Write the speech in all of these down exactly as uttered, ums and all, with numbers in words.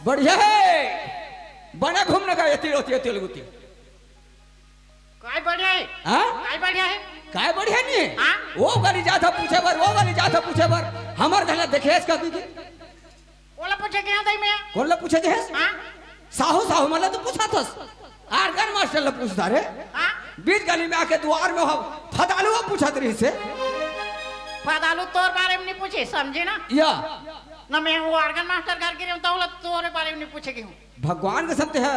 बढ़िया हे। बने घूमने का एती ओती, एती ओती। काय बढ़िया हे? हाँ? काय बढ़िया हे? काय बढ़िया नहीं हे? हाँ? वो गली जात हे पूछे बर, वो गली जात हे पूछे बर। हमर धला देखेस का की? ओला पूछे के हंव दई मैं? कोन ला पूछे के हस? हाँ? साहू, साहू मन ला तो पूछथस। आर्गन मास्टर ला पूछथस रे। हाँ? बीच गली में आके दुवार में हो, फदालू ला पूछत रहिस हे। फदालू तोर बारे में नहीं पूछे, समझे ना? या। ना मैं वो आर्गन मास्टर घर गे रहेंव, त ओला तोरे बारे में नहीं पूछे के हंव। भगवान कसम ते हे,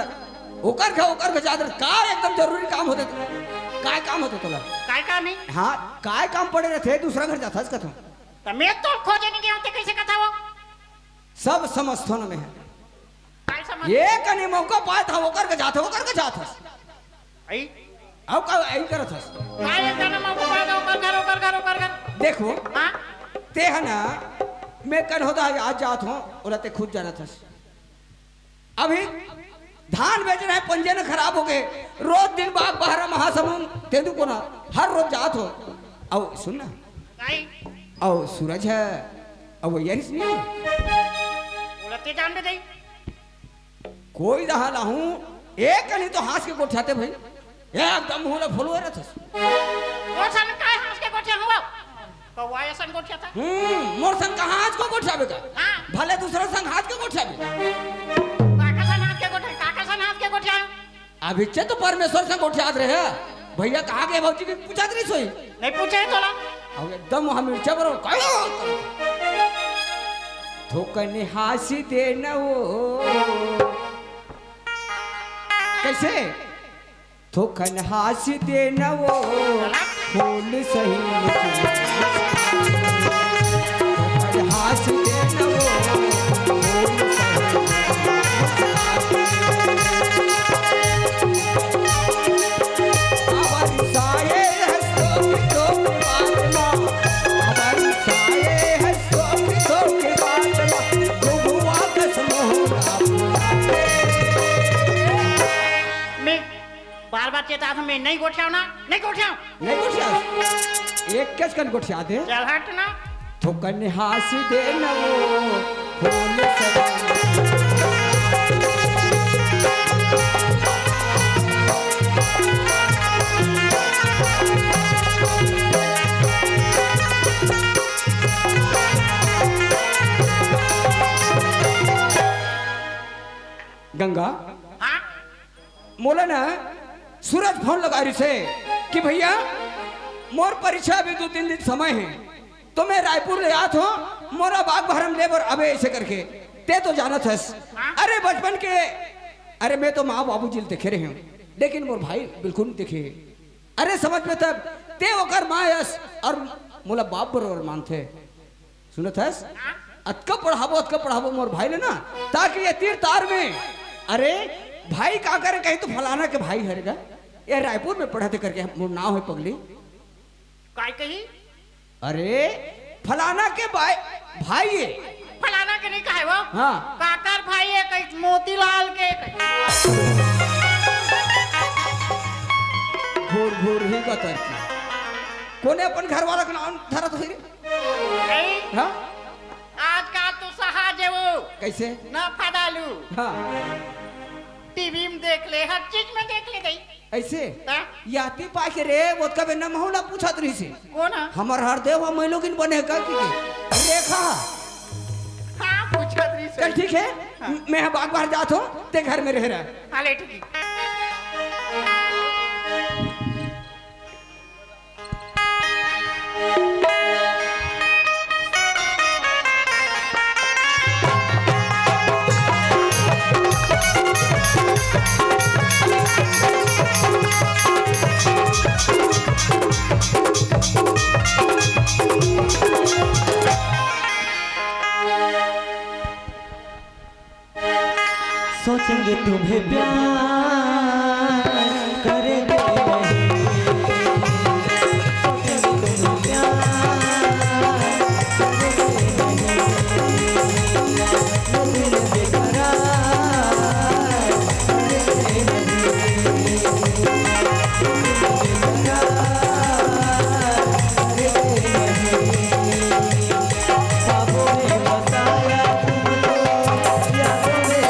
ओकर घर, ओकर घर जात रहे, का एकदम जरूरी काम होथे? काय काम होथे तोला? काय काम हे? हाँ, काय काम पड़े रहिथे, दूसरा घर जाथस कथंव। त मैं तो खोजे नहीं गे हंव, ते कैसे कथस वो? सब समझथों ना मैं। काय समझ? ये कनी मौका पाय त ओकर घर जाथस, ओकर घर जाथस। आई? अउ का आई करत हस? काय एक जना मौका पाय त ओकर घर, ओकर घर, ओकर घर। देखो, हाँ? ते हे ना, मैं कन होता आज जात हंव, ओला ते खुद जानत हस। अभी धान बेचना हे, पंजे न खराब हो गे। रोज दिन बाग बहरा महासमुंद, तेंदू कोना, हर रोज जात हंव। अउ सुन ना। काय? अउ सूरज हे, अउ वो यरिस नहीं हे। ओला ते जान दे दई। कोई दहा लाहूं, एक कनी तो हंस के गोठियाथे भाई। एकदम मुंह ला फुलवा रहिथस। मोर संग काय हंस के गोठियाहूं? कौवा असन गोठियाथस। हम्म, मोर संग कहां हंस के गोठियाबे का? हाँ। भले दूसरा संग हंस के गोठियाबे। काकर संग हंस के गोठियाहूं, काकर संग हंस के गोठियाहूं? अभी चे तो परमेश्वर संग गोठियात रहे। भैया कहां गे भौजी के पूछत रहिस होही। नहीं पूछे हे तोला। अउ एकदम हम मिर्चा बरो, कहो। थोकन हांसी दे न वो। कैसे? थोकन हांसी दे न वो, फूल सही। थोकन हांसी दे न वो, फूल सही। अबर साये हंसो की तो बात ना, अबर साये हंसो की तो बात ना, घुघुआ कस मोहरा। मैं बार-बार चेताथंव, मैं नहीं गोठियाहूं ना, नहीं गोठियाहूं। नहीं गोठियाहूं? एक कस कन गोठिया दे। चल हट ना। थोकन हांसी दे न वो, फूल सही। गंगा। हाँ? मोला ना सूरज फोन लगा रहिस हे कि भैया, मोर परीक्षा अभी दू तीन दिन समय हे, तो मैं रायपुर ले आत हंव, मोला बाग बहरा म ले बर आबे, ऐसे करके। ते तो जानत हस। हाँ? अरे बचपन के, अरे मैं तो माँ बाबूजी ल देखे रहे हंव, लेकिन मोर भाई बिल्कुल नहीं देखे। अरे समझ में तब, ते ओकर माँ अस अउ मोला बाप बरोबर मानथे। सुनत हस? अतका पढ़ाबो, अतका पढ़ाबो मोर भाई ल ना, ताकि ये तीर तार में, अरे, भाई का करे कही तो फलाना के भाई हरे गा, ये रायपुर में पढ़त हे करके मोर नाव हे पगली। काय कही? अरे, फलाना के भाई, भाई हे। फलाना के नहीं कहे वो। हाँ। काकर भाई हे कही, मोतीलाल के कही। घूर घूर ही गतर की। कोने अपन घर वाला के नाव धरत होही रे? नहीं। हाँ? आजकल तो सहज हे वो। कैसे? ना फदालू। हाँ। टीवी में देख ले, हर चीज में देख ले दई। ऐसे? हाँ। याती पाके रे, वो कबे न महू ला पूछत रहिस हे। कोन हे? हमर हरदेव ह, मैं लोगिन बने का कि के? रेखा। हाँ, पूछत रहिस हे। चल ठीक हे, हाँ। मैं ह बाग बहरा जात हंव, ते घर में रहे रह। हाँ, ले ठीक हे। सोचेंगे तुम्हें प्यार करेंगे नहीं। सोचेंगे तुम्हें प्यार करेंगे नहीं। ये दिल बेकरार करेंगे नहीं। ये दिल बेकरार करेंगे नहीं। ख्वाबों में बसाया तुमको, यादों में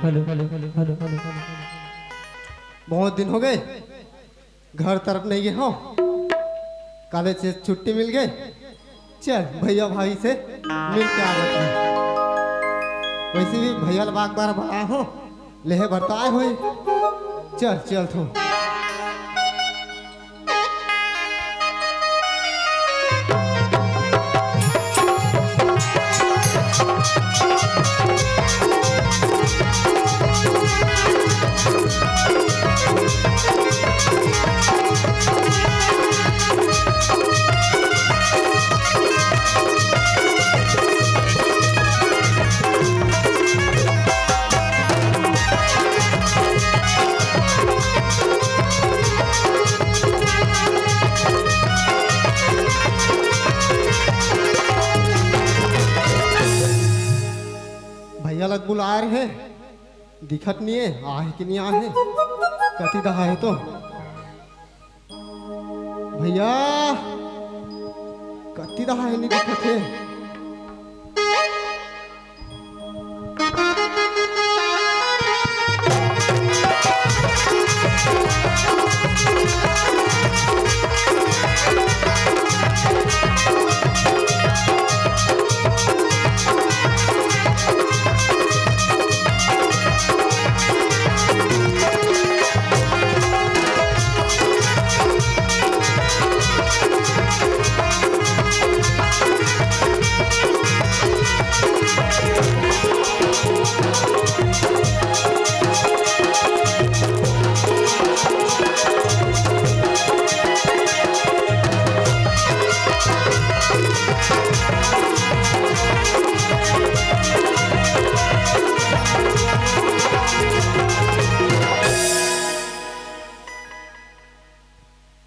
hello, hello, hello, hello, hello, hello. बहुत दिन हो गए, घर तरफ नहीं गए हो। कॉलेज से छुट्टी मिल गए, चल भैया भाई से मिल के आ जाते हैं। वैसे भी भैया ला बाग बार बड़ा हो, लेहे बर तो आए होई। चल, चल तू। भैया ला बुलाए रहे, दिखत नहीं है, आहे कि नहीं आहे, कति दहा है तो। भैया, कति दहा है, नहीं दिखत है।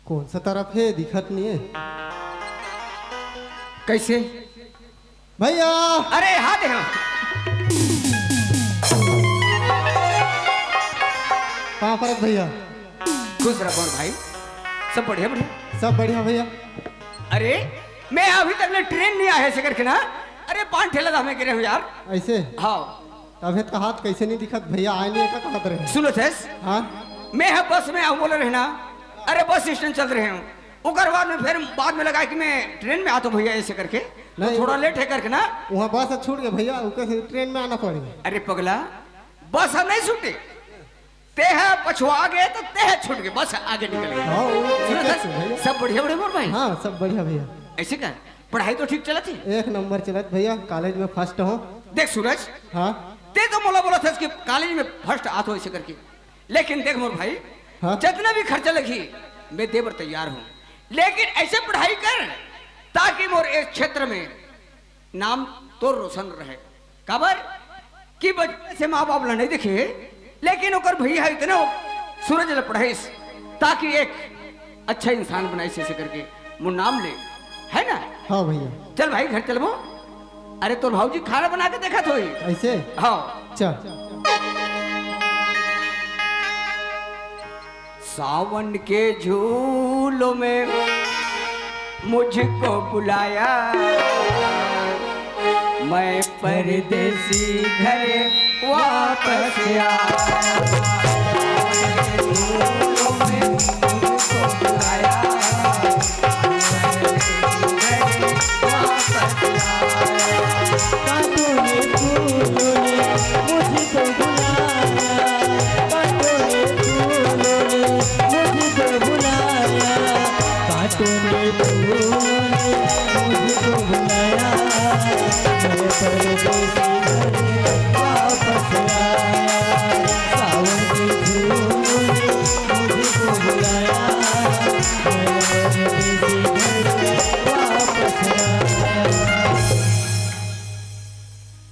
कौन सा तरफ है, दिखत नहीं है। कैसे? भैया! अरे, हाथ दे, हाँ। पाँव परत भैया। खुश रह मोर भाई, सब बढ़िया, बढ़िया। सब बढ़िया भैया। अरे, मैं अभी तक ले ट्रेन नहीं आए हे से करके ना, अरे, पान ठेला था, मैं गिरे हूँ यार। ऐसे? हाँ। तभे तो हाथ कैसे नहीं दिखत भैया, आए नहीं का कहत रहे। सुनो थे, हाँ? मैं ह बस में आऊँ बोले रहे ना, अरे बस स्टैंड चल रहे हूँ, ओकर बाद में फिर बाद में लगा कि मैं ट्रेन में आता हूँ भैया ऐसे करके, तो नहीं। थोड़ा लेट है करके ना। वहाँ बस छूट गए भैया, ओकर से ट्रेन में आना पड़ेगा। अरे पगला, बस ह नहीं छूटे, ते ह पछुआ गए तो ते ह छूट गए, बस आगे निकल गए। हाँ, वो सुनो एक सर, से भैया। सब बढ़िया बढ़िया मोर भाई? हाँ, सब बढ़िया भैया। ऐसे का? पढ़ाई तो ठीक चलत है? एक नंबर चलत भैया, कॉलेज में फर्स्ट हो। देख सूरज, हाँ? ते तो मोला बोलत हस कि कॉलेज में फर्स्ट आत हो ऐसे करके, लेकिन देख मोर भाई, हाँ? जितना भी खर्चा लगही, मैं दे बर तैयार हूँ, लेकिन ऐसे पढ़ाई कर ताकि मोर इस क्षेत्र में नाम तोर रोशन रहे। काबर कि बचपन से माँ बाप ला नहीं देखे, लेकिन ओकर भैया इतने सूरज ला पढ़ाइस ताकि एक अच्छा इंसान बनाइस, ऐसे करके मोर नाम ले, है ना? हाँ भैया। चल भाई, घर चलबो। अरे, तोर भाऊजी खाना बना के देखत होही। ऐसे? हाँ। चल। सावन के झूलों में मुझको बुलाया, मैं परदेसी घर वापस आया।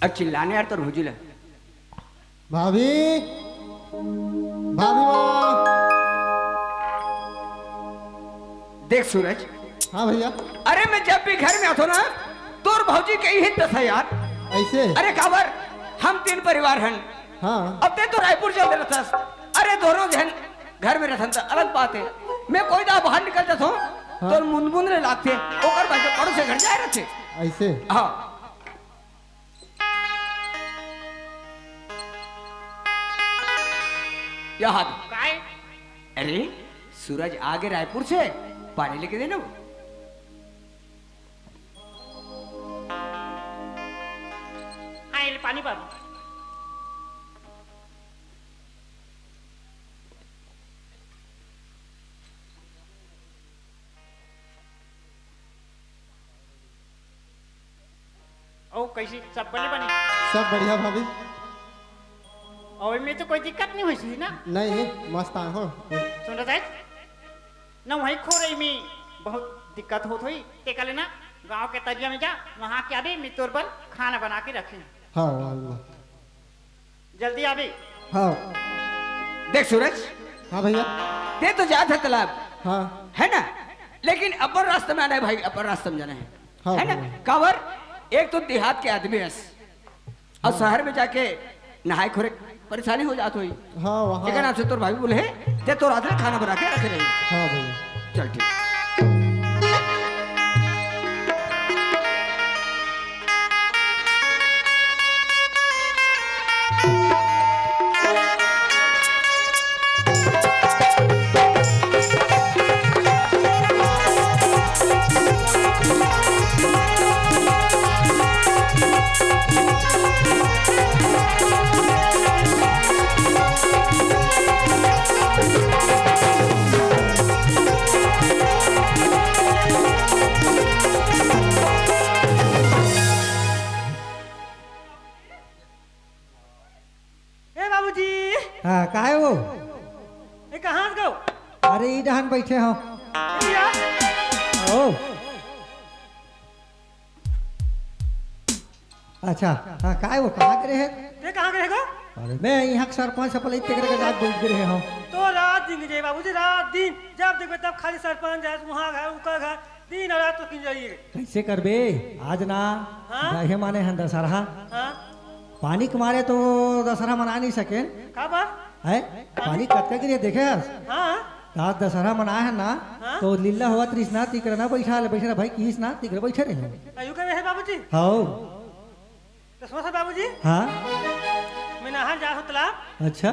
अब चिल्लाने यार तो रोजी ला। भाभी, भाभी माँ। देख सूरज। हाँ भैया। अरे, मैं जब भी घर में आता हूँ ना, तोर भौजी के ही दशा यार। ऐसे? अरे काबर, हम तीन परिवार हन। हाँ। अब ते तो रायपुर चल दे रहतस। अरे, दोनों जन घर में रहथन त अलग बात है। मैं कोई दा बाहर निकल जाता हूँ, हाँ। तो मुनमुन रे लागते, ओकर भाई के पड़ोस के घर जाए रहते। ऐसे? हाँ। यहाँ दे। काय? अरे, सूरज आगे रायपुर से, पानी लेके देना वो। हाँ, ये ले पानी बाबू। अउ कैसी, सब बने बने? सब बढ़िया भाभी। अउ एमे तो कोई दिक्कत नहीं होइस ना? नहीं, मस्त आए हो। सुन रहा है ना, वहीं खोरई में बहुत दिक्कत होत होई, ते कले ना गांव के तरिया में जा, वहां के अभी मैं तोर बर खाना बना के रखे। हाँ, हाँ, हाँ। जल्दी आबे। हाँ। देख सूरज, हाँ भैया। ते तो जात है तालाब, हाँ। है ना? लेकिन अपन रास्ता में आना है भाई, अपन रास्ता में जाना है। हाँ है ना? भैया। काबर, एक तो देहात के आदमी हस, और हाँ। शहर में जाके नहाए खोरे परेशानी हो जात होई। हाँ, वहाँ। एकर नाम से तोर भाई बोले है, ते तोर हाथ में खाना बना के रखे रही। हाँ भैया। चल ठीक। ए बाबूजी। हाँ, काय वो? ए, कहाँ से गो? अरे, ई डहन बैठे हो। भैया। ओ। अच्छा, हाँ, काय वो, कहाँ करे है? ते कहाँ करे गो? अरे, मैं यहाँ के सरपंच से पहले तेकरे के साथ बैठ के रहे हो। तो रात दिन के जाए बाबूजी, रात दिन जब देखबे तब खाली सरपंच जाए, वहाँ घर, उनका घर, दिन और रात तो किन जाइए। कैसे करबे? आज ना हाँ? दहे माने हन दशहरा। हाँ? पानी के मारे तो दशहरा मना नहीं सकेन। का बा? है? पानी कतका गिरे देखे हस? हाँ? आज दशहरा मनाए हन ना, हाँ? तो लीला होवत रहिस ना, तिकरा ना बैठा ले, बैठा ले भाई, किहिस ना, तिकरा बैठे रहे। अयू करे है बाबूजी? हाओ। तो सुनो सर बाबूजी। हाँ? मैं नहान जा हूँ तालाब। अच्छा।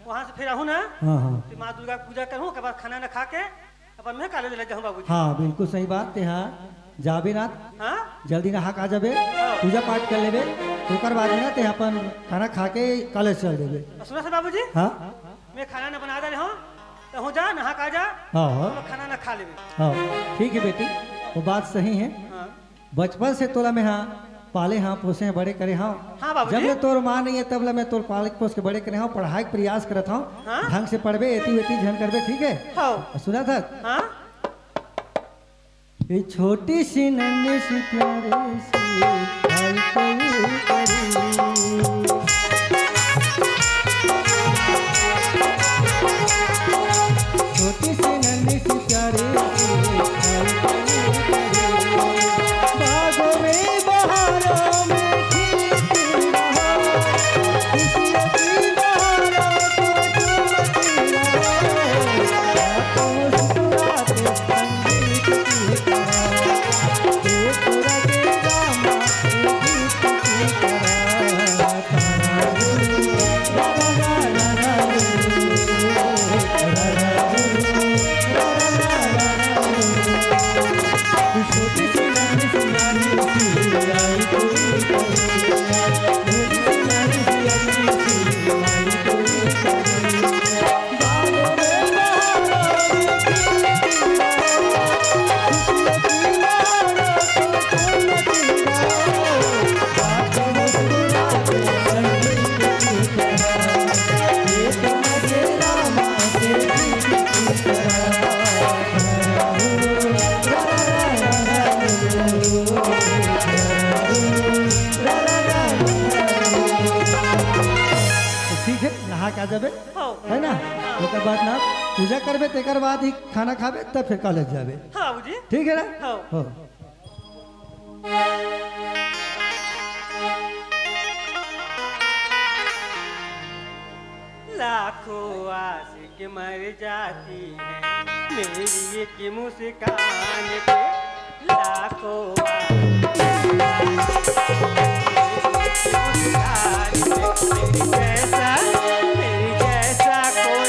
वहाँ से फिर आहूँ ना, हाँ, हाँ। तो माँ दुर्गा की पूजा करूँ, ओकर बाद खाना ना खा के अपन मैं कॉलेज लग जाऊँ बाबूजी। हाँ, बिल्कुल सही बात ते, हाँ। जाबे ना, हाँ? जल्दी नहा के आ जाबे, हाँ। पूजा पाठ कर लेबे, ओकर बाद ना ते अपन खाना खा के कॉलेज चल देबे। और सुनो सर बाबूजी, हाँ? मैं खाना ना बना दे रहा हूँ, तो हो जा, नहा के आ जा, हाँ, हाँ। हम खाना ना खा लेबे। हाँ, ठीक है बेटी, वो बात सही है। हाँ। बचपन से तोला मैं हाँ पाले हाँ, पोसे हैं, बड़े करे हाँ। हाँ बाबूजी। जब ले तोर माँ नहीं है, तब ले मैं तोर पाले पोस के बड़े करे हाँ, पढ़ाई के प्रयास करत हाँ। हाँ। ढंग से पढ़बे, एती वेती झन करबे, ठीक है? हाँ। और सुना था? हाँ। ये छोटी सी नन्ही सी प्यारी सी आई कोई परी। छोटी सी नन्ही सी प्यारी सी आई कोई परी। बागों में बहारों में खिलती बहार, खुशियों की बहारों को झूमती बहार। रात मुस्कुराते संगीत की तरह। ठीक है, नहा के आ जाबे, हाँ। है ना? हाँ। ओकर बाद ना पूजा करबे, तेकर बाद ही खाना खाबे, तब फिर कॉलेज जाबे। हाँ बाबूजी। ठीक है ना? हाँ। हाँ। लाखों आशिक मर जाती है मेरी एक मुस्कान पे। लाखों आशिक मर जाती है मेरी एक मुस्कान पे। मेरी जैसा, मेरी जैसा कोई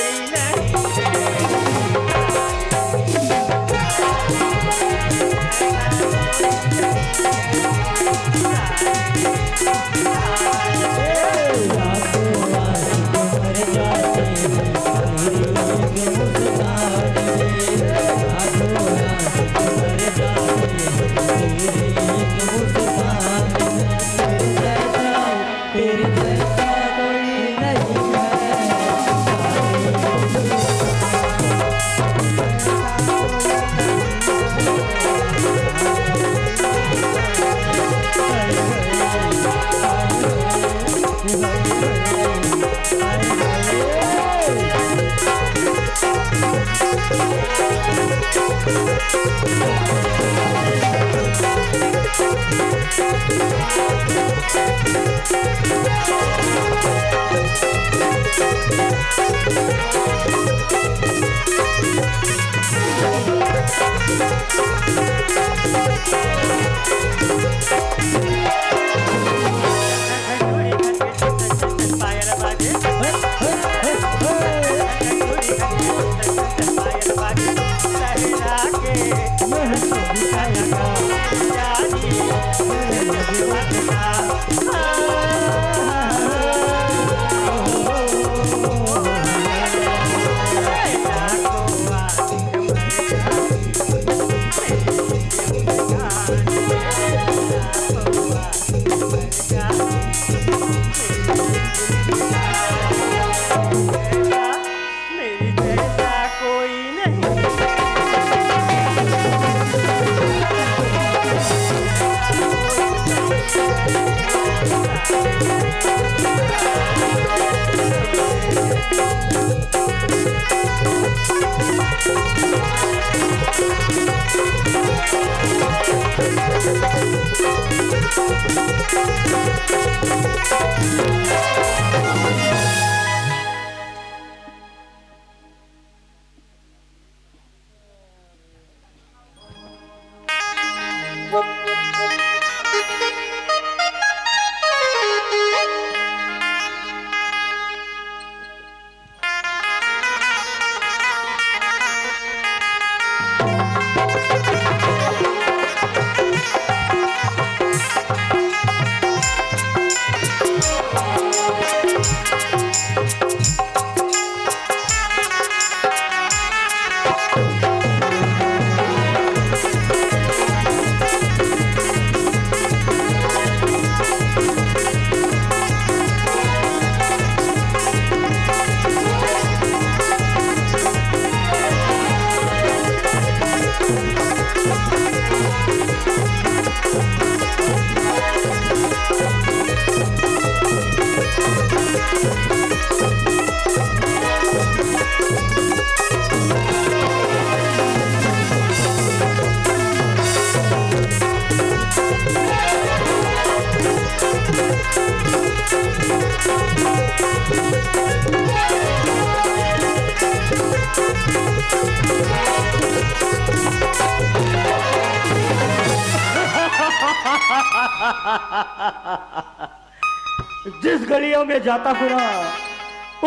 जिस गलियों में जाता हूँ ना,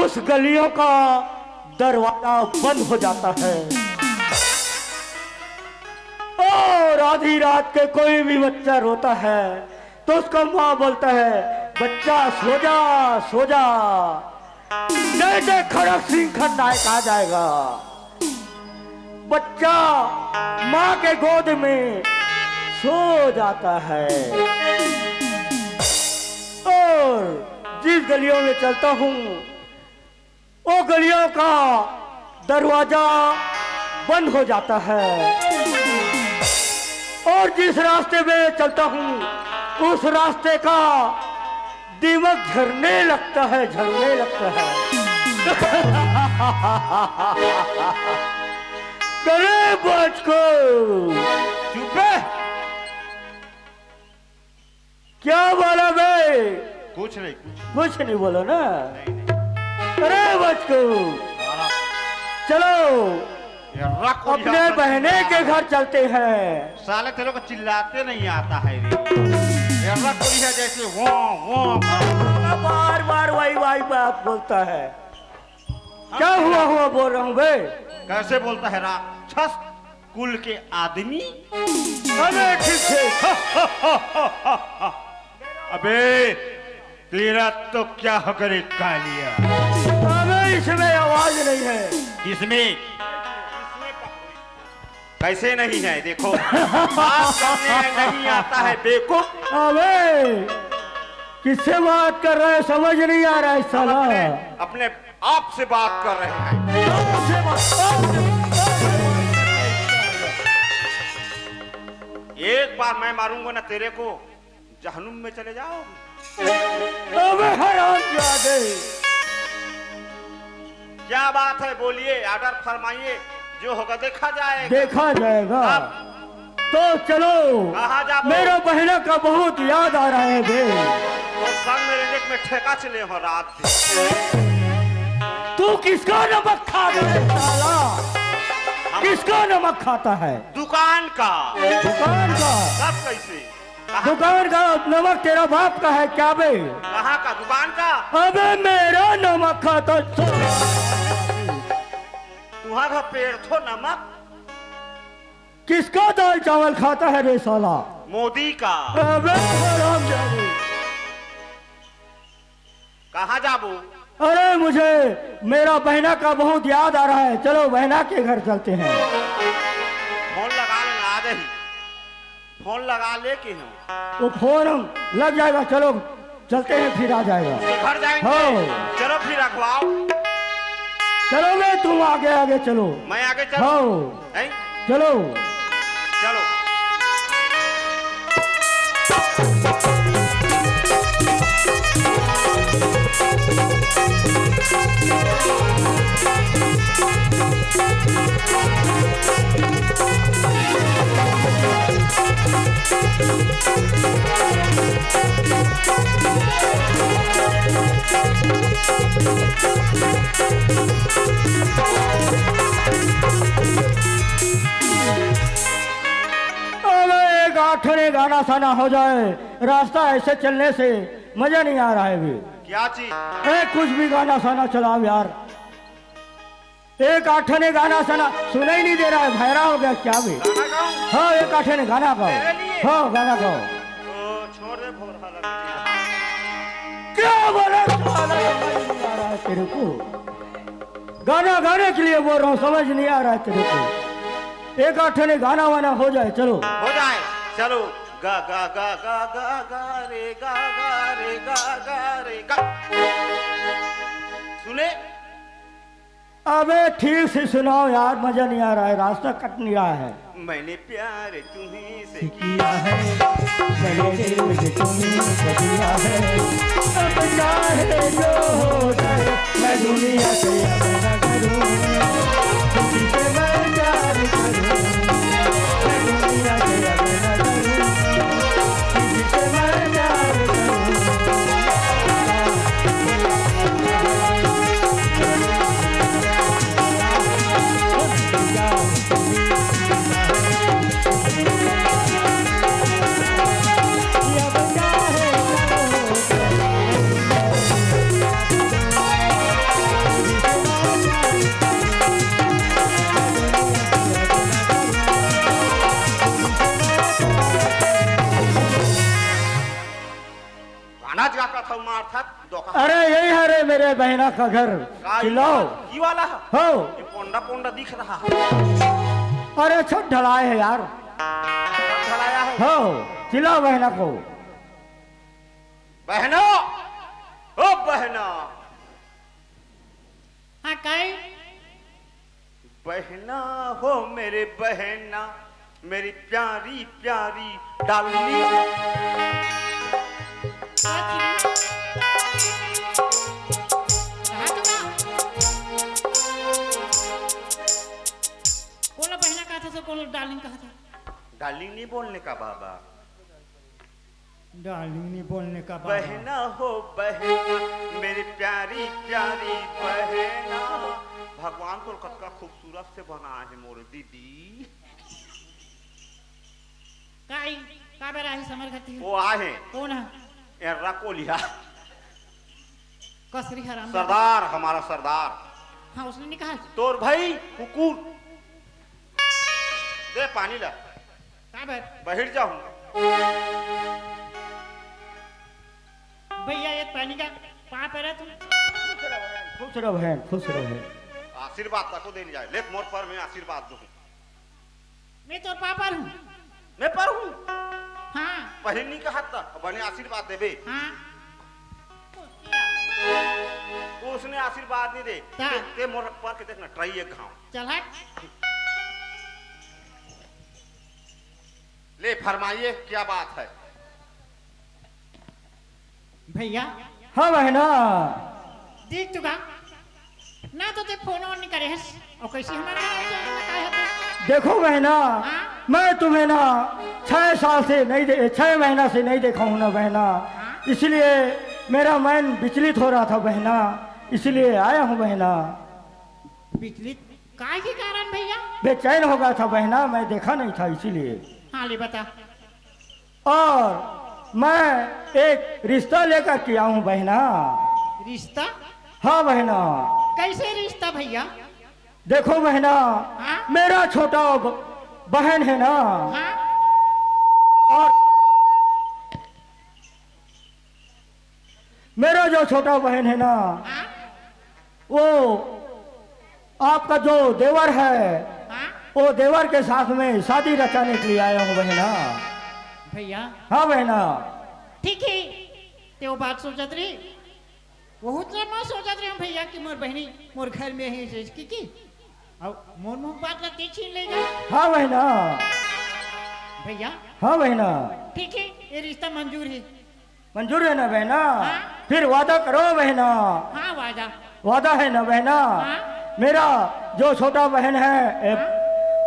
उस गलियों का दरवाजा बंद हो जाता है। और आधी रात के कोई भी बच्चा रोता है, तो उसका माँ बोलता है, "बच्चा, सो जा, सो जा, नहीं तो खड़क सिंह खलनायक आ जाएगा।" बच्चा माँ के गोद में सो जाता है। और जिस गलियों में चलता हूँ, वो गलियों का दरवाजा बंद हो जाता है। और जिस रास्ते में चलता हूँ, उस रास्ते का दीमक झरने लगता है, झरने लगता है। करे बचकू। चुप बे। क्या बोला बे? कुछ नहीं, कुछ। कुछ नहीं बोला ना। नहीं, नहीं। अरे बचकू, हाँ। चलो, ये रख अपने बहने के घर चलते हैं। साले तेरे को चिल्लाते नहीं आता है रे। ये रख जैसे वो, वो। बार बार वही, वही बात बोलता है। क्या हुआ, हुआ बोल रहा हूँ बे? कैसे बोलता है राक्षस कुल के आदमी? अबे ठीक से। अबे तेरा तो क्या हो करे कालिया? अबे इसमें आवाज नहीं है। किसमें? कैसे नहीं है? देखो, बात करने नहीं आता है बेवकूफ। अबे किससे बात कर रहा है, समझ नहीं आ रहा है साला। अपने, अपने आप से बात कर रहे हैं। एक बार मैं मारूंगा ना तेरे को, जहनुम में चले जाओ। अबे हराम। क्या बात है, बोलिए, ऑर्डर फरमाइए, जो होगा देखा जाएगा। देखा जाएगा। अब तो चलो, कहाँ जाबो? मेरा बहना का बहुत याद आ रहा है बे। तो संग में रेंजर में ठेका चले हो रात दिन। तू किसका नमक खाता है साला? हम किसका नमक खाता है? दुकान का। दुकान का? सब कैसे? कहाँ? दुकान का नमक तेरा बाप का है क्या बे? कहाँ का दुकान का? अबे मेरा नमक खाता है। तुम्हारा पेड़ थो नमक। किसका दाल चावल खाता है रे साला? मोदी का। अबे हरामजादे। कहाँ जाबो? अरे मुझे मेरा बहना का बहुत याद आ रहा है, चलो बहना के घर चलते हैं। फोन लगा लेना, आ जाही। फोन लगा ले के हम। वो फोन हम लग जाएगा, चलो चलते हैं, फिर आ जाएगा। घर जाएंगे। हाँ। चलो फिर रखवाओ। चलो बे, तुम आगे आगे चलो। मैं आगे चलो। हाँ। हैं? चलो। चलो। अबे एक आठने गाना साना हो जाए, रास्ता ऐसे चलने से मजा नहीं आ रहा है अभी। क्या चीज? ए, कुछ भी गाना साना चलाओ यार। एक आठने गाना साना सुनाई नहीं दे रहा है, भैरा हो गया क्या बे? गाना गाऊं? हाँ, एक आठने गाना गाओ। मेरे लिए? हाँ, गाना गाओ। तो छोड़ दे भोर हालत। क्या बोला? गाना समझ नहीं आ रहा है तेरे को? गाना गाने के लिए बोल रहा हूँ, समझ नहीं आ रहा है तेरे को? एक आठने गाना वाना हो जाए, चलो। हो जाए, चलो। गा गा गा गा गा गा रे गा गा रे गा गा रे गा। सुने? अबे ठीक से सुनाओ यार, मजा नहीं आ रहा है, रास्ता कट नहीं रहा है। मैंने प्यार तुम्ही से किया है, मैंने दिल में तुम्ही को दिया है। अब चाहे जो हो जाए, मैं दुनिया से अब न डरूं, किसी से मैं प्यार करूं, मैं दुनिया से अब न डरूं, किसी से मैं प्यार करूं। गाना गा का था मार था। अरे यही है रे मेरे बहना का घर। का चिल्लाओ। ये वाला है? हो। ये पोंडा पोंडा दिख रहा है। अरे छत ढलाए है यार। छत ढलाया है? हो। चिल्लाओ बहना को। बहना, ओ बहना। हाँ, काई? बहना हो मेरे बहना, मेरी प्यारी प्यारी डार्लिंग। हाँ, तो का? कोनो बहना कहा था, तो कोनो डार्लिंग कहा था। डार्लिंग नहीं बोलने का बाबा। डार्लिंग नहीं बोलने का बाबा। बहना हो बहना, मेरी प्यारी प्यारी बहना। भगवान तो कतका खूबसूरत से बनाए है मोर दीदी। काई, का बेरा है समर घती? वो आए हैं। कौन है? एर्रा कोलिया। कसरी हराम। सरदार, हमारा सरदार। हाँ, उसने नहीं कहा। तोर भाई कुकुर। दे पानी ला। का बर? बहिर जाहूं। भैया, ये पानी का पाप है रे तू। खुश रहो बहन, खुश रहो बहन। आशीर्वाद तको देने जाए, ले मोर पर मैं आशीर्वाद दूं। मैं तोर पापर हूँ। मैं पर हूँ। हाँ। पहले नहीं कहा था, बने आशीर्वाद देबे। हाँ। वो उसने आशीर्वाद नहीं दे। हाँ। ते, ते मोर पर के देखना, ट्राई एक घाव। चल हट। ले फरमाइए, क्या बात है? भैया। हाँ बहना। देख चुका ना, तो ते फोन ऑन नहीं करे हस। और कैसे हमारा घर आ जाएगा, काय होता? देखो बहना, हाँ? मैं तुम्हें ना छह साल से नहीं दे, छह महीना से नहीं देखा हूँ ना बहना, हाँ? इसलिए मेरा मन विचलित हो रहा था बहना, इसलिए आया हूँ बहना। विचलित काय के कारण भैया? बेचैन हो गया था बहना, मैं देखा नहीं था इसीलिए। हाँ, ले बता। और मैं एक रिश्ता लेकर के आऊं बहना। रिश्ता? हाँ बहना। कैसे रिश्ता भैया? देखो बहना, हाँ? मेरा छोटा ब-, बहन है ना, हाँ? और मेरा जो छोटा बहन है ना, हाँ? वो आपका जो देवर है, हाँ? वो देवर के साथ में शादी रचाने के लिए आया हूँ बहना। भैया। हाँ बहना। ठीक है, ते वो बात सोचत रही, बहुत लम्बा सोचत रहे भैया कि मोर बहनी मोर घर में ही रह की, की? अब मोर मुंह बात ला ते छीन लेगा। हाँ बहना। भैया। हाँ बहना। ठीक है, ये रिश्ता मंजूर है। मंजूर है ना बहना? हाँ। फिर वादा करो बहना। हाँ, वादा। वादा है ना बहना? हाँ। मेरा जो छोटा बहन है, ए, हाँ।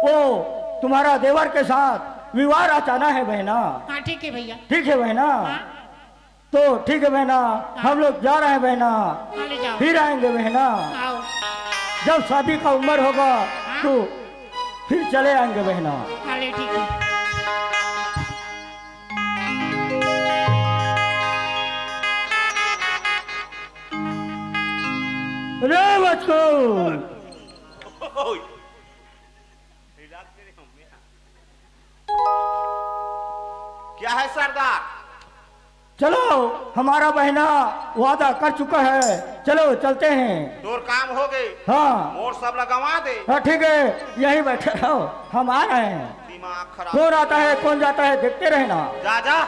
वो तुम्हारा देवर के साथ विवाह रचाना है बहना। हाँ, ठीक है भैया। ठीक है बहना? हाँ। तो ठीक है बहना, हाँ। हम लोग जा रहे हैं बहना। हाँ, ले जाओ। फिर आएंगे बहना। आओ। जब शादी का उम्र होगा, हाँ। तो फिर चले आएंगे बहना। हाँ, ले, ठीक है। रे बचकू। क्या है सरदार? चलो, हमारा बहना वादा कर चुका है, चलो चलते हैं। तोर काम हो गए। हाँ। मोर सब ला गंवा दे। हाँ, ठीक है, यहीं बैठे रहो, हम आ रहे हैं। दिमाग खराब। कौन आता है, कौन जाता है, देखते रहना। जा, जा।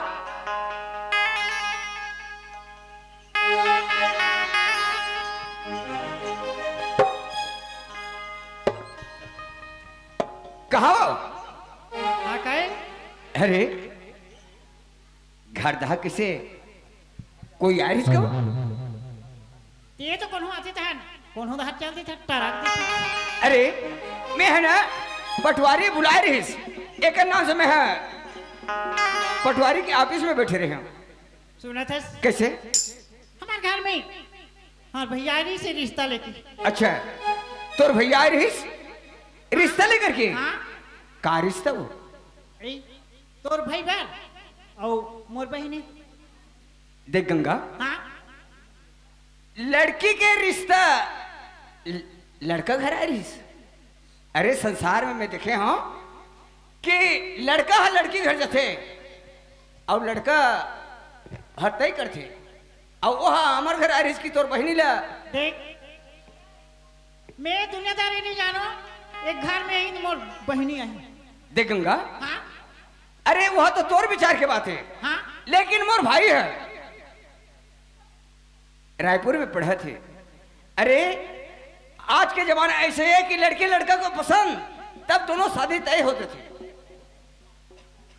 कहा हो? हाँ, काहे? अरे, घर दहा किसे कोई आय रिहिस का? ये तो कोनो आते तहन, कोनो दहा चल देथे, टरक देथे। अरे, मैं है ना, पटवारी बुलाय रिहिस, एकर नाम से मैं है पटवारी के ऑफिस में बैठे रहे हूँ। सुनत हस? कैसे? हमार घर में हमार भैया आय रिहिस रिश्ता लेके। अच्छा, तोर भैया आय रिहिस रिश्ता लेकर के? हाँ। का रिश्ता वो? ए, तोर भाई बर अउ मोर बहिनी। देख गंगा, हाँ? लड़की के रिश्ता ल-, लड़का घर आय रिहिस। अरे, संसार में मैं देखे हूँ कि लड़का ह लड़की घर जाथे अउ लड़का ह तय करथे, अउ ओह हमर घर आय रिहिस कि तोर बहिनी ला। देख, मैं दुनियादारी नहीं जानो, एक घर में ही मोर बहिनी आही। देख गंगा, हाँ? अरे, वह तो तोर विचार के बात है, हाँ? लेकिन मोर भाई है, रायपुर में पढ़त हे। अरे, आज के जमाना ऐसे है कि लड़के लड़का को पसंद, तब दोनों शादी तय होत हे।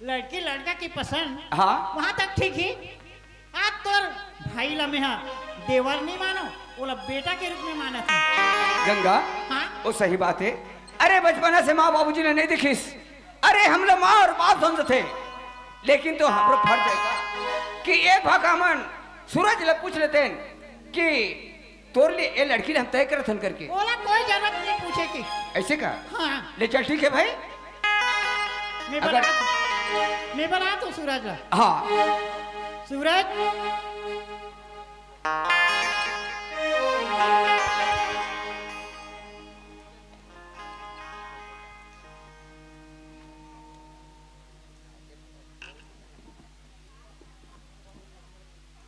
लड़की लड़का की पसंद, हाँ। वहाँ तक ठीक ही। आज तोर भाई ला मेहा देवर नहीं मानो, ओला बेटा के रूप में मानत हे। गंगा, हाँ? वो सही बात है। अरे, बचपना से माँ बाबूजी ने नहीं देखिस, अरे, हम लोग माँ और बाप समझते, लेकिन तो हमरो फर्ज है का कि एक भाखा मन सूरज ले पूछ लेते हैं कि तोर लिए ए लड़की ले हम तय करत हन करके। ओला कोई जरूरत नहीं पूछे की। ऐसे का? हाँ। ले चल, ठीक है भाई। मैं अगर बना, मैं बना तो सूरज ला। हाँ। सूरज।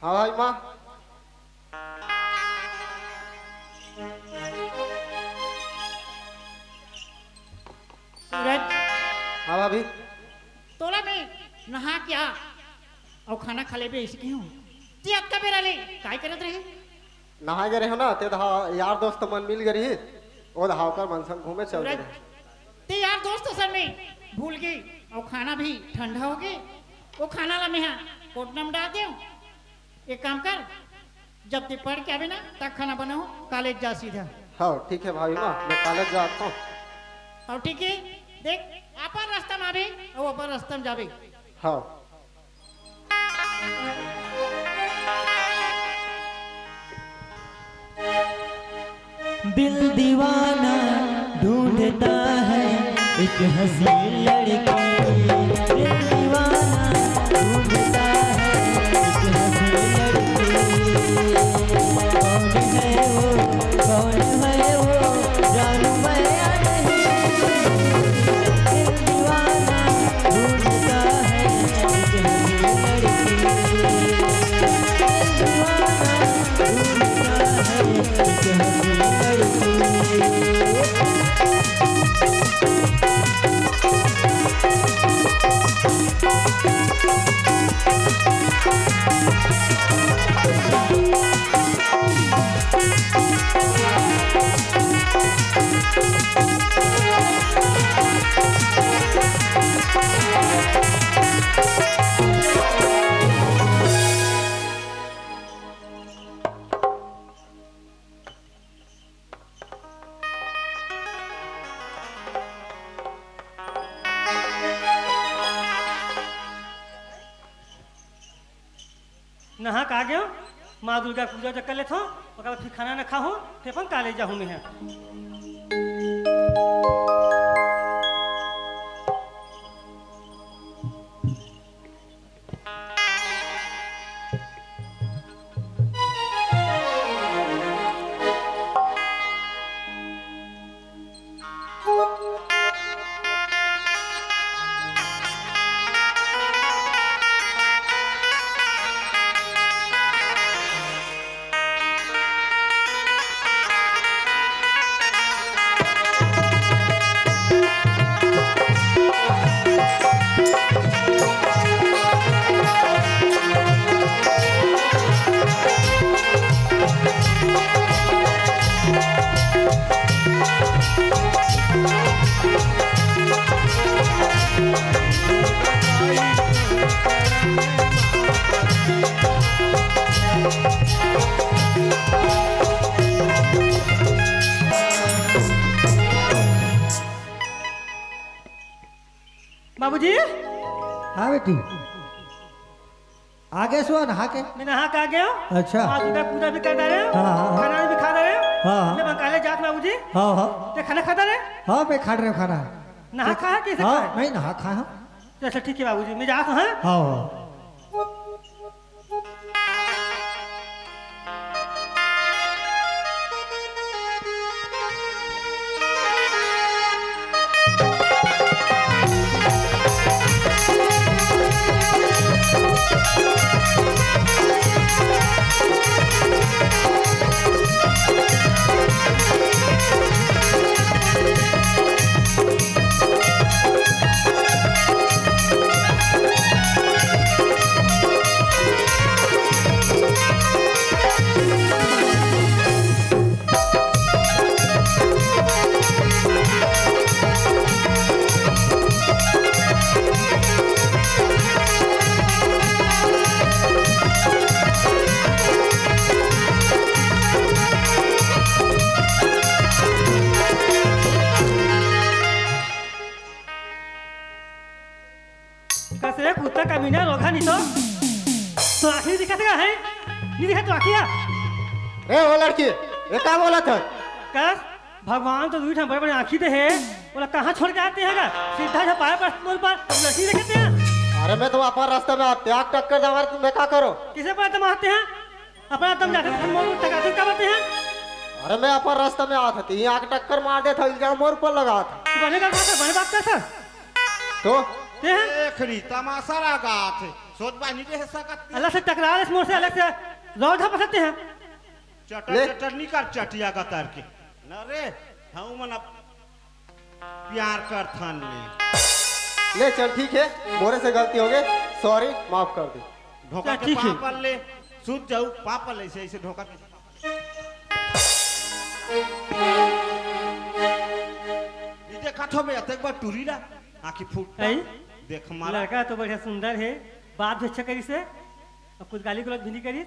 हाँ भाई माँ। सूरज। हाँ भाभी। तोला मैं नहा के आ अउ खाना खा लेबे अइसे कहे हूँ। ते अतका बेरा ले काय करत रहे? नहाय गे रहेंव ना, ते दहा यार दोस्त मन मिल गे रिहिस, ओ दहा ओकर मन संग घूमे चल गे सूरज, रहेंव। ते यार दोस्त असन में भूल गे, अउ खाना भी ठंडा हो गे। ओ खाना ला मेहा कोटना में डाल देंव। एक काम कर, जब ते पढ़ के आबे ना, तब खाना बनाहूं, कॉलेज जा सीधा। हाँ, ठीक हे भाई, मैं कॉलेज जात हंव। अउ ठीक हे, देख, अपन रास्ता में आबे, अउ अपन रास्ता में जाबे। हाँ। दिल दीवाना ढूंढता है एक हसीन लड़की। दिल दीवाना ढूंढता है एक हसीन लड़की। कौन है वो, कौन है वो, जानू मैं या नहीं। दिल दीवाना ढूंढता है एक हसीन लड़की। दिल दीवाना नहा के आ गेंव, माँ दुर्गा पूजा उजा कर लेथंव, ओकर बाद फिर खाना ना खाहूँ, फिर अपन कॉलेज जाहूँ मैं। बाबूजी। हाँ बेटी, आ गे हस नहा के? मैं नहा के आ गेंव। अच्छा। माँ दुर्गा पूजा भी कर डारेंव। हाँ, हाँ, हाँ। खाना भी खा डारेंव। हाँ, हाँ। मैं कॉलेज जात हंव बाबूजी। हाँ, हाँ। ते खाना खा डारे? हाँ, मैं खा डारेंव खाना। नहा खा हे, कइसे हाँ, खा हे? मैं नहा खा हंव। अच्छा, ठीक हे बाबूजी, मैं जात हंव, हाँ? हाँ, हाँ। कस रे कुत्ता कमीना, रोगहा नी तो। तो आँखी दिखत का हे? नी दिखत तो आँखी हे? ए, ओ लड़की, ये का बोलत हे? कस, भगवान तो दुई ठन बड़े-बड़े आँखी दे हे, ओला कहाँ छोड़ के आते हैं गा? सीधा झपाए पर मोर पर, लड़की देखते हैं। अरे मैं तो अपन रास्ता में आत हंव, आके टक्कर दे हमारे, तुम मैं का करों? किसे पर तुम आते हैं? अपन रास्ता में जाते हैं, मोर टका तुम का बोलते हैं? अरे मैं अपन रास्ता में आत हंव, ते आके टक्कर मार देत हस, इल्जाम मोर ऊपर लगात हस। तू बने का बात है, बने बात कर सर। तो? ते हैं? देख री, तमाशा लगात हे। सोच बा नहीं दे सकत। अलग से टकरा ले मोर से, अलग से लौट जा सकते हैं। चटर ले। चटर नहीं कर, चटिया का तर के। न रे, हम मन अब प्यार करथन ले। ले चल, ठीक हे, मोरे से गलती हो गे, sorry, माफ कर दे। ढोका चल, के ठीक हे। पाँव पर ले, सूत जाहू, पाँव पर ले, ऐसे, ऐसे ढोका के। ये देखत हो बे, अतेक बड़ टूरी ला, आँखी फूट। हैं? देख मारा। लड़का तो बढ़िया सुंदर हे, बात भी अच्छा करिस हे, अउ कुछ गाली गलौज भी नहीं करिस।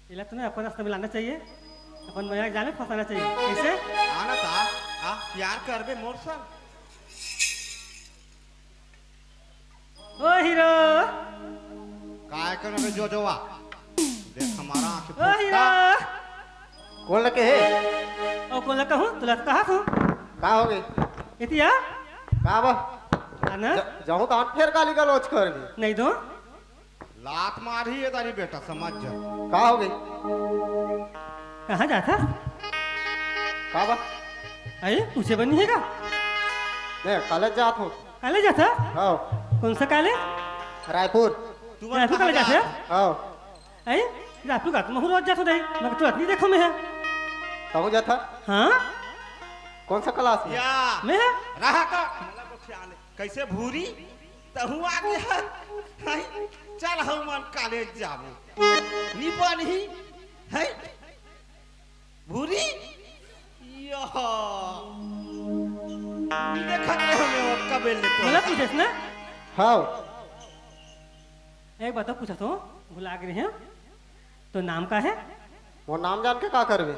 एला तो ना अपन रास्ता में लाना चाहिए, अपन मया जाल में फंसाना चाहिए। कैसे? आना ता, आ, प्यार करबे मोर संग। ओ हीरो। काय करबे जो जोवा? देख हमारा आँख ओ फूटता। हीरो। कौन लगे हे? ओ कौन लगा हूँ? तुला तो कहा तू? का हो गई? इतिया? का बा? आना? ज-, जाऊँ तो आन फेर गाली गलौज करबे। नहीं दो। लात मारही ये तारी बेटा, समझ जा। का हो गई? कहाँ जात हस? का बा? अरे, पूछे बनी है का? मैं कॉलेज जात हूँ। कॉलेज जात हस? हाँ। कौन सा कॉलेज? रायपुर। रायपुर कॉलेज जात हस? हाँ। अरे, रायपुर का तो महू रोज जात हूँ नहीं, मगर तुरंत नहीं देखो मैं है। कहूँ जात हस? हाँ। कौन सा क्लास में? या। मैं है? रहा का? कैसे भूरी? तहूँ आ गया। हैं? चल, हम मन कॉलेज जाबो। नी बनही। हैं? भूरी? यह। देखत रहो मैं वो कबे ले तो। गलत पूछेस ना? हाँ। एक बात और पूछत हूँ, भुला गए हैं। तो नाम का है? वो नाम जान के का करबे?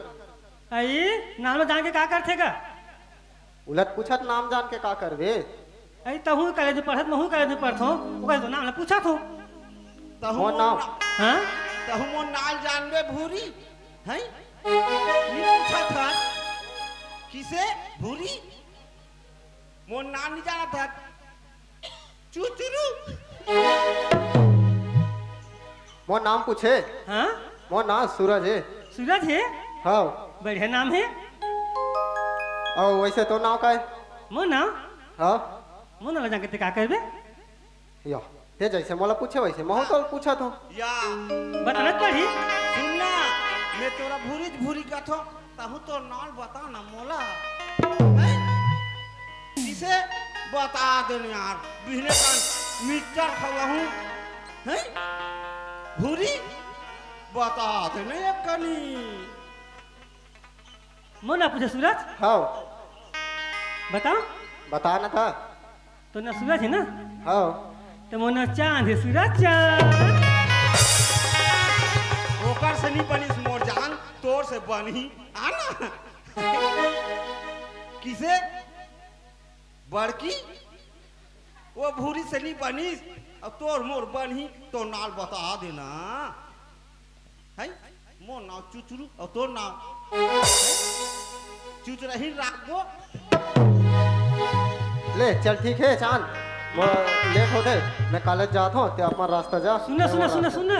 अई, नाम जान के का करथे का? उलट पूछत नाम जान के का करबे? अई, तहूँ कॉलेज में पढ़त, महूँ कॉलेज में पढ़त हूँ, ओकर तो नाम ला पूछत हूँ। तहूँ मोर मोर नाम। ना-, हाँ? तहूँ मोर नाम जानबे भूरी? हैं? नहीं पूछत हस। किसे? भूरी? मोर नाम नहीं जानत हस। चुचुरू। मोर नाम पूछे? हाँ? मोर नाम सूरज हे। सूरज हे? हाँ। बढ़िया नाम हे। अउ वैसे तो नाम का हे? मोर नाम? हाँ। मोर नाम ला जान के ते का करबे? या, ते जैसे मोला पूछे वैसे महूँ तो पूछत हूँ। या। बताना पड़ही। सुन ना, मैं तोला भूरी भूरी कथों। तहूँ तो नाम बता ना मोला। हैं? किसे? बता दे ना यार, बिहने का मिक्सचर खवाहूँ। हैं? भूरी? बता दे ना एक कनी। मोर नाम पूछे सूरज? हाँ। बता। बता ना ता। तोर नाम सूरज हे ना? हाँ। त मोर नाम चांद हे, सूरज चांद। ओकर से नी बनिस मोर जान, तोर से बनही। आना। किसे? बड़की? वो भूरी से नी बनिस, अब तोर मोर बनही, तो नाम बता देना। हैं? मोर नाम चुचरू, अउ तोर नाम? हैं? चुचरही राखबो। ले, चल ठीक हे, चांद। मोर लेट होथे, मैं कॉलेज जात हूँ, ते अपन रास्ता जा। सुन ना, मैं सुन ना, वो सुन ना, रास्ता। सुन ना।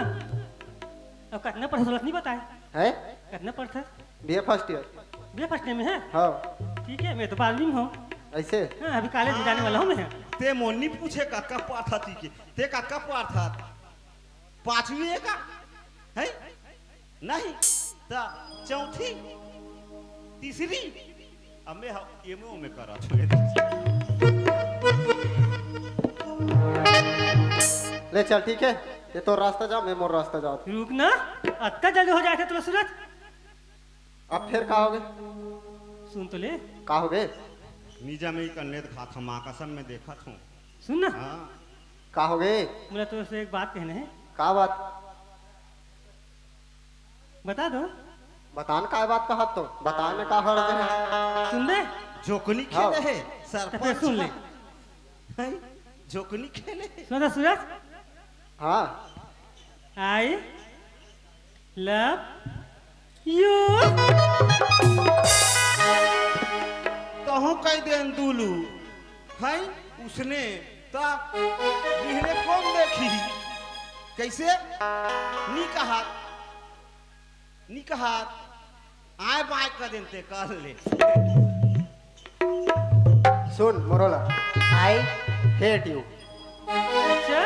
अब कतना पढ़थस, नहीं बताए। हैं? कतना पढ़थस? BA first year. BA first year में हे? हाँ। ठीक हे, मैं तो बारहवीं में हूँ। ऐसे? हाँ, अभी कॉलेज में जाने वाला हूँ मैं। ते मोर नी पूछे कतका पढ़थस कि, ते कतका पढ़थस? पाँचवीं हे का? हैं? नहीं, त चौथी, तीसरी, अब मैं ह-, एमओ में करत हूँ। ले चल, ठीक हे, ते तोर रास्ता जा, मैं मोर रास्ता जात हूँ। रुक ना, अतका जल्दी हो जाथे तोला सूरज? अब फेर का होगे? सुन तो ले। का होगे? निजा में ही कन्ने दिखा था, माँ कसम में देखत हूँ। सुन ना। हाँ। का होगे? मोला तोर से एक बात कहना हे। का बात? बता दो। बता ना, काय बात कहत तो? बता ना, का हड़ दे हे? सुन बे। जोकनी हाँ। खेले हे, सरपंच सुन ले। हाँ। हैं? जोकनी खेले हे। सुन तो सूरज। हाँ। I love you। तहूँ कह देन दुलू। हैं? उसने त बिहने कौन देखी? कैसे? नी कहा, नी कहा, आय बाय कर देते, कर ले। सुन, मोरोला, I hate you। अच्छा?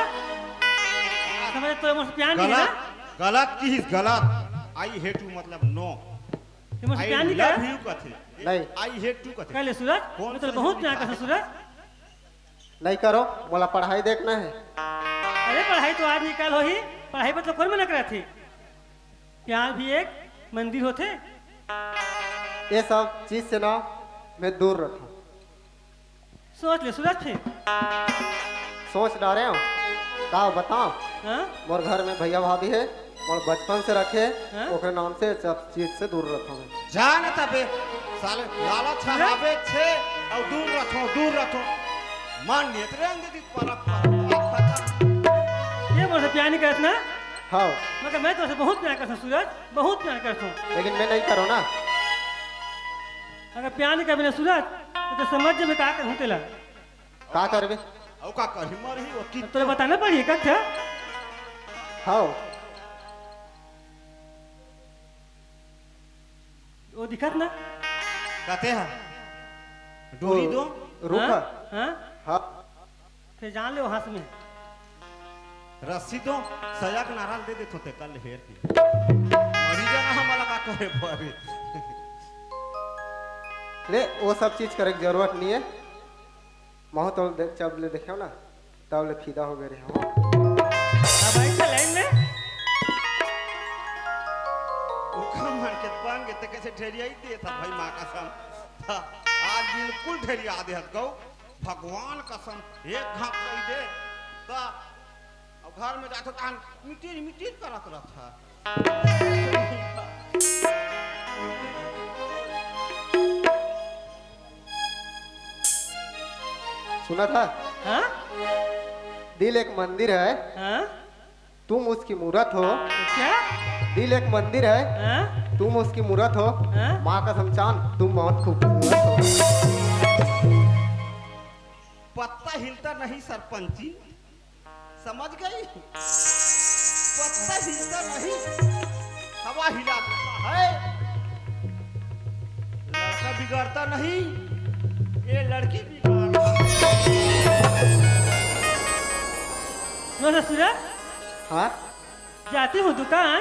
समझ तो मोर से प्यार नहीं है गलत, ना? गलत किहिस, गलत। I hate you मतलब no। ते मोर से I प्यार नहीं love करा? You कथे। नहीं। I hate you कथे। कह ले सूरज, कौन मैं तो सा बहुत हिंदी प्यार करता सूरज। नहीं करो, मोला पढ़ाई देखना हे। अरे पढ़ाई तो आज निकाल होही, पढ़ाई पर तो कोई मना करत हे। प्यार भी एक मंदिर होथे। ये सब चीज से ना मैं दूर रखूं। सोच ले सूरज फिर। सोच डारे हूँ। का बताओ? हाँ? मोर घर में भैया भाभी हे, मोर बचपन से रखे, हाँ? ओकरे नाम से सब चीज से दूर रखो मैं। जा न तबे, साले लालच ह हाँ? आवे छे, अउ दूर रखो, दूर रखो। मान नियत रंग दी परक, परक, परक, खत्म। ये मोर से प्यार नहीं करत ना? हाँ। मगर मैं तोसे बहुत प्यार करता हूँ सूरज, बहुत प्यार करता हूँ। लेकिन मैं नहीं करो ना। अगर प्यार नहीं करबे ना सूरज, तो, तो समझ में का करूँ तेला। का करबे? अउ का करही, मरही, वो की अब तोला बताना पड़ही का क्या? हाँ। वो दिखत ना? कते ह? डोरी वो दो। रुख ह। हाँ? हाँ। हाँ। फिर जान ले वहाँ से मैं। रस्सी दो, सया के नारा ल दे देथो ते कल हेर के। मरी जाना हमला का करे बाबे। ले, वो सब चीज करे के जरूरत नहीं है। महूँ तो दे-, जब ले देखेव ना, तब ले फिदा हो गए रहे हो। अब आई था लाइन में। ओखा मन के बन के ते कैसे ढेरिया ही देत हस भाई, माँ कसम। आज बिल्कुल ढेरिया देत हस गौ। भगवान कसम, एक घात कही दे। त अब घर में जाथो तहन मिटिर मिटिर करत रहत ह। सुनत ह? हाँ? दिल एक मंदिर है, हाँ? तुम उसकी मूरत हो। क्या? दिल एक मंदिर है, हाँ? तुम उसकी मूरत हो। हाँ? माँ कसम चांद, तुम बहुत खूबसूरत हो। पत्ता हिलता नहीं सरपंची, समझ गई? पत्ता हिलता नहीं, हवा हिला देता है। लड़का बिगड़ता नहीं, ये लड़की बिगाड़ता है। सुनो ससुरा। हाँ? जाती हूँ दुकान।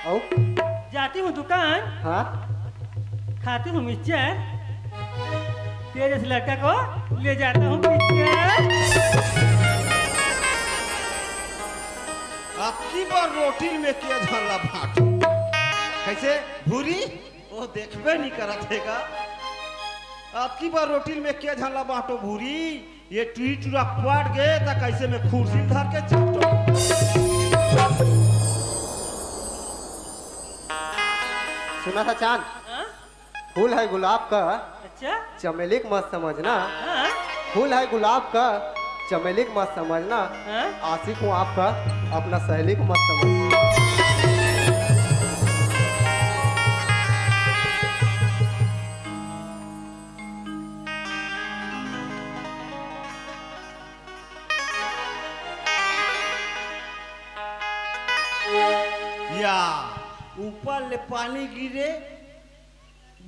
अउ? जाती हूँ दुकान। हाँ? खाती हूँ मिक्सचर। तेरे इस लड़का को ले जाता हूँ पिक्चर। अबकी बार रोटी में के झल्ला भाटो। कैसे? भूरी? वो देखबे नहीं करत हे का? अबकी बार रोटी में के झल्ला बांटो भूरी, ये टुरी टुरा पड़ गे त कैसे मैं खुर्सी धर के चाटो। सुना था चांद, हाँ? फूल है गुलाब का, अच्छा? चमेली के मत समझना। हाँ? फूल है गुलाब का, चमेली के मत समझना। हाँ? आशिक हूँ आपका, अपना सहेली के मत समझना। या ऊपर ले पानी गिरे,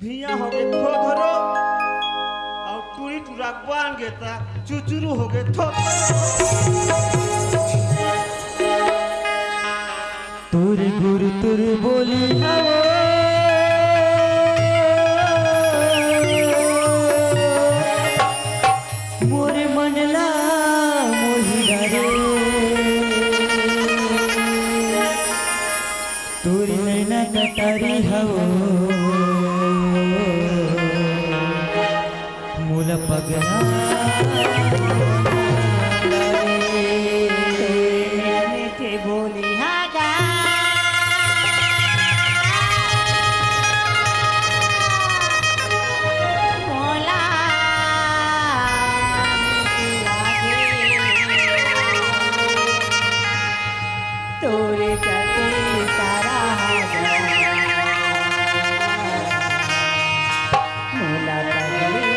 भिया होगे खोधरो, अउ टुरी टुरा बांध गे त चुचुरू होगे थोथरो। तुर गुर तुर बोली हवो, मोर मन ला मोही डारे। तोर नैना कटारी हवो, मोला पगला मीठे बोली हा गा। मोला लागे तोरे चलते सारा हाजा मोला पगले।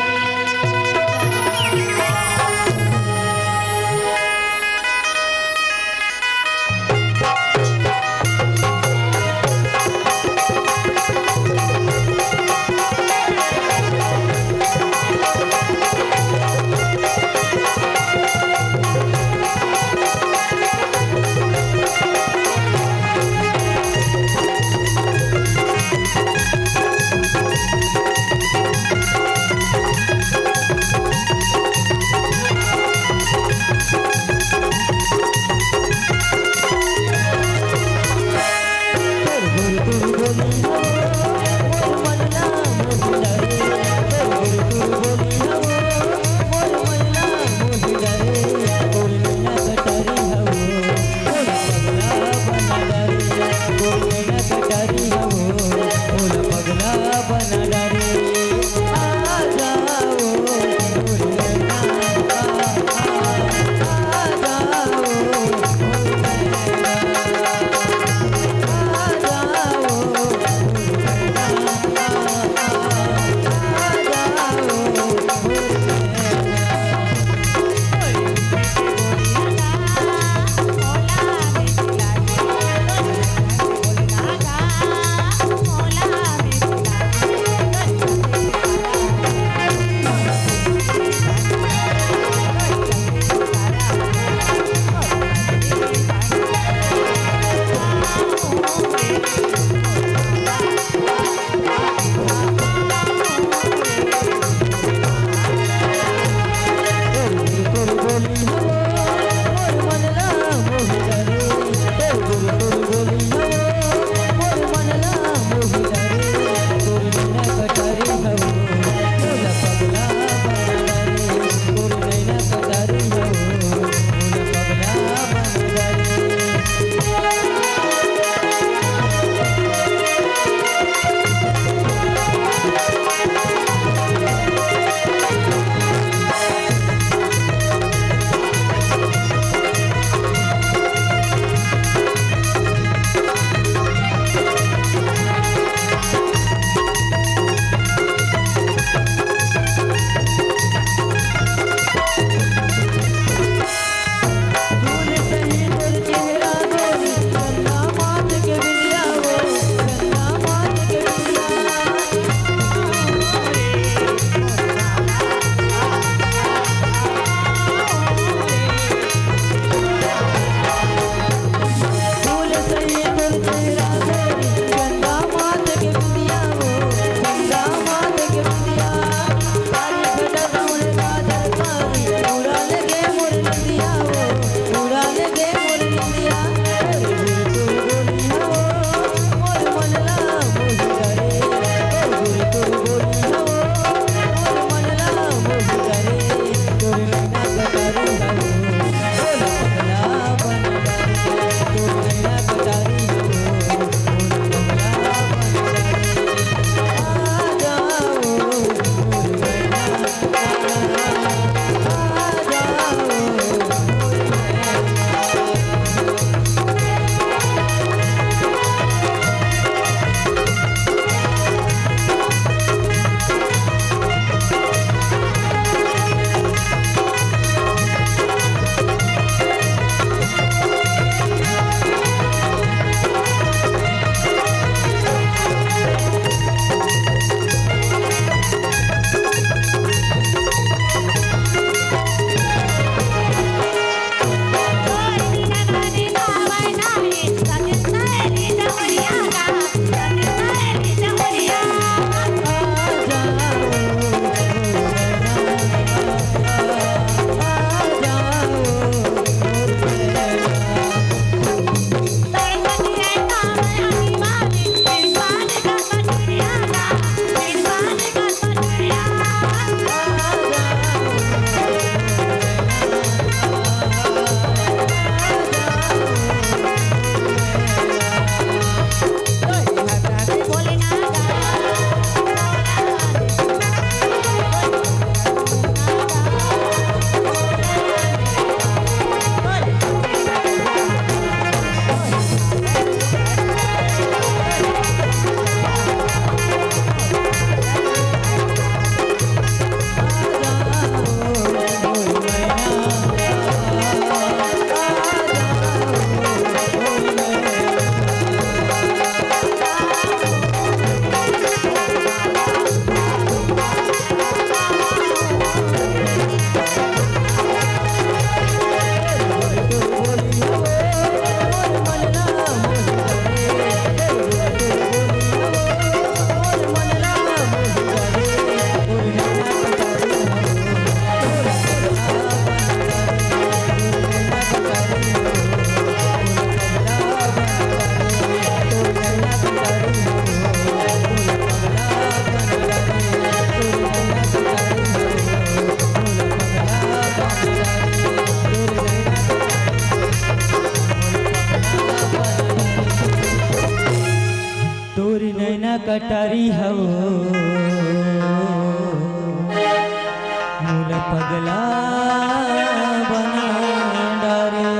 नैना कटारी हवो, मोला पगला बना डारे।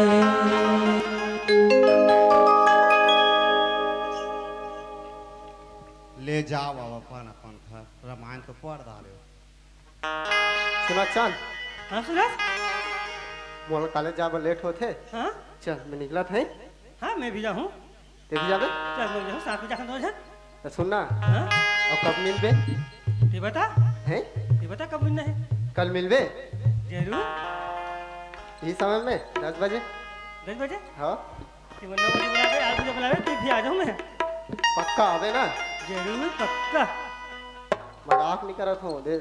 ले जाओ अब अपन, अपन घर, रामायण तो पढ़ डारे। सुना चांद। हाँ सूरज। मोला कॉलेज जाए बर लेट होथे। हाँ। चल, मैं निकलत हँव। हाँ, मैं भी जाहूँ। ते भी जाबे? चल, मैं जाहूँ, साथ में जाहूँ दोनों झन। त सुन ना। हाँ? अउ कब मिलबे? ते बता। हैं? ते बता कब मिलना हे? कल मिलबे? जरूर। इही समय में दस बजे? दस बजे? हाँ। ते नौ बजे बुलाबे, आठ बजे बुलाबे, ते भी आ जाहूँ मैं। पक्का आबे ना? जरूर, पक्का। मजाक नइ करत हँव, दे।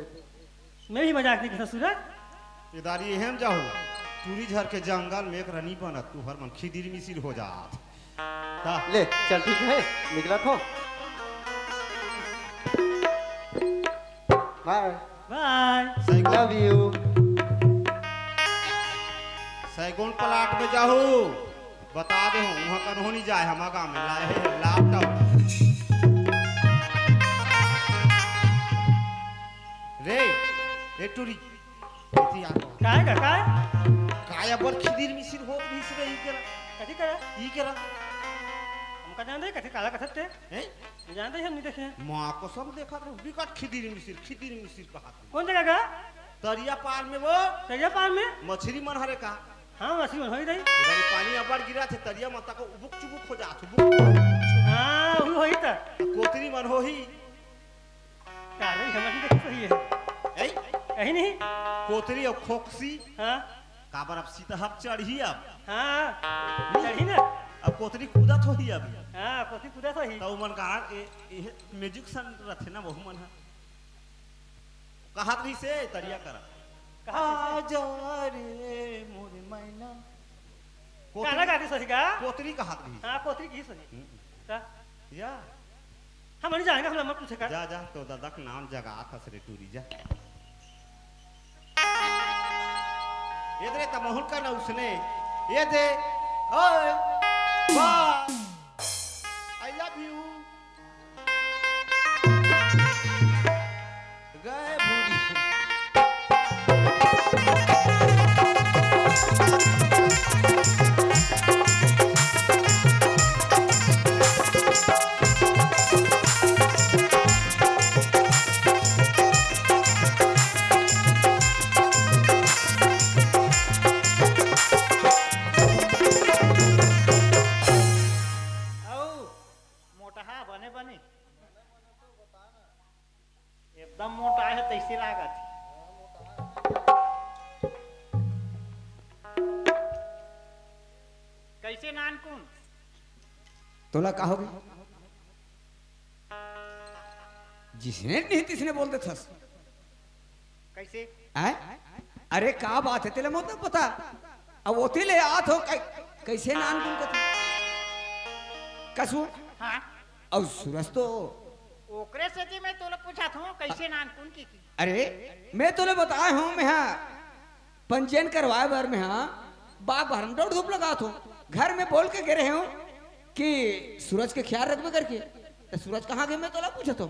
मैं भी मजाक नइ करत हँव सूरज। ए दारी एहम जाहू, टूरी झर के जंगल में एक रनी बनत, तुँहर मन खिदिर मिसिर हो जात। ता। ले, चल ठीक हे, निकलत हँव। बाय। बाय। सैगुन। Love you। सैगुन प्लाट में जाहू, बता देहूँ, उहाँ कनहो नइ जाए, हमर गाँव में लाए हे laptop। रे, ए टूरी, एती आ तो। काय का, काय? काय अब्बड़ खिदिर मिसिर होत रहिस रे, ई केरा? कथी केरा? ई केरा? हमका जान दे, कथी काला कथत ते? हैं? मैं जान दे, हम नइ देखे। माँ कसम देखत रहे, बिकट खिदिर मिसिर, खिदिर मिसिर कहत रहे। कौन जगह का? तरिया पार में वो। तरिया पार में? मछरी मन हरे का? हाँ, मछरी मन होही रही। इधर पानी अब्बड़ गिरत हे, तरिया म तक उबुक चुबुक हो जात, उबुक। हाँ, वो होही त। कोतरी मन होही। का नहीं, हमर नहीं देखी सही हे। ऐ? कहीं नहीं। कोतरी अउ खोकसी। हाँ। काबर अब सीतहर चढ़ही अब। हाँ, नहीं। चढ़ही ना। अब कोतरी कूदत होही अब। हाँ, कोतरी कूदत होही। त उमन कहाँ, ए, ए, म्यूजिक सन रथे ना, वहू मन ह। कहत रहिस हे, तरिया करा। कहत रहिस हे। आ जा रे मोर मैना। कोतरी, गाना गाती सही का? कोतरी कहत रहिस। हाँ, कोतरी की सही। हम्म। का? या। हम नहीं जानेंगे, हम मत पूछे कर। जा, जा, तो दादा के नाम जगात हस रे टूरी, जा। ये दे रे, त महुल का ना उसने। ये दे। ओए, bye। I love you। गए भूरी। अउ मोटहा बने बने। एकदम मोटा हे, तइसे लागत हे। कइसे नानकुन? तोला का होगे? जिसने नहीं तिसने बोल देथस। कइसे? आय? अरे का बात हे, तेला मोला पता। अब ओती ले आत हो, कै-, कइसे नानकुन कथे? कसू? हाँ। अउ सूरज तो ओकरे सेती मैं तोला पूछत हूँ, कइसे नानकुन की, की? अरे, मैं तोला बताए हूँ, मैं हा पंजीयन करवाए बर मैं हा बाग बहर में दौड़ धूप लगात हूँ। घर में बोल के गे रहे हूँ कि सूरज के ख्याल रखबे करके। त सूरज कहाँ गे, मैं तोला पूछत हूँ।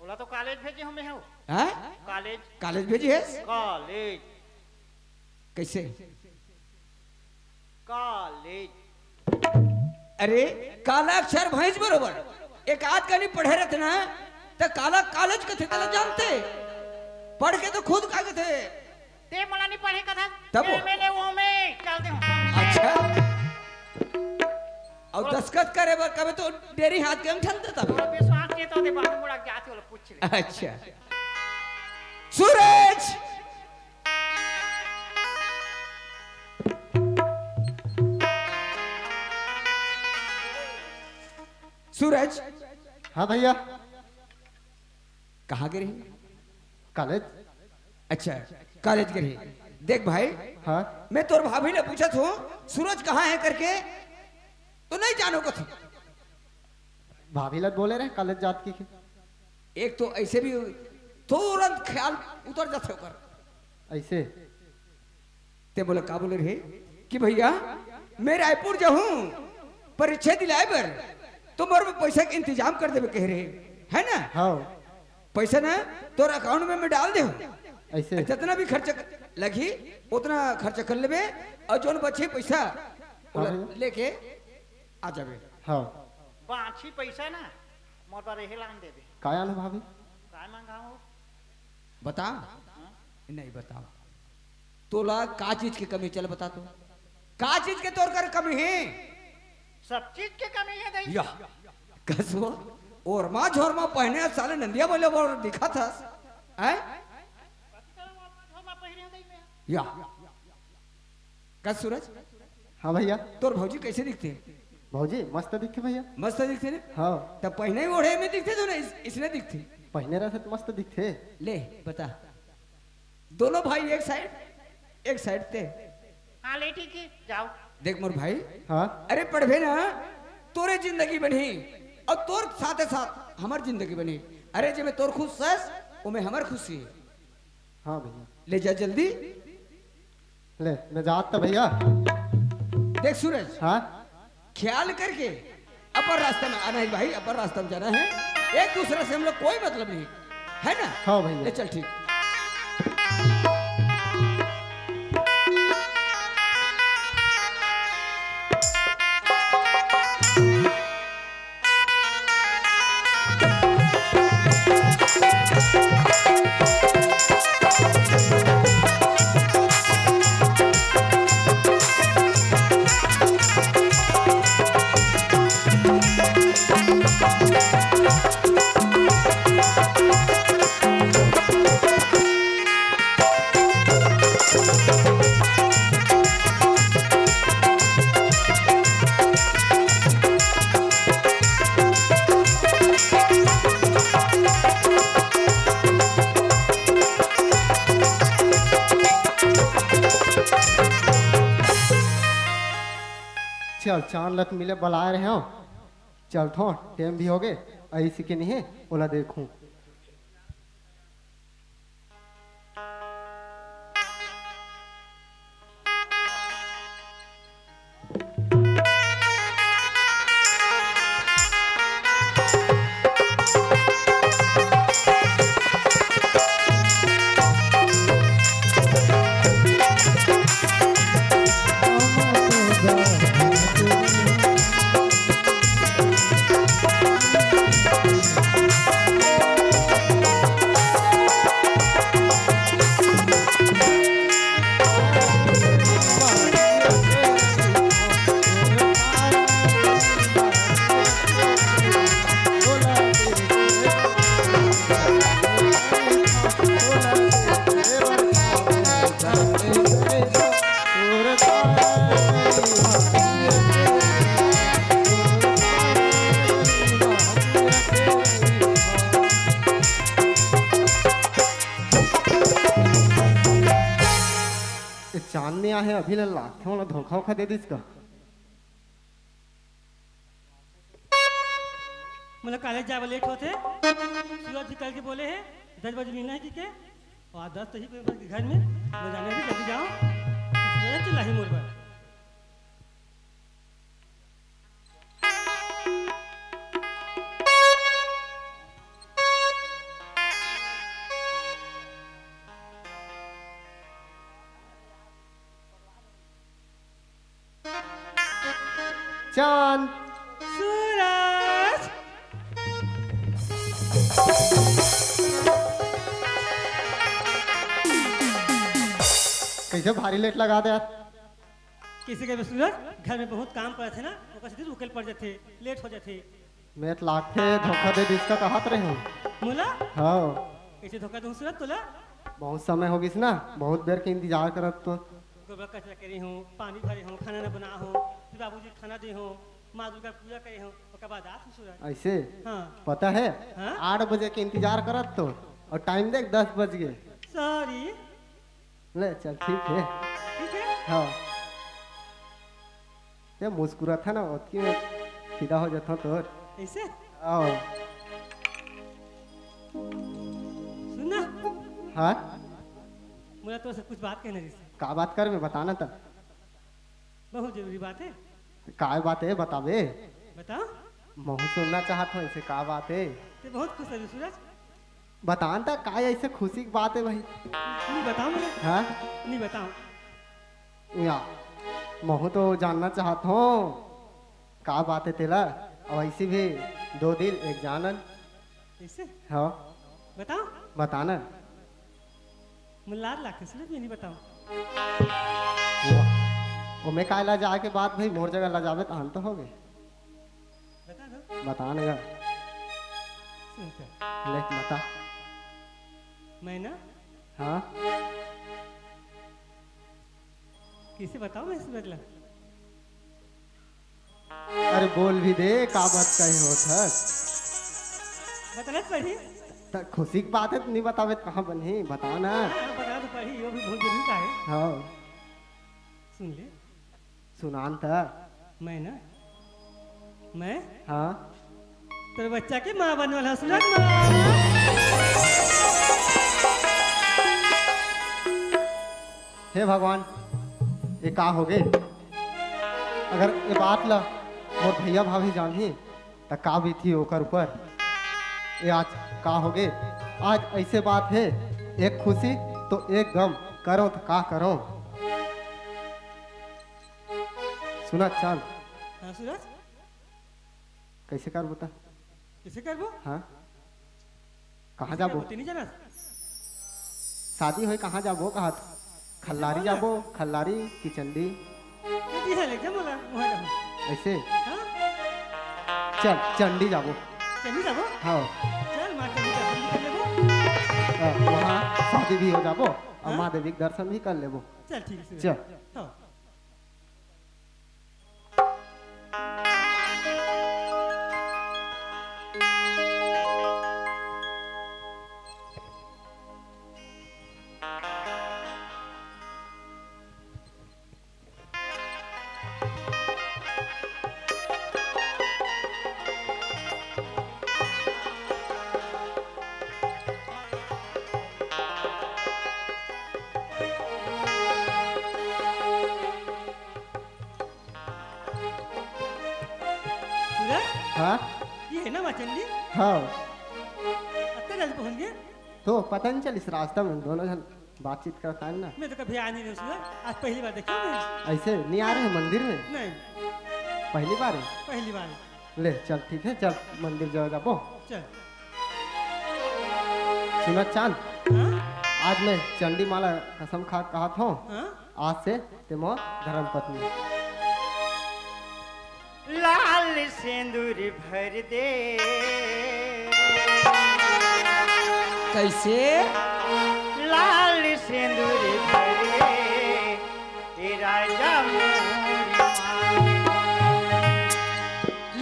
ओला तो कॉलेज भेजे हूँ मैं हूँ। हैं? कॉलेज। कॉलेज भेजे हस? कॉलेज। कइसे? कॉलेज। अरे, काला अक्षर भैंस बरोबर। एक आध कनी पढ़े रहते ना, त काला कॉलेज कथे, तेला जानते। पढ़ के तो खुद का कथे। ते मोला नहीं पढ़े कथा। तब वो? एम एल ए ओ में चल दे हूँ। अच्छा। अउ दस्खत करे बर कबे तो डेरी हाथ के अंगठा ल देता बे। तोरा विश्वास नहीं तो दे, बाबू मोड़ा जाते वाला पूछ ले। अच्छा। सूरज! सूरज! हाँ भैया। कहाँ गे रहे? कॉलेज। अच्छा, कॉलेज गे रहे। देख भाई, हाँ? मैं तोर भाभी ले पूछत हूँ, सूरज कहाँ हे करके, तो नहीं जानो कथे। भाभी ला बोले रहे कॉलेज जात की के। एक तो ऐसे भी तुरंत ख्याल उतर जाथे ओकर। ऐसे? ते मोला का बोले रहे कि भैया, मैं रायपुर जाहूँ परीक्षा दिलाए बर, तो मोर पैसा के इंतजाम कर देबे कहे रहे, है ना? हाँ। पैसा ना तोर अकाउंट में मैं डाल दे हूँ। ऐसे? जितना भी खर्च लगही, उतना खर्च कर लेबे, और जोन बचे पैसा, हाँ ओला भैया। लेके आ जाबे। हाँ। बांची पैसा ना, मोर बर एहे लान देबे। काय आन भाभी? काय मंगाओ? बता। हाँ? नहीं बताओ। तोला का चीज के कमी, चल बता तो। का चीज के तोर कर कमी है? सब चीज के कमी है दई। या। कसो? ओरमा झोरमा पहने साले नंदिया बोले बोल दिखा था। हैं? या। का सूरज? हाँ भैया। तोर भौजी कैसे दिखथे? भौजी मस्त दिखथे भैया। मस्त दिखथे ने? हाँ। तब पहने ही ओढ़े में दिखथे तो ना इस, इसने दिखथे? पहने रहथे तो मस्त दिखथे। ले बता, दोनों भाई एक साइड, एक साइड ते। हाँ ले ठीक है, जाओ। देख मोर भाई। हाँ। अरे पढ़बे ना, तोरे जिंदगी बनही और तोर साथे साथ हमर जिंदगी बनही। अरे जे में तोर खुश हस, ओमे हमर खुशी है। हाँ भैया। ले जा जल्दी। ले, मैं जात त भैया। देख सूरज, हाँ? ख्याल करके अपन रास्ता में आना है भाई, अपन रास्ता में जाना है। एक दूसरे से हम लोग कोई मतलब नहीं, है ना? हाँ भैया। ले चल ठीक। चल, चांद ल त मिले बलाए रहे हंव। चलथों, टेम भी होगे, अइसे के नहीं हे, ओला देखूं। ए, चांद नहीं आहे, अभी ले लागथे, ओला धोखा वोखा दे दिस का? मोला कॉलेज जाए बर लेट होथे। सूरज जी कल के बोले हे, दस बजे मिलना हे कहिके। अउ आज दस तो ही कोई घर में, मैं जाने भी जल्दी जाओ। सूरज चिल्लाही मोर बर। चांद। सूरज। कइसे भारी लेट लगा दे यार? कइसे कहिबे सूरज, घर में बहुत काम परत हे ना, ओकर सेती रुके ल पड़ जाथे, लेट हो जाथे। मैं त लागथे धोखा दे दिस का कहत रहे हूँ। मोला? हाँ। कइसे धोखा दूँ सूरज तोला? बहुत समय हो गिस ना, बहुत बेर के इंतजार करत तो। गोबर कचरा करे हूँ, पानी भरे हूँ, खाना न बना हूँ, फिर बाबूजी खाना दे हूँ, माँ दुर्गा पूजा करे हूँ, ओकर बाद आत हूँ सूरज। ऐसे? हाँ। पता है? हाँ? आठ बजे के इंतजार करत तो, और टाइम देख, दस बज गए। सॉरी। ले चल, ठीक है। ठीक है? हाँ। ये मुस्कुरात हे ना, ओतकी में फिदा हो जाता तोर। ऐसे? आओ। सुन ना। हाँ? मोला तोर से कुछ बात कहना रहिस। का बात करबे, बताना त। बहुत जरूरी बात है। काय बात है, बताबे? बता। महूँ सुनना चाहत हँव, अइसे का बात हे? ते बहुत खुश हे सूरज। बतान त, का अइसे खुशी के बात हे भाई? नहीं बताओ मुझे। हाँ? नहीं बताओ। या, महूँ तो जानना चाहत हँव, का बात हे तेला? अउ अइसे भी दो दिल एक जान अन। अइसे? हाँ। बताओ। बताना। मोला लाज लागथे सूरज, मैं नहीं बताओ। वाह। ओमे काय लजाए के बात भाई, मोर जगह लजाबे तहन तो होगे। बता दो। बता न गा। सुन कर। ले, बता। मैं ना हाँ। कइसे बताओ मैं सूरज ला? अरे बोल भी दे, का बात कहे होत हस? बता ना पड़ी। त खुशी के बात हे, त नहीं बताबे त कहाँ बनही? बता ना। हाँ, हाँ, बता तो पड़ी, यो भी बहुत जरूरी का हे। हाँ। सुन ले। सुनान त। मैं ना, मैं हाँ। तोर बच्चा के माँ बनने वाला हँव, सुनत ना। हे भगवान, ये का होगे? अगर ये बात ला मोर भैया भाभी जानही, त का बीतही ओकर ऊपर? ये आज का होगे? आज अइसे बात हे, एक खुशी तो एक गम, करँव त का करँव? सुनत चाँद। हाँ, सूरज। कइसे करबो त? कइसे करबो? हाँ। कहाँ कइसे जाबो? करबो, ते नहीं जानस? शादी होय, कहाँ जाबो कहत? खल्लारी जाबो, खल्लारी कि चंडी? ये है, ले जा मोला, वहाँ जाबो। अइसे? हाँ? चल, चंडी जाबो। चंडी जाबो? हाँ। चल, माँ चंडी दर्शन भी कर लेबो। हाँ, वहाँ शादी भी हो जाबो, अउ हाँ? माँ देवी के दर्शन भी कर लेबो। चल, ठीक हे, सूरज। चल। हाँ। सूरज? हाँ? ये है ना माँ चंडी? हाँ। अत्ता जल्दी पहुँच गए? तो पता नहीं चलिस, रास्ता में दोनों झन बातचीत करत आएन ना। मैं तो कभी आए नहीं हँव सूरज, आज पहली बार देखे हँव मैं। अइसे नहीं आए रहे मंदिर में? नहीं। पहली बार हे? पहली बार। ले चल, ठीक हे, चल मंदिर जाबो। चल। सुनत चाँद, हाँ? आज मैं चंडी माँ ला कसम खा के कहत हँव, हाँ? आज से ते मोर धर्मपत्नी। लाल सेंदूर भर दे। कइसे? लाल सेंदूर भर दे, ए राजा मोर मांग।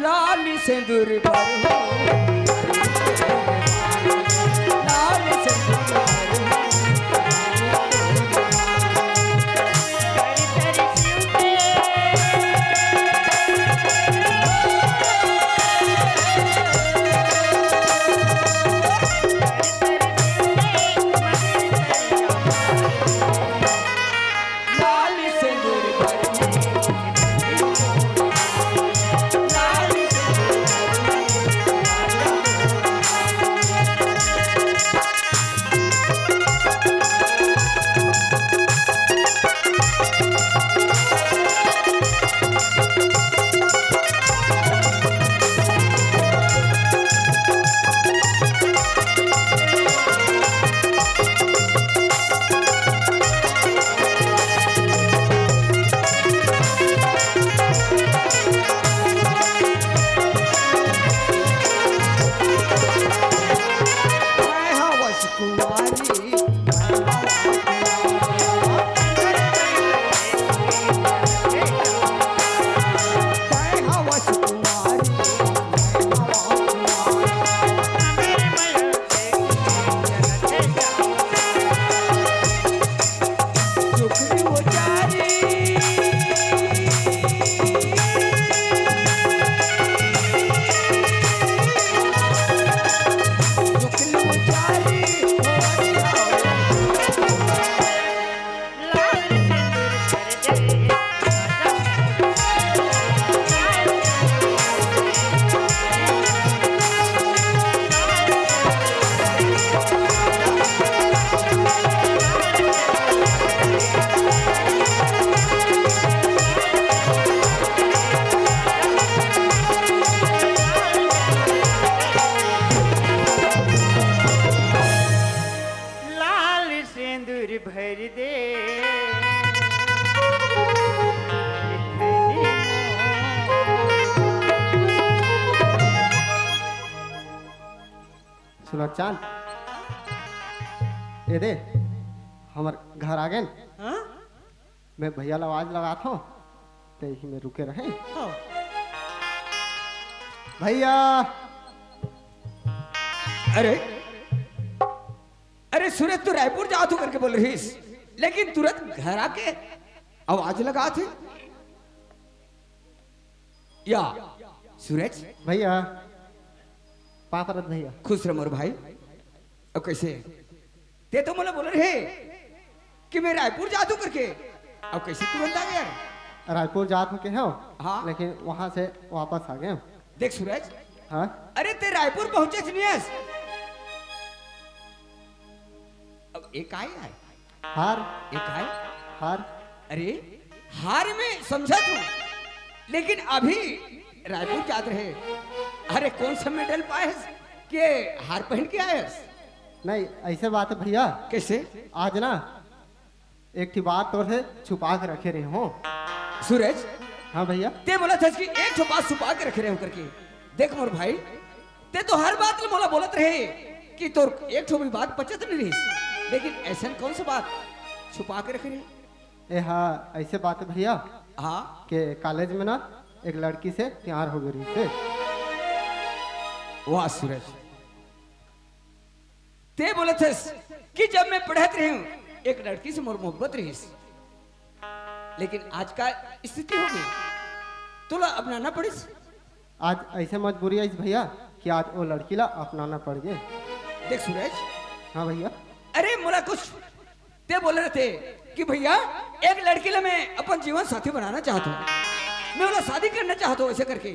लाल सेंदूर भर हो, लाल सेंदूर भर हो। सुनत चांद, ए दे, हमर घर आ गेन। हाँ? मैं भैया ला आवाज लगात हूँ, ते ही में रुके रहे। हाँ। भैया। अरे, अरे सूरज, तू रायपुर जात हो करके बोल रहीस, लेकिन तुरंत घर आके आवाज लगात हे। या, सूरज। भैया, पाँव परत भैया। खुश रह मोर भाई। अब कैसे? ते तो मोला बोले रहे कि मैं रायपुर जात हूँ करके, अब कैसे तुरंत आ गया? रायपुर जात हों कहे हंव, हाँ। लेकिन वहां से वापस आ गए हंव। देख सूरज। हाँ। अरे ते रायपुर पहुंचे नहीं हस। अब ये काय आय? हार। ये काय? हार। अरे, हार में समझत हूँ, लेकिन अभी रायपुर जात रहे। अरे, कौन सा मेडल पायस के हार पहन के आयस? नहीं, ऐसे बात है भैया। कैसे? आज ना एक ठी बात तोर से छुपा के रखे रहे हूँ। सूरज। हाँ भैया। ते बोला था कि एक ठो बात छुपा के रखे रहे हूँ करके। देख मोर भाई, ते तो हर बात ल मोला बोलत रहे कि तोर एक ठो भी बात पचत नहीं रहिस, लेकिन ऐसन कौन सा बात छुपा के रखे रहे? ए हा, ऐसे बात है भैया। हाँ। के कॉलेज में ना एक लड़की से प्यार हो गई रहिस हे। वाह सूरज, ते बोलत हस कि जब मैं पढ़त रहे हूँ, एक लड़की से मोर मोहब्बत रहिस, लेकिन आज का स्थिति हो गई, तोला अपनाना पड़िस। आज ऐसे मजबूरी आइस भैया कि आज वो लड़की ला अपनाना पड़ गए। देख सूरज। हाँ भैया। अरे मोला कुछ ते बोले रहते कि भैया, एक लड़की ला मैं अपन जीवन साथी बनाना चाहत हूँ, मैं ओला शादी करना चाहत हूँ, ऐसे करके।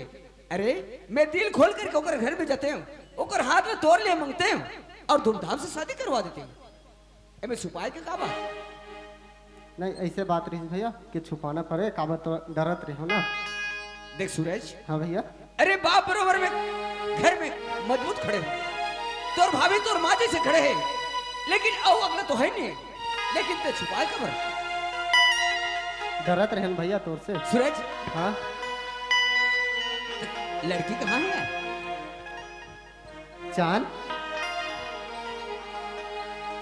अरे मैं दिल खोल करके ओकर घर में जाते हूँ, ओकर हाथ में तोर लिए मांगते हूँ और धूमधाम से शादी करवा देते हूँ। एमे छुपाए के का बात? नहीं, ऐसे बात रहिस भैया कि छुपाना पड़े, काबर तो डरत रहे हो ना। देख सूरज। हाँ भैया। अरे बाप बरोबर में घर में मजबूत खड़े हो, तोर भाभी तोर माँ जैसे खड़े है, लेकिन अउ अगला तो है नहीं, लेकिन ते छुपाए काबर? डरत रहे न भैया तोर से। सूरज। हाँ। लड़की कहाँ है यार? चांद।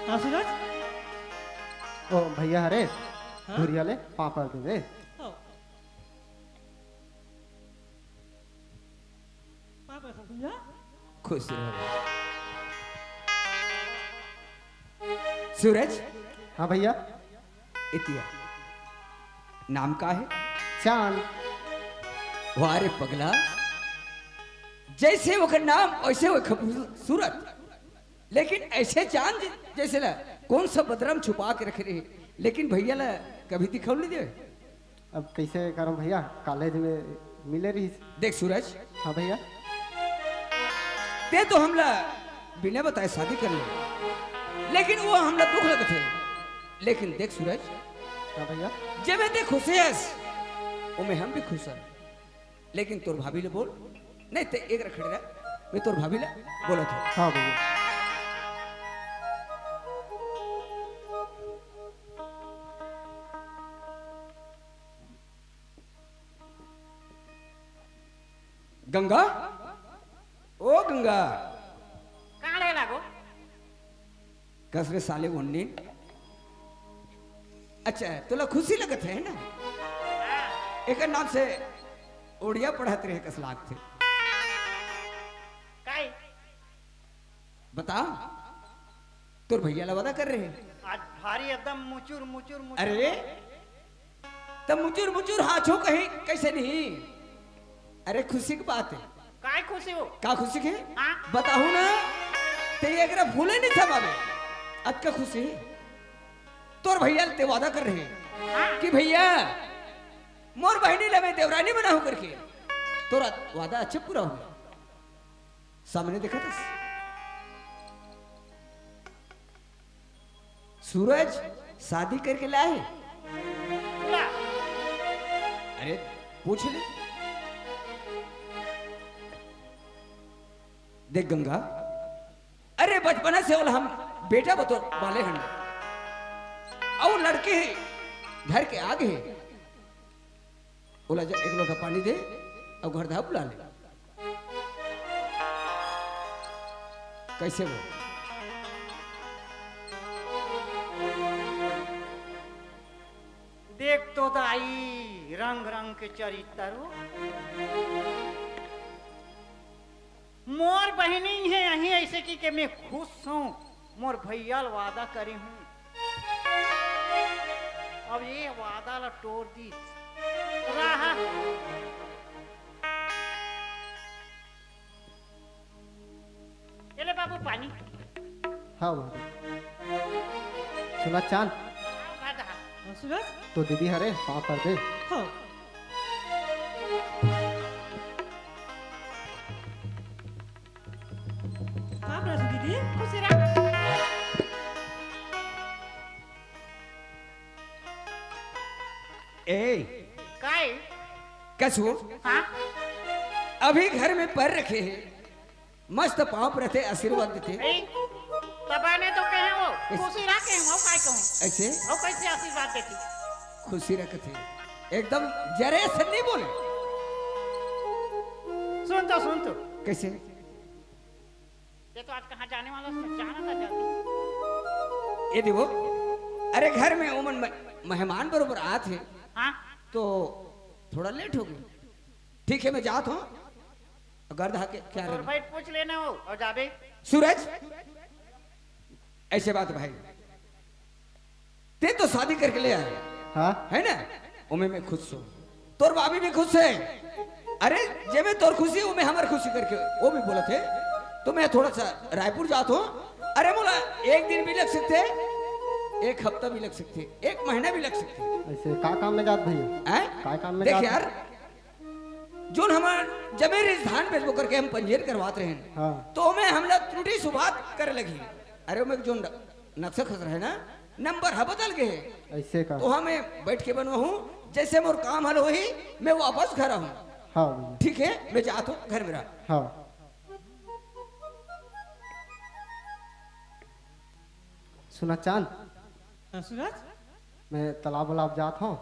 हाँ सूरज। ओ भैया हरे। हाँ? धुरिया ले पापड़ दे दे। ओ। पापड़ खा भैया। खुश रहो। सूरज। हाँ भैया। इतिया नाम का है? चांद। वाह रे पगला, जैसे ओकर नाम वैसे ओकर खूबसूरत, लेकिन ऐसे चांद जैसे ला कौन सा बदरम छुपा के रखे रहे, लेकिन भैया ला कभी दिखाऊ नहीं दे। अब कैसे करूं भैया, कॉलेज में मिले रहिस। देख सूरज। हाँ भैया। ते तो हमला बिना बताए शादी कर ले, लेकिन वो हमला दुख लगत है। लेकिन देख सूरज। हाँ भैया। जेमे ते खुश हस, ओमे हम भी खुश हन। लेकिन तोर भाभी ले बोल, नहीं ते एक रखड़े रह, मैं तोर भाभी ले बोलत हूँ। हाँ भैया। गंगा, ओ गंगा। कां ले लागो? कस रे साले उन्नीन। अच्छा, तोला खुशी लगत है ना? एकर नाम से ओड़िया पढ़त रहे कस लागथे। काय? बता, तोर भैया ला वादा कर रहे हैं। आज भारी एकदम मुचुर, मुचुर, मुचुर। अरे, त मुचुर, मुचुर हाछो कहीं कैसे नहीं? अरे, खुशी की बात है। काय खुशी हो? का खुशी के? हाँ? बताहू ना, ते एकरा भूले नहीं था बाबे। अतका खुशी। तोर भैया ते वादा कर रहे हैं हाँ? कि भैया, मोर बहिनी ला मैं देवरानी बनाहूं करके। तोर वादा अच्छा पूरा हो गया। सामने देखा था। सूरज शादी करके लाए? ला। अरे पूछ ले। देख गंगा, अरे बचपना से ओला हम बेटा बतौर पाले हन, अउ लड़की धर के आ गे हे, ओला जा एक लोटा पानी दे अउ घर धा बुला ले। कइसे वो? देख तो दाई, रंग रंग के चरित्र वो। मोर बहिनी हे, अहीं अइसे कि के मैं खुश हूँ। मोर भैया ल वादा करे हूँ, अब ये वादा ला तोड़ दिस। रहा। ये ले बाबू पानी। हाँ भाभी। सुना चांद, हाँ, सूरज। तो दीदी हरे पाँव पर दे। हाँ। पाँव पर दीदी। खुशी रह। ए, काय? कसू? हाँ? अभी घर में पैर रखे हे, मस्त पाँव पर रखे, आशीर्वाद देथे। ए, तबा ने तो कहे हो, इस खुशी रखे हो, काय कहूँ? ऐसे? वो कैसे आशीर्वाद देती? खुशी रखथे, एकदम जरे से नहीं बोले। सुन तो, सुन तो। कैसे? ये तो आज कहाँ जाने वाला, उसमें जाना था जल्दी। ये देखो, अरे घर में उमन म-, मेहमान बरोबर आत हे, हाँ। तो थोड़ा लेट हो गई। ठीक है, मैं जात हूँ। गर्द हा के क्या तो रे? भाई पूछ लेना हो और जाबे। सूरज, ऐसे बात भाई, ते तो शादी करके ले आए, हाँ। है ना? ओमे मैं खुश हूँ, तोर भाभी भी खुश है। अरे, जे में तोर खुशी, ओमे हमर खुशी करके वो भी बोलत हे। तो मैं थोड़ा सा रायपुर जात हूँ। अरे मोला, एक दिन भी लग सकथे, एक हफ्ता भी लग सकथे, एक महीना भी लग सकथे। ऐसे का काम में जात भैया? हैं? का काम में देख जात? यार, जोन हमर जमीन रहिस, धान बेचबो करके हम पंजीयन करवात रहेन, हाँ। तो ओमे हमला त्रुटि सुधार करे लगही। अरे, ओमे जोन नक्शा खसरा हे ना, नंबर ह बदल गे हे। ऐसे का? तो हमें बैठ के बनवाहूँ, जैसे मोर काम हल होही, मैं वापस घर आहूँ। हाँ भैया। ठीक है, मैं जात हूँ घर मेरा। हाँ। सुना चांद, हाँ, सूरज। मैं तालाब वालाब जात हूँ,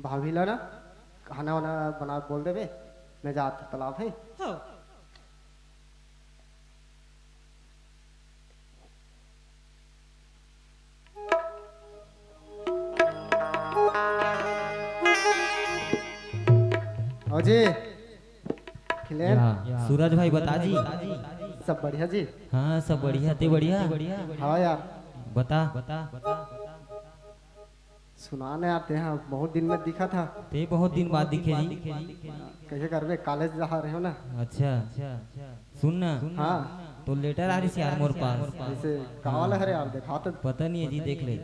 भाभी ला ना खाना वाना बना बोल देबे, मैं जात तालाब है। हाँ। अजय, खिलेन। या, सूरज भाई बता जी। सब बढ़िया जी। हाँ, सब बढ़िया, ते बढ़िया? हाँ यार। बता। सुना ना यार, ते हाँ बहुत दिन में दिखा था। ते बहुत दिन बाद दिखे जी। कहिए करबे, कॉलेज जा रहे हो ना। अच्छा, सुन ना। हाँ। तो लेटर आ रही यार मोर पास। जैसे कावल हरे यार, देखा तो। पता नहीं है जी, देख ले।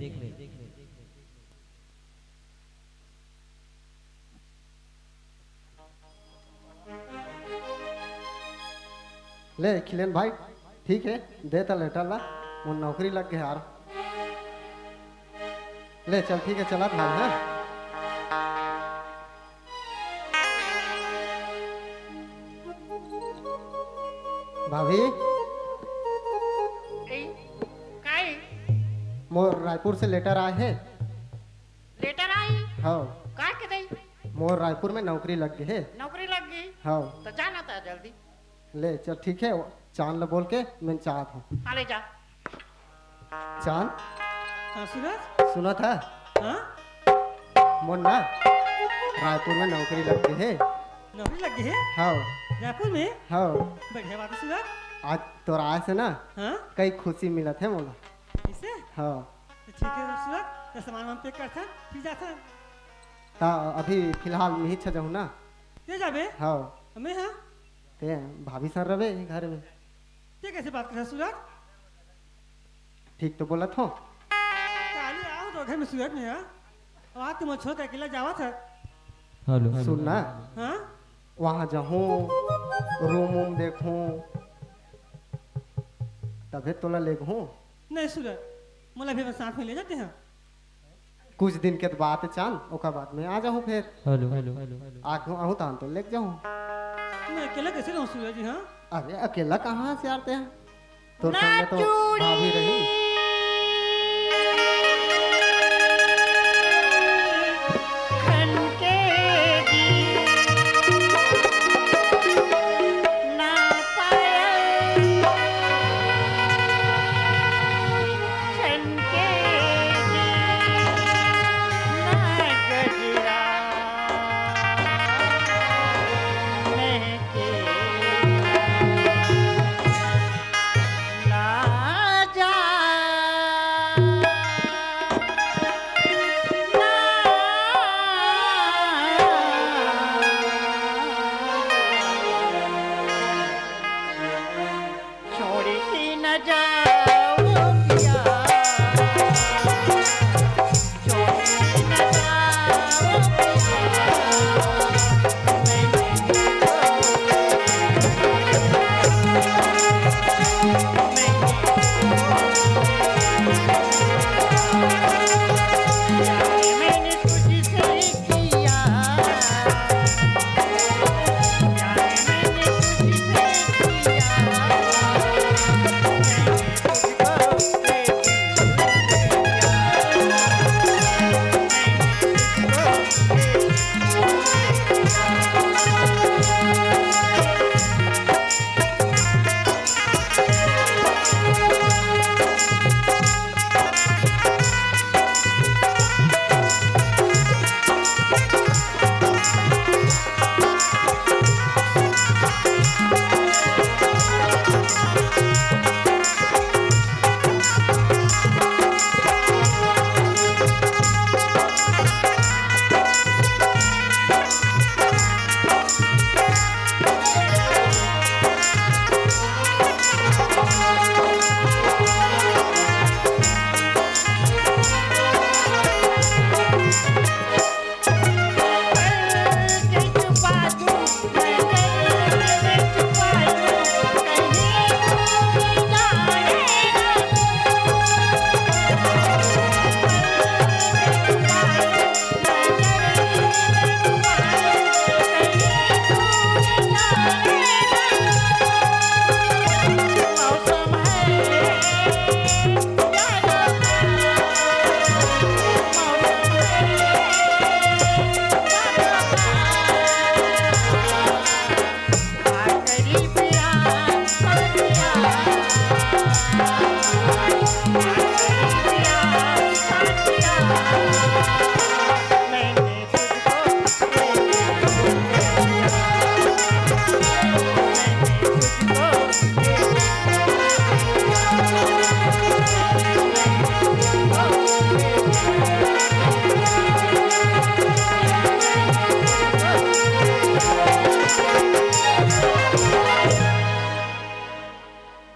ले खिलेन भाई, ठीक है, दे त लेटर ला, मोर नौकरी लग गया यार। ले चल, ठीक है, चलत भाई, हाँ। भाभी, ए, काई? मोर रायपुर से लेटर आए है। लेटर आई? हाँ। का के दई? मोर रायपुर में नौकरी लग गए है। नौकरी लग गई? हाँ। तो जाना था जल्दी। ले चल, ठीक है, चांद ला बोल के मैं चाहत हूँ। हाँ, ले जा। चांद, हाँ, सूरज। सुना था? हाँ? मोर ना रायपुर में नौकरी लग गई है। नौकरी लग गई है? हाँ। रायपुर में? हाँ। बढ़िया बात है सूरज। आज तोर आए से ना, हाँ? कई खुशी मिलत है मोला। इसे? हाँ। तो ठीक है सूरज, तो सामान वामान पैक कर था, फिर जा था। ता अभी फिलहाल मैं ही छजहूँ ना। ले जाबे? हाँ। मैं हाँ? ते भाभी सर रवे घर में। ते कैसे बात कर सूरज? ठीक तो बोलत हो। काली आओ तो घर में सूरज में, हाँ? और आज तुम छोड़ के अकेला जावा था। हेलो। सुन ना। हाँ? वहाँ जाहूँ, रूम वूम देखूँ, तभे तोला लेगहूँ। नहीं सूरज, मोला भी अपन साथ में ले जाते हैं। कुछ दिन के तो बात है चांद, ओकर बाद में आ जाहूँ फिर। हेलो। आगू आहूँ तहन तो लेके जाहूँ। मैं अकेला कैसे रहूँ सूरज जी? हाँ। अरे अकेला कहाँ से आते हैं, तोर संग में तो भाभी रही।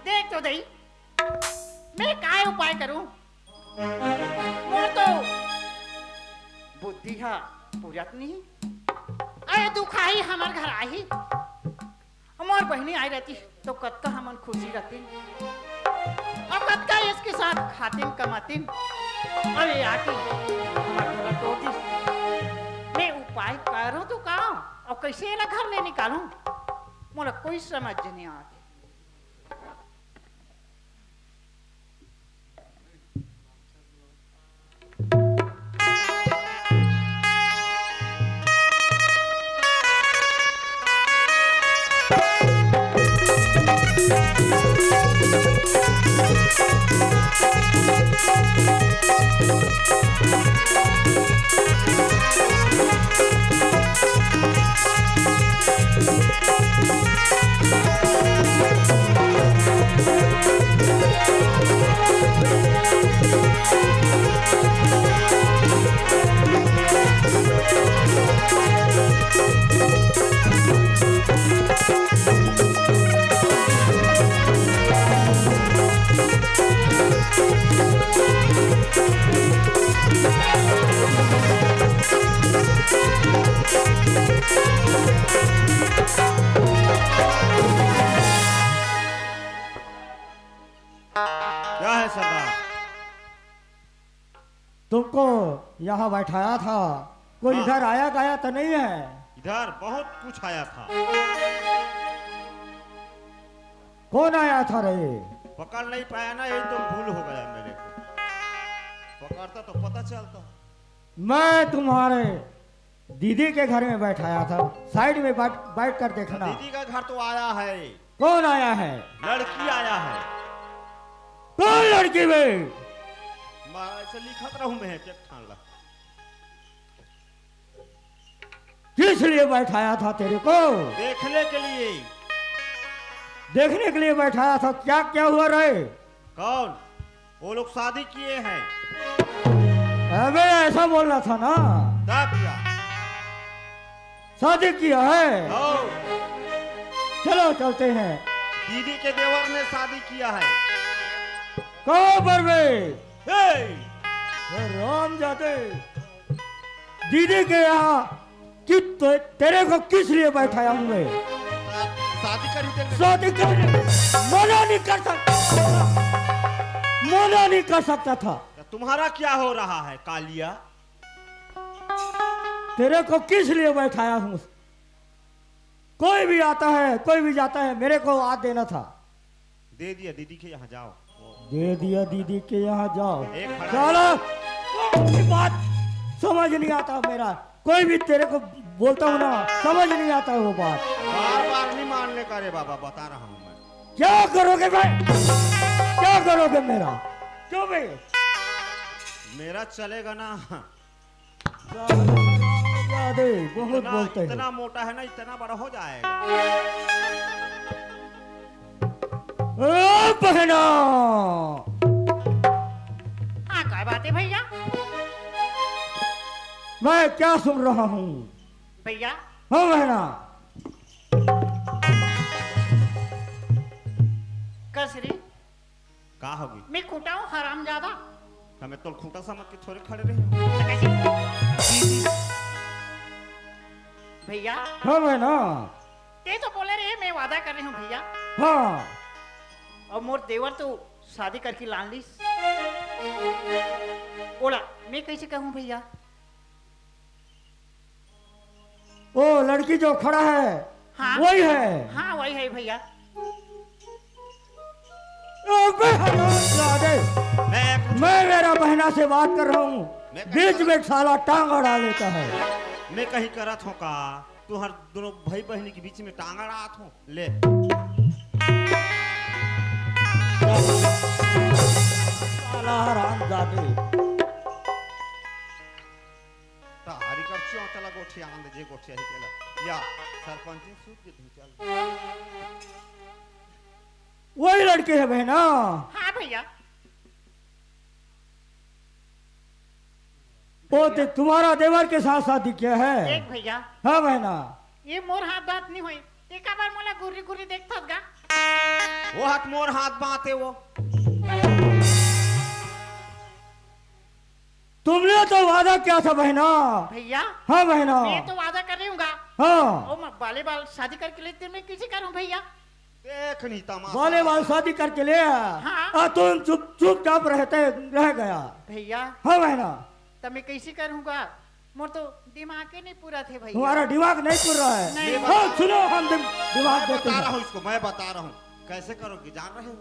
देख तो दई, मैं काय उपाय करूं? मोर तो बुद्धि हा पूरत नहीं। अरे दुखाही हमर घर आही, मोर बहिनी आई रहती तो कतका हमन खुशी रहती, और कतका इसके साथ खातिन कमातिन। अरे आके हमर घर तोड़ दी। मैं उपाय करूं तो का, और कैसे एला घर ले निकालूं, मोला कोई समझ नहीं आती। क्या है सरदार? तुमको यहाँ बैठाया था, कोई हाँ। इधर आया गया तो नहीं है? इधर बहुत कुछ आया था। कौन आया था रे? पकड़ नहीं पाया ना, यही तो भूल हो गया मेरे को। पकड़ता तो पता चलता। मैं तुम्हारे दीदी के घर में बैठाया था, साइड में बैठ, बैठ कर देखना। दीदी का घर तो आया है। कौन आया है? लड़की आया है। कौन लड़की बे? मैं ऐसे लिखत रहूं मैं, एक ठान ला। किस लिए बैठाया था तेरे को? देखने के लिए। देखने के लिए बैठाया था, क्या, क्या हुआ रे? कौन? वो लोग शादी किए हैं। अबे, ऐसा बोलना था ना। क्या किया? शादी किया है? हाँ। चलो, चलते हैं। दीदी के देवर ने शादी किया है। कहाँ पर बे? हे! हे राम जादे, दीदी के यहाँ कि ते-, तेरे को किस लिए बैठाया हूँ मैं? शादी करी तेरे शादी कर, मना नहीं कर सकता, मना नहीं कर सकता था। तो तुम्हारा क्या हो रहा है कालिया? तेरे को किस लिए बैठाया हूँ? कोई भी आता है, कोई भी जाता है, मेरे को हाथ देना था। दे दिया दीदी के यहाँ, जाओ। दे दिया दीदी के यहाँ, जाओ। एक खड़ा साला, कोई बात समझ नहीं आता मेरा। कोई भी तेरे को बोलता हूँ ना, समझ नहीं आता वो बात। बार बार नहीं मानने का रे बाबा, बता रहा हूँ मैं। क्या करोगे भाई, क्या करोगे मेरा? क्यों भाई? मेरा चलेगा ना। ज्यादा, बहुत इतना, बोलते हैं। इतना मोटा है ना, इतना बड़ा हो जाएगा। ओ बहना, हाँ, का बात है भैया? मैं क्या सुन रहा हूँ? भैया। हाँ बहना। कस रे? का होगी? मैं खूंटा हूँ, हरामजादा। हमें तो खूंटा समझ के थोड़े खड़े रहे हो। तो कैसे? भैया। हाँ बहना। ते तो बोले रहे, मैं वादा कर रही हूँ भैया। हाँ। और मोर देवर तो शादी करके लान लीस। ओला मैं कैसे कहूँ भैया? ओ लड़की जो खड़ा है, हाँ। वही है। हाँ, वही है भैया। अबे हरामजादे, मैं कुछ मैं मेरा बहना से बात कर रहा हूँ, मैं कहीं बीच करत में साला टांग अड़ा लेता है। मैं कहीं करत हूँ का? तुम्हार दोनों भाई बहनी के बीच में टांग अड़ात हूँ। ले। साला हरामजादे। तारी कर चौंचला गोठिया आंदे जे गोठिया ही केला। या सरपंच जी सूत के धुन चल। वही लड़के है बहना। हाँ भैया। वो ते तुम्हारा देवर के साथ शादी किया है? देख भैया। हाँ बहना। ये मोर हाथ बात नहीं होई। ते काबर मोला गुर्री गुर्री देखथस गा? वो हाथ मोर हाथ बात है वो। तुमने तो वादा किया था बहना। भैया। हाँ बहना। मैं तो वादा कर रही हूँ गा। हाँ। ओ मैं बाले बाल शादी करके लेते मैं किसी करूँ भैया? देख नहीं तमाशा। बाले बाल शादी करके ले आया। हाँ। और तुम चुप, चुपचाप रहते, रह गया। भैया। हाँ बहना। तब मैं कैसे करूँगा? मोर तो दिमाग ही नहीं पूरा थे भैया। तुम्हारा दिमाग नहीं पूरा है। नहीं। हाँ, सुनो, हम दिम-, दिमाग मैं देते बता हैं। रहा हूँ इसको, मैं बता रहा हूँ। कैसे करोगे, जान रहे हो?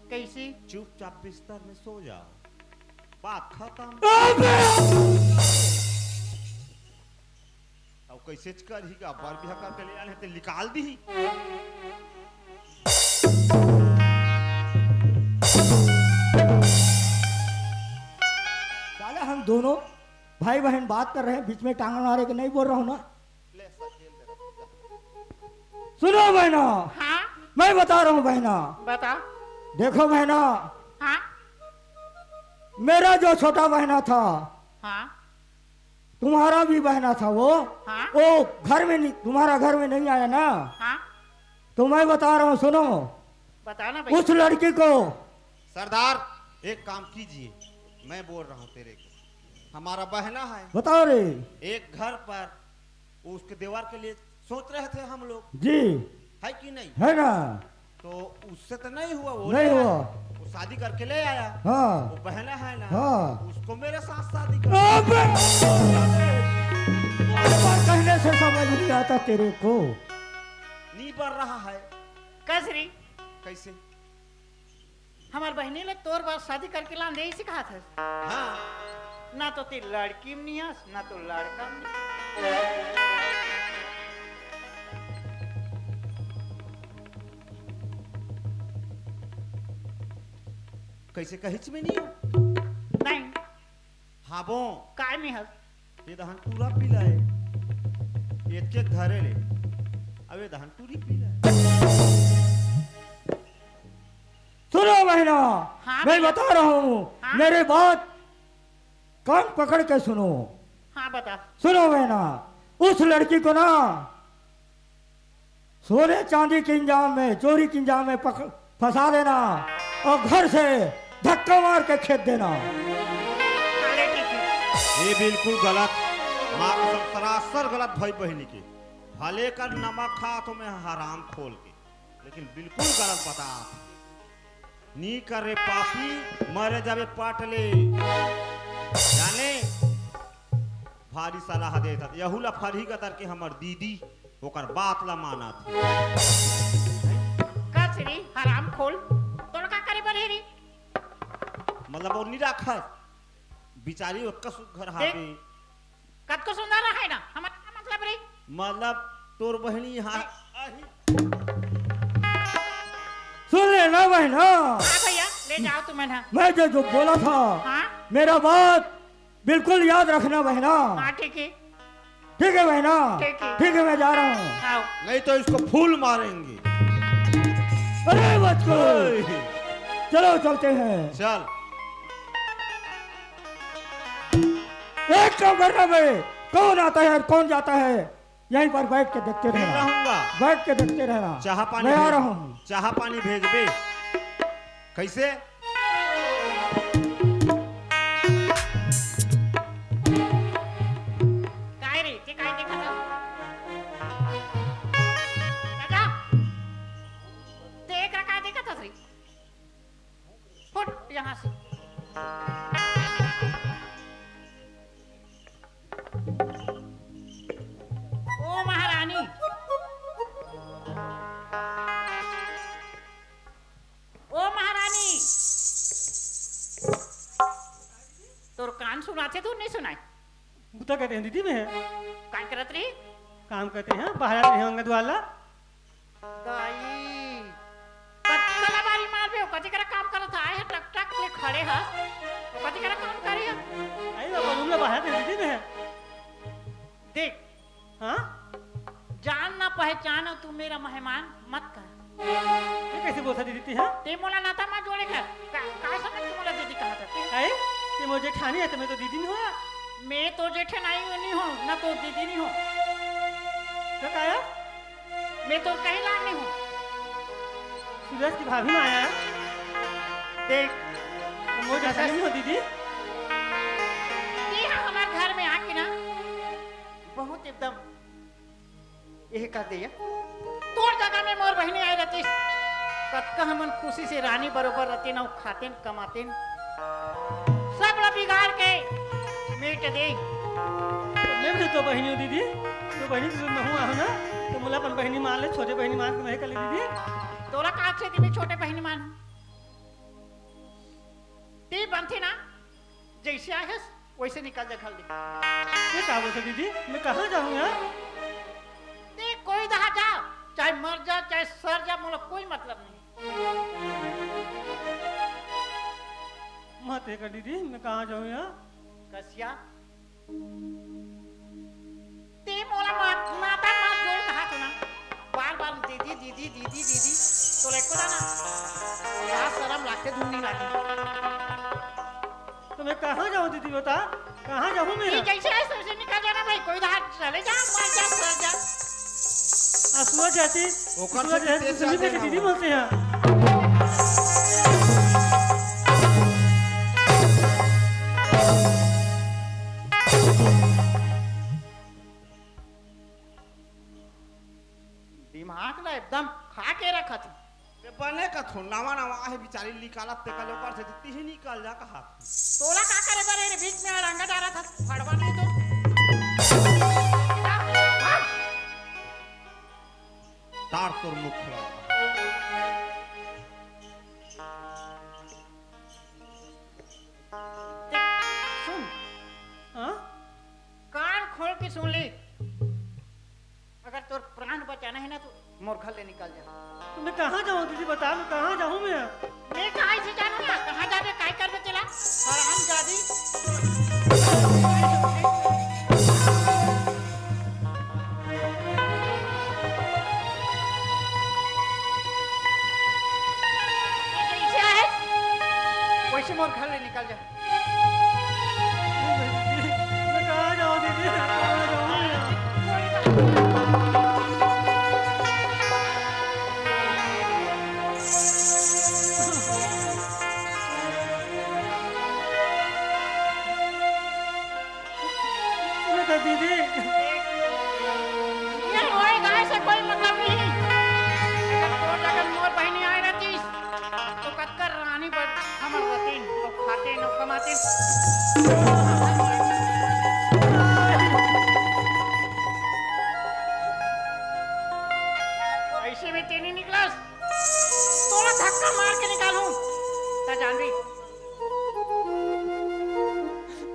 कैसे? चुपचाप बिस्तर में सो जाओ, बात खत्म। अबे! अब कैसे करही का? बर बिहा करके ले आने ते निकाल दी। साला हम दोनों भाई बहन बात कर रहे हैं, बीच में टांग मारे के नहीं बोल रहा हूँ ना। सुनो बहना, हाँ? मैं बता रहा हूँ बहना। बता। देखो बहना, हाँ? मेरा जो छोटा बहना था, हाँ? तुम्हारा भी बहना था वो, हाँ? वो घर में नहीं, तुम्हारा घर में नहीं आया ना, हाँ? तो मैं बता रहा हूँ, सुनो। बता ना भाई। उस लड़की को सरदार, एक काम कीजिए, मैं बोल रहा हूँ तेरे को, हमारा बहना है। बताओ रे। एक घर पर उसके देवर के लिए सोच रहे थे हम लोग। जी। है कि नहीं? है ना? तो उससे तो नहीं हुआ, वो नहीं ले हुआ। आया। वो शादी करके ले आया। हाँ। वो बहना है ना? हाँ। उसको मेरे साथ शादी कर। अबे! बार-बार कहने से समझ नहीं आता तेरे को। नहीं बढ़ रहा है। कसरी। कैसे? हमार बहिनी ले तोर बर शादी करके लान दे, इसी कहा था। हाँ। ना तो ते लड़की में नहीं हस, ना तो लड़का में। कैसे कहिच में नहीं हो? नहीं। हाबो। काय में हस? ये दहन टूरा पीला है। ये के धरे ले। अब ये दहन टूरी पीला है। सुनो बहना, हाँ मैं भैया। बता रहा हूँ, हाँ? मेरे बात कान पकड़ के सुनो। हाँ, बता। सुनो बहना, उस लड़की को ना सोने चांदी के इंजाम में, चोरी के इंजाम में पक-, फंसा देना और घर से धक्का मार के खेद देना। अरे ठीक है। ये बिल्कुल गलत, माँ कसम, सरासर गलत भाई बहिनी के। भले कर नमक खा तो मैं हराम खोल के, लेकिन बिल्कुल गलत बता। नी कर रे पापी, मरे जाबे पाटले। जाने, भारी सलाह देत हस। यहू ला फरही कतर के हमर दीदी, ओकर बात ला मानत हे। कस रे हराम खोल, तोर का करे बर हे रे? मतलब, वो नी राखस। बिचारी ओतका सुघर देख, हावे। कतको सुंदर रहे ना, हमारा का मतलब रे? मतलब, तोर बहिनी यहाँ आही। सुन ले ना बहना। हाँ भैया, ले जाओ तुम ना। मैं जो, जो बोला था, हाँ? मेरा बात बिल्कुल याद रखना बहना। हाँ, ठीक है। ठीक है बहना। ठीक है। ठीक है, मैं जा रहा हूँ। आओ। नहीं तो इसको फूल मारेंगे। अरे बच्चों, ओए। चलो चलते हैं। चल। एक काम करना बे, कौन आता है और कौन जाता है, यहीं पर बैठ के देखते रहना। रहूंगा। बैठ के देखते रहना। चाह पानी मैं आ भेज-, रहा हूँ। चाह पानी भेजबे। कैसे? काय रे, ते काय देखत हस? राजा, ते एकरा काय देखत हस रे? फुट यहाँ से। ओ महारानी, ओ महारानी, तोर कान सुनाथे, तोर नहीं सुनाय? बुता करत रहेंव दीदी मैं। काय करत रही? काम करत रहेंव, बाहर जात रहेंव अंगद वाला। दाई, कतका बारी मारबे, ओ कति करा काम करत हे, आय हे टक टक ले खड़े हस, ओ कति करा काम करे हे। आई बाबा, रूम ले बाहर दे दीदी मैं। देख, हाँ? जान ना पहचान हो, तू मेरा मेहमान मत कर। ये कैसे बोलत हस दीदी, हाँ? ते मोला नाता मत जोड़े कर। का, का समझ के मोला दीदी कहत हस? आई? ते मोर जेठानी हे, त मैं तो दीदी नहीं हूँ। मैं तो जेठानी नहीं हूँ, ना तो दीदी नहीं हूँ। तो का हे? मैं तो कहीं लाग नहीं हूँ। सुरेश की भाभी में आया है। देख, तो मोर जेठानी नहीं हो दीदी। ये हमारे घर में आके ना बहुत एकदम यही कर दे। तोर जगह में मोर बहिनी आए रहतीस, कतका हमन खुशी से रानी बरोबर रहतेन अउ खातेन कमातेन, सब ला बिगाड़ के मेट दे। मैं भी तो बहिनी हूँ दीदी, तो बहिनी तो मैं हूँ, आहूँ ना, तो मोला अपन बहिनी मान ले, छोटे बहिनी मान के नहीं कर ले दीदी। तोला का अच्छे दिन छोटे बहिनी मान? ते बनथे ना, जैसे आए हस, वैसे निकल जा घर ले। ये का बोलत हस दीदी? मैं कहाँ जाहूँ यार? ते कोई दहा जा, चाहे मर जा, चाहे सर जा, मोला कोई मतलब नहीं। मत हे का दीदी, मैं कहाँ जाहूँ यार? कसिया, ते मोला मा-, माता मात जोड़ कहा तो ना, बार बार दीदी, दीदी, दीदी, दीदी, तो एको ना, ना, लाज शरम लागथे, धुन नहीं लागे। तो मैं कहाँ जाहूँ दीदी, बता, कहाँ जाहूँ मैं? ये जैसे है, वैसे निकल जाना भाई, कोई दहा चले जा, मर जा, सर जा। असुआ जाति, ओकर असुआ से जाति, तेज सुनी जाते बेटी, हैं दीदी वो। बोलते हैं। दिमाग ला एकदम खा के रखत हे। ते बने कथो, नवा नवा आहे बिचारी निकालत ते कल ओकर से जितनी ही निकल जा कहा। तोला का करे बर रे, बीच में अड़ंगा डारत हस, फड़वा नहीं तो। टार तोर मुख ला। देख, सुन। हाँ? कान खोल के सुन ले। अगर तोर प्राण बचाना है ना, तो मोर घर ले निकल जा। तो मैं कहाँ जाऊँ दीदी, बता, मैं कहाँ जाऊँ मैं? मैं कहाँ से जानूँ ना, कहाँ जाबे, काय करबे तेला? हराम जादी। जैसे आहे, वैसे मोर घर ले निकल जा। मैं कहाँ जाऊँ दीदी? मैं कहाँ जाऊँ मैं? दीदी। ये होए गाय से कोई मतलब नहीं। अगर तोर जगह मोर बहिनी आए रहतीस, तो कतका रानी बन हमर वतीन, वो खाते न कमाते। ऐसे में तेनी निकलस, तोला धक्का मार के निकालूं, त जानबी।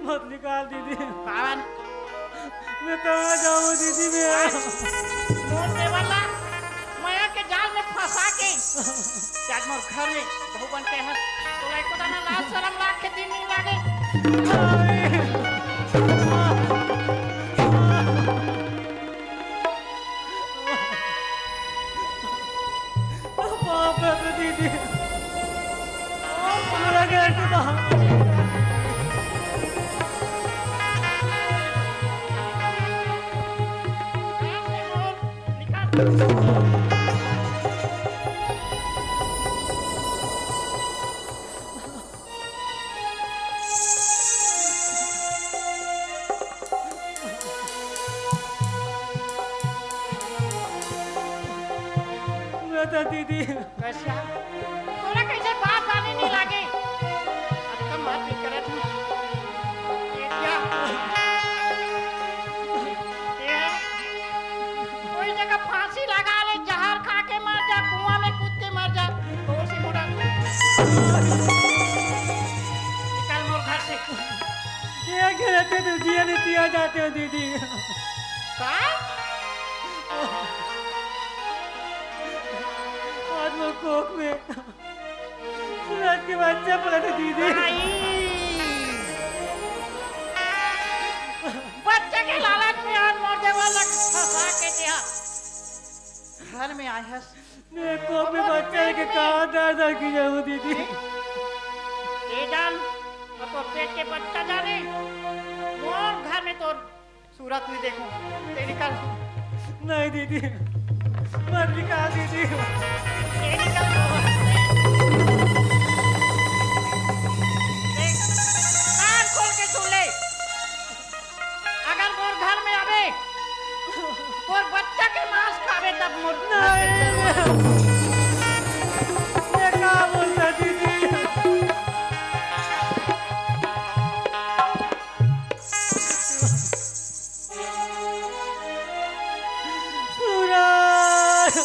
मत निकाल दीदी। कावन? मैं कहाँ जाऊँ दीदी मैं? मोर देवर ला मया के जाल में फंसा के आज मोर घर में बहू बन के हस। तोला एको दाना लाज शरम लाग के दिन नहीं लागे। बाप रे दीदी, पूरा घर से बाहर। बता दीदी। कइसे? तोला कइसे बात आने नहीं लागे? अतका मत भी करत हूँ। ये क्या? ये कोई जगह फांसी लगा ले, जहर खा के मर जा, कुआं में कूद के मर जा, तो उसी मुड़ा। निकल मोर घर से। ये घर पे तो जिया नहीं दिया जाते हो दीदी। का? आज वो कोख में सूरज के बच्चा पड़ा था दीदी। आई। बच्चा के लालच में आज मोर देवर ला फंसा के दिया। घर में आए हस। मैं कोख में बच्चा लेके कहाँ दर दर की जाऊँ दीदी? ए जान, अब तो पेट के बच्चा जाने। मोर घर में तोर सूरत नहीं देखूं। ते निकल। नहीं दीदी, मत निकाल दीदी। ते निकल। देख, कान खोल के सुन ले। अगर मोर घर में आवे, तोर बच्चा के मांस खावे तब मोर नहीं। ये का बोलता दीदी? सूरज।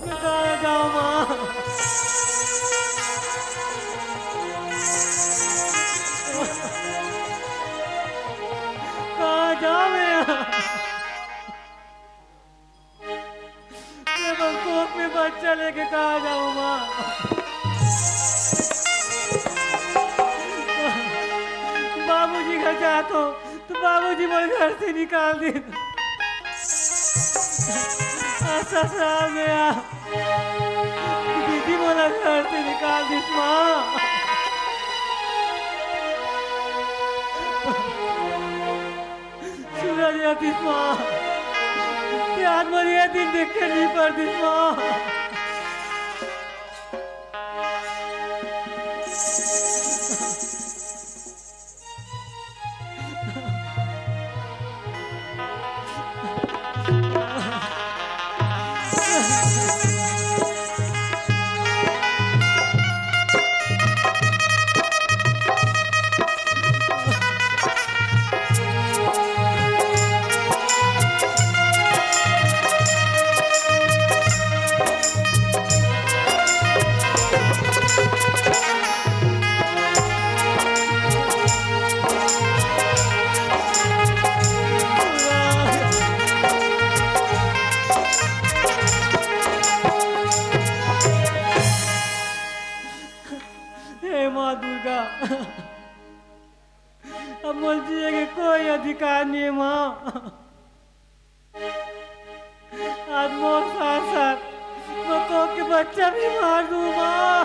मैं कहाँ जाऊँ माँ? कहाँ जाऊँ मैं? मैं बंदूक में बच्चा लेके कहाँ जाऊँ माँ? बाबूजी घर जात हो तो बाबूजी मोर घर से निकाल दे। ससुराल में आ दीदी मोला घर से निकाल दिस माँ। सूरज रतिस माँ, ते आज मोर ये दिन देखे नहीं परतिस माँ। हे माँ दुर्गा, अब मोर जिए के कोई अधिकार नहीं हे माँ। आज मोर साथ साथ मोर कोख के बच्चा भी मार दूँ माँ।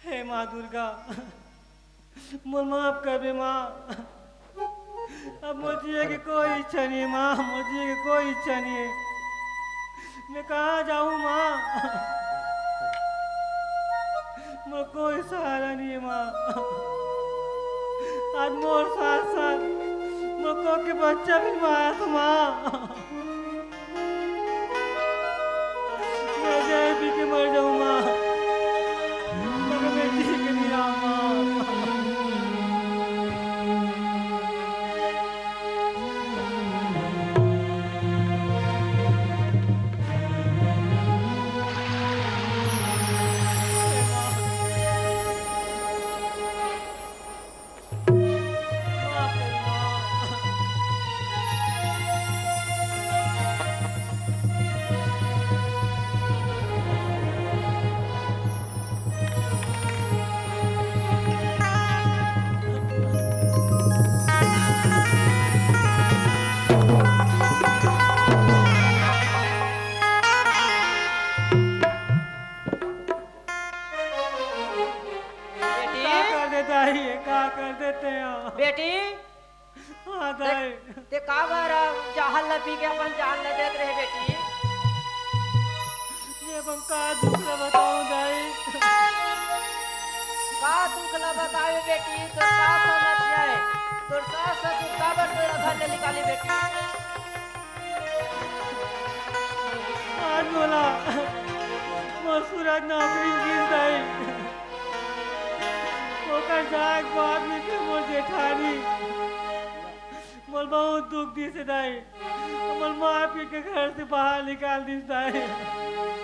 हे माँ दुर्गा, मोर माफ करबे माँ। अब मोर जिए के कोई इच्छा नहीं है माँ, मोर जिए के कोई इच्छा नहीं है। मैं कहाँ जाऊँ माँ? मोर कोई सहारा नहीं है माँ। आज मोर साथ साथ मोर को के बच्चा भी मारा था माँ। मैं जहर पी के मर जाऊँ माँ, मगर मैं जी के नहीं रहा माँ। बेटी। का कर दे दाई, का कर देते हो? बेटी। हाँ दाई। ते का बर जहर ल पी के अपन जान ल देत रहे बेटी? ये अपन का दुख ल बताऊं दाई? का दुख ल बतावे बेटी? तोर का समस्या है? तोर सास ससुर काबर तोर घर ले निकाली बेटी? आज मोला मोर सूरज नौकरी गिस दाई। ओकर जाए के बाद में फिर मोर जेठानी मोर बहुत दुख दिस दाई। मोर मार पीट के घर से बाहर निकाल दिस दाई।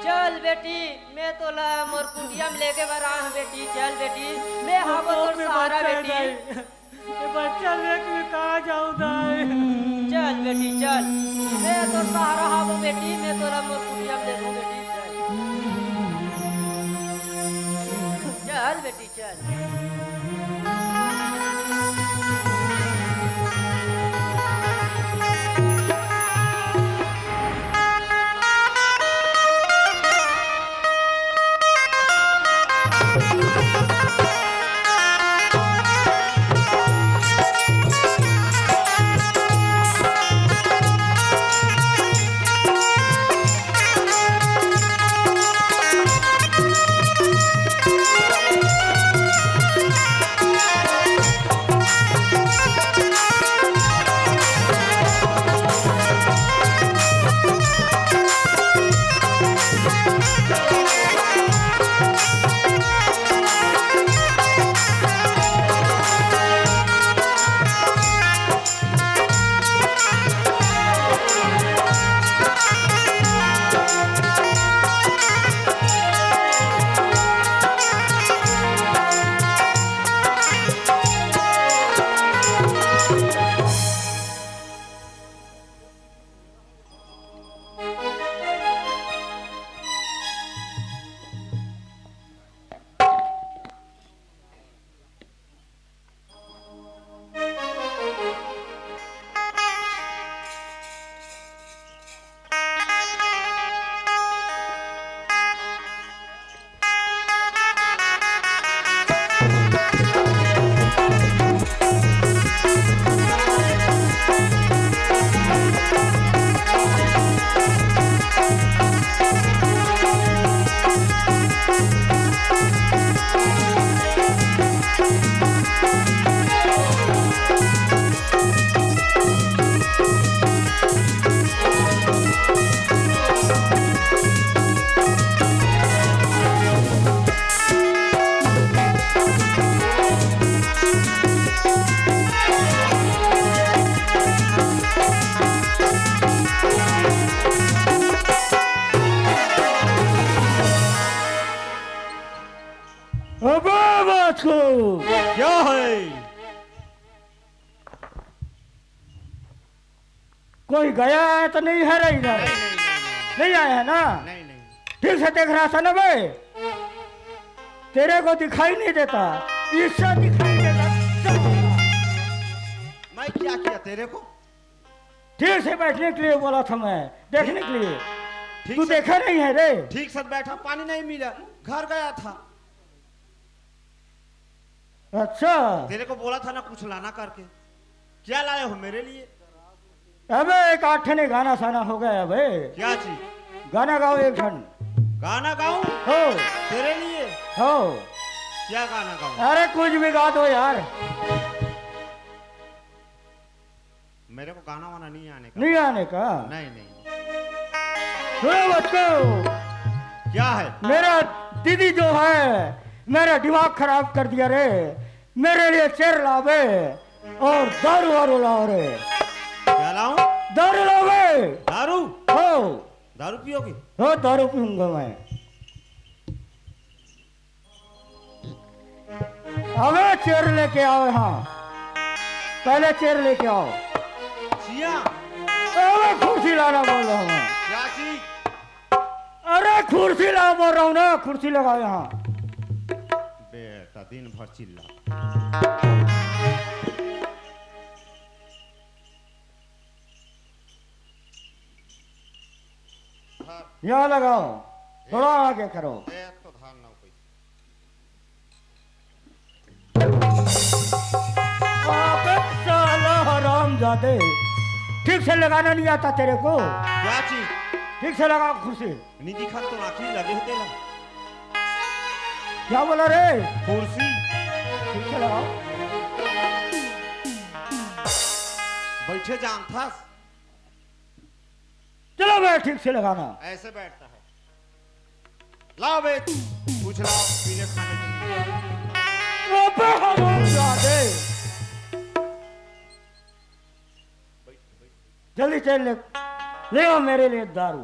चल बेटी, मैं तोला मोर कुटिया में लेके बर आए हूँ बेटी। चल बेटी, मैं हावो तोर सहारा बेटी। दाई। ये बच्चा लेके मैं कहाँ जाऊँ दाई? चल बेटी चल, मैं तोर सहारा हावो बेटी, मैं तोला मोर कुटिया में लेगहूँ बेटी। चल, चल बेटी चल। कोई गया है तो नहीं है रे इधर? नहीं, नहीं, नहीं, नहीं। नहीं आया है ना? नहीं, नहीं। ठीक से देख रहा था ना बे, तेरे को दिखाई नहीं देता, इससे दिखाई देता। मैं क्या किया तेरे को? ठीक से बैठने के लिए बोला था मैं, देखने के लिए। ठीक तू से, देखा नहीं है रे? ठीक से बैठा, पानी नहीं मिला, घर गया था। अच्छा। तेरे को बोला था ना कुछ लाना करके, क्या लाए हो मेरे लिए? अबे, एक आठ ठने गाना साना हो गया बे। क्या चीज? गाना गाओ एक ठन। गाना गाऊं? हो। तेरे लिए? हो। क्या गाना गाऊं? अरे, कुछ भी गा दो यार। मेरे को गाना वाना नहीं आने का। नहीं आने का? नहीं, नहीं। सुनो बच्चों, क्या है? मेरा दीदी जो है, मेरा दिमाग खराब कर दिया रे। मेरे लिए चेर लावे और दारू वारू लाओ रे। क्या लाऊं? दारू लाओ बे। दारू? हो। दारू पियोगे? हो, दारू पीऊंगा मैं। अबे चेर लेके आओ यहाँ, पहले चेर लेके आओ। जिया। अबे कुर्सी लाना बोल रहा हूँ मैं। क्या चीज? अरे कुर्सी लाओ बोल रहा हूँ ना, कुर्सी लगाओ यहाँ। बेटा दिन भर चिल्ला। यहाँ लगाओ, थोड़ा आगे करो। एक तो धान ना पैसे। अबे साला हरामजादे, ठीक से लगाना नहीं आता तेरे को? क्या चीज? ठीक से लगा कुर्सी। नहीं दिखा तो आखिर लगे होते ना। क्या बोला रे? कुर्सी। ठीक से लगाओ। बैठे जानथस। चलो बे, ठीक से लगाना। ऐसे बैठता है। लाओ बे, कुछ लाओ पीने खाने के लिए। अबे हरामजादे। जल्दी चल ले, ले आओ मेरे लिए दारू।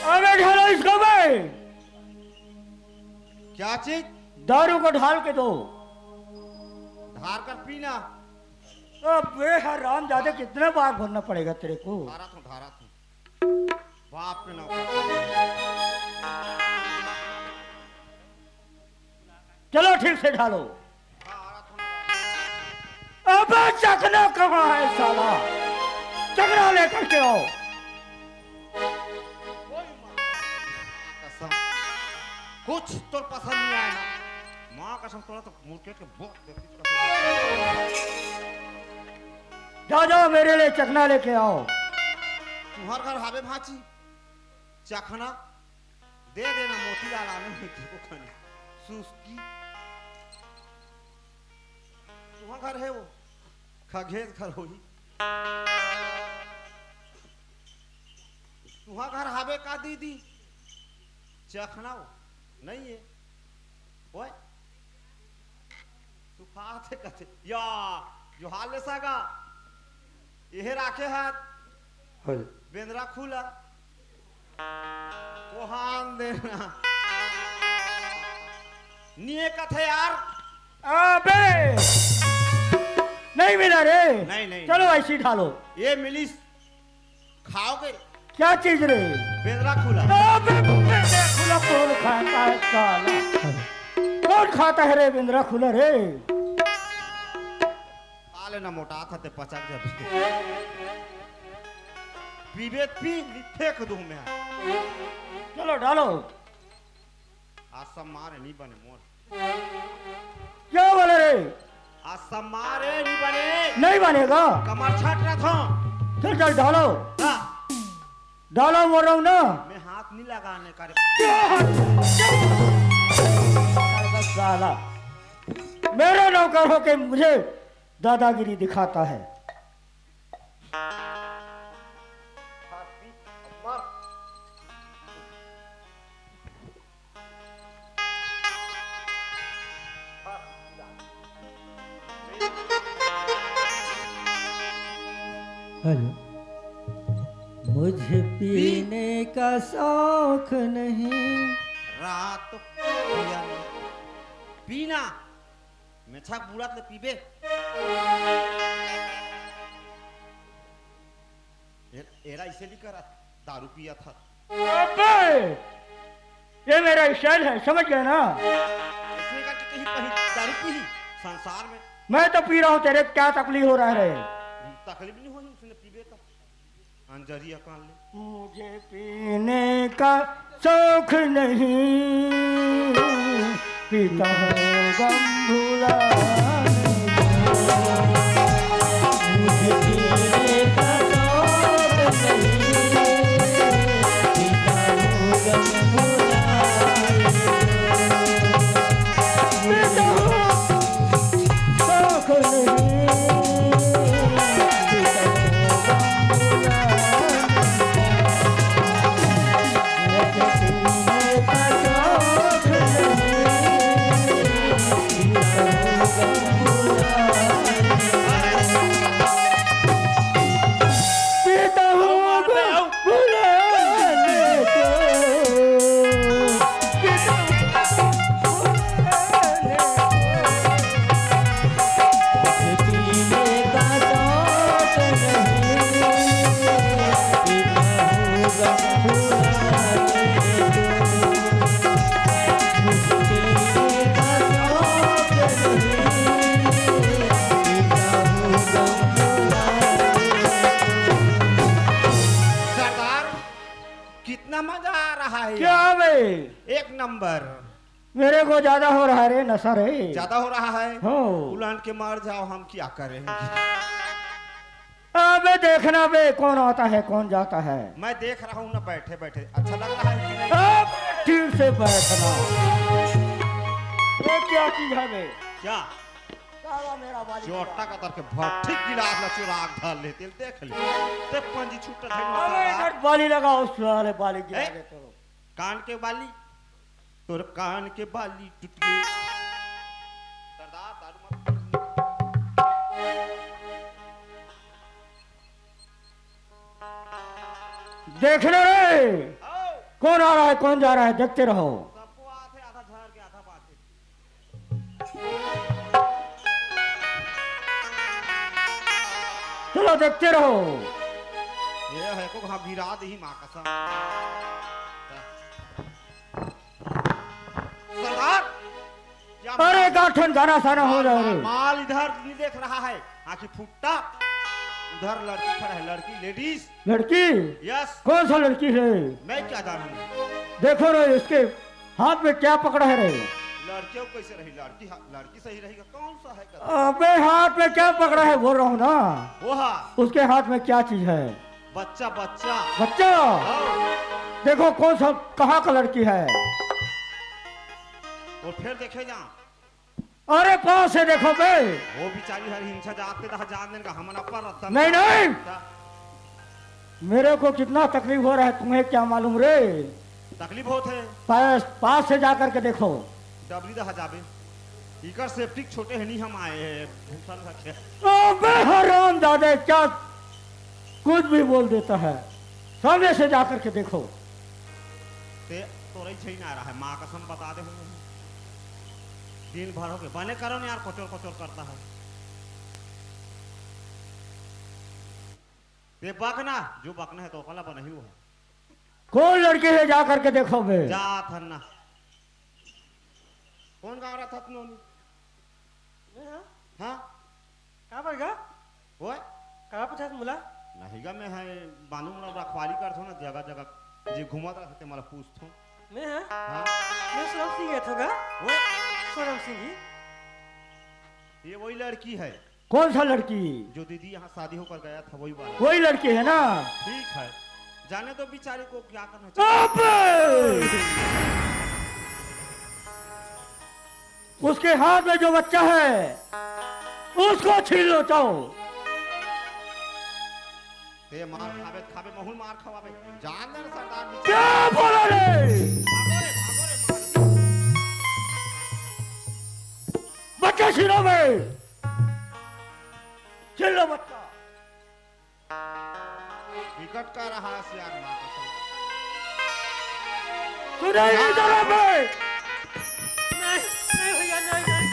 अबे ढालो इसको बे। क्या चीज? दारू को ढाल के दो। ढार कर पीना। अबे हरामजादे, कितने बार बोलना पड़ेगा तेरे को? ढारा था, ढारा था। बाप के नाम पर। चलो ठीक से ढालो। अबे चखना कहाँ है साला? चखना लेकर के आओ। कसम, कुछ तो पसंद नहीं आया ना। माँ कसम, तोरा तो मुर्केट के बोक देती कसम। जा, जाओ, मेरे लिए चखना लेके आओ। तुम्हार घर हावे भांची, चखना दे देना, मोतीलाल आनंद नहीं थे वो खाने। सुस्की। तुहा घर है वो? खगेश घर होही। तुहा घर हावे का दीदी? चखना हो? नहीं है। ओए। तू खात है कथे? या, जो हाल ले सागा। यह राखे हाथ। हल। बेंदरा खुला। कोहान देना। निये कथे यार। अबे! नहीं मिला रे। नहीं, नहीं, चलो नहीं। ऐसी ढालो। ये मिलिस। खाओगे? क्या चीज रे? बेंदरा खुला। अबे, बेंदरा खुला कौन खाता है साला? कौन खाता है रे बेंदरा खुला रे? खा लेना, मोटा था ते पचक जाबे। पीबे पी, नी फेंक दूं मैं। चलो, डालो। आज सब मारे नहीं बने मोर। क्या बोले रे? आज सब मारे नहीं बने। नहीं बनेगा। कमर छाट रहा था। चल, चल, डालो। हाँ। डालो, बोल रहा हूँ ना। मैं हाथ नहीं लगाने का रे। साला, मेरे नौकर होके मुझे दादागिरी दिखाता है। हेलो। मुझे पीने का शौक नहीं। रात को पीना। मैं छक बुढ़ा तो पीबे। ए-, एरा इसे नहीं करा, दारू पिया था। अबे! ये मेरा स्टाइल है, समझ गया ना? इसने कहा कि कहीं, कहीं दारू पी ही संसार में। मैं तो पी रहा हूँ, तेरे क्या तकलीफ हो रहा है रे? तकलीफ नहीं हो रही, उसने पीबे तो अंजरिया कान ले। मुझे पीने का शौक नहीं, पीता हूँ गम भुलाने को। मुझे पीने का शौक नहीं, पीता हूँ गम भुलाने को। पीता हूँ शौक नहीं, पीता हूँ गम भुलाने को। सरदार, कितना मजा आ रहा है क्या यार। बे? एक नंबर। मेरे को ज्यादा हो रहा है रे नशा रे। ज्यादा हो रहा है? हो। उलांट के मर जाओ, हम क्या करेंगे? अबे देखना बे, कौन आता है, कौन जाता है। मैं देख रहा हूँ ना, बैठे बैठे अच्छा लग रहा है कि नहीं? अब ठीक से बैठना। ये क्या चीज है बे? क्या? साला मेरा बाली चोटा का तर के भट्टी गिलास ला चुराग धर लेते, देख ले। ते पंजी छुट्टा धइल अबे मारा। इधर बाली लगाओ, साले बाली गिरा ए? देते हो। कान के बाली, तोर कान के बाली टूट गई। सरदार, दारू मत। देख ले रे, आओ। कौन आ रहा है, कौन जा रहा है, देखते रहो। सबको आथे, आधा झाड़ के आधा पाथे। चलो, देखते रहो। ये है को हाँ गिरा दही माँ कसम। सरदार, क्या अरे, माल, गाठन गाना साना हो माल, जाओ माल, रे। माल इधर नहीं देख रहा है, आंखें फुट्टा। उधर लड़की खड़ा है, लड़की, लेडीज। लड़की? यस। कौन सा लड़की है? मैं क्या जानूं? देखो रे, इसके हाथ में क्या पकड़ा है रे? लड़कियों को कैसे रही? लड़की हा-, लड़की सही रहेगा, कौन सा है गधा? अबे, हाथ में क्या पकड़ा है, बोल रहा हूँ ना। वो हा। उसके हाथ में क्या चीज है? बच्चा, बच्चा। बच्चा? हाँ। देखो कौन सा, कहाँ का लड़की है। और फिर देखे जा। अरे पास से देखो बे। वो बेचारी हर हिंसा जाते रहा, जान देने का हमन अपर रत्ता नहीं, नहीं। क्या? मेरे को कितना तकलीफ हो रहा है, तुम्हें क्या मालूम रे? तकलीफ होत है। पास, पास से जा करके देखो। डबरी दहा जाबे। इकर सेप्टिक छोटे है, नहीं हम आए हैं, भूखल रखे। अबे हराम दादा, क्या कुछ भी बोल देता है, सामने से जा करके देखो। ते तोरई झई ना रहा है, माँ कसम बता दे हूँ। दिन भर हो गए, बने करो ना यार, कोचर कोचर करता है। ते बक ना, जो बकना है तो ओकला बनही है। कौन लड़की है, जा करके देखो बे। जा थन्ना। कौन गाँव रहा था तुमने? मैं हाँ। हाँ? का बर गा? ओए? का पूछत मोला? नहीं गा, मैं है बांधू मोला रखवाली करथो ना, जगह जगह जे घूमत रहते मला पूछथो। मैं हाँ? हाँ? मैं सोनम सिंह है थो गा? ओए? सोनम सिंह ही। ये वही लड़की है। कौन सा लड़की? जो दीदी यहाँ शादी होकर गया था, वही वाला। वही लड़की है ना? ठीक है। जाने दो बेचारी को क्या करना चाहिए। अबे! उसके हाथ में जो बच्चा है, उसको छीन लो, जाओ। ए, मार खाबे, खाबे, महूँ ल मार खवाबे। जान दे सरदार जी। क्या बोला रे? भागो रे, भागो रे, मार। बच्चा छीनो बे। छीन लो बच्चा। विकट का रहा सियार माँ कसम। तू नहीं इधर आ बे। नहीं, नहीं भैया, नहीं, नहीं।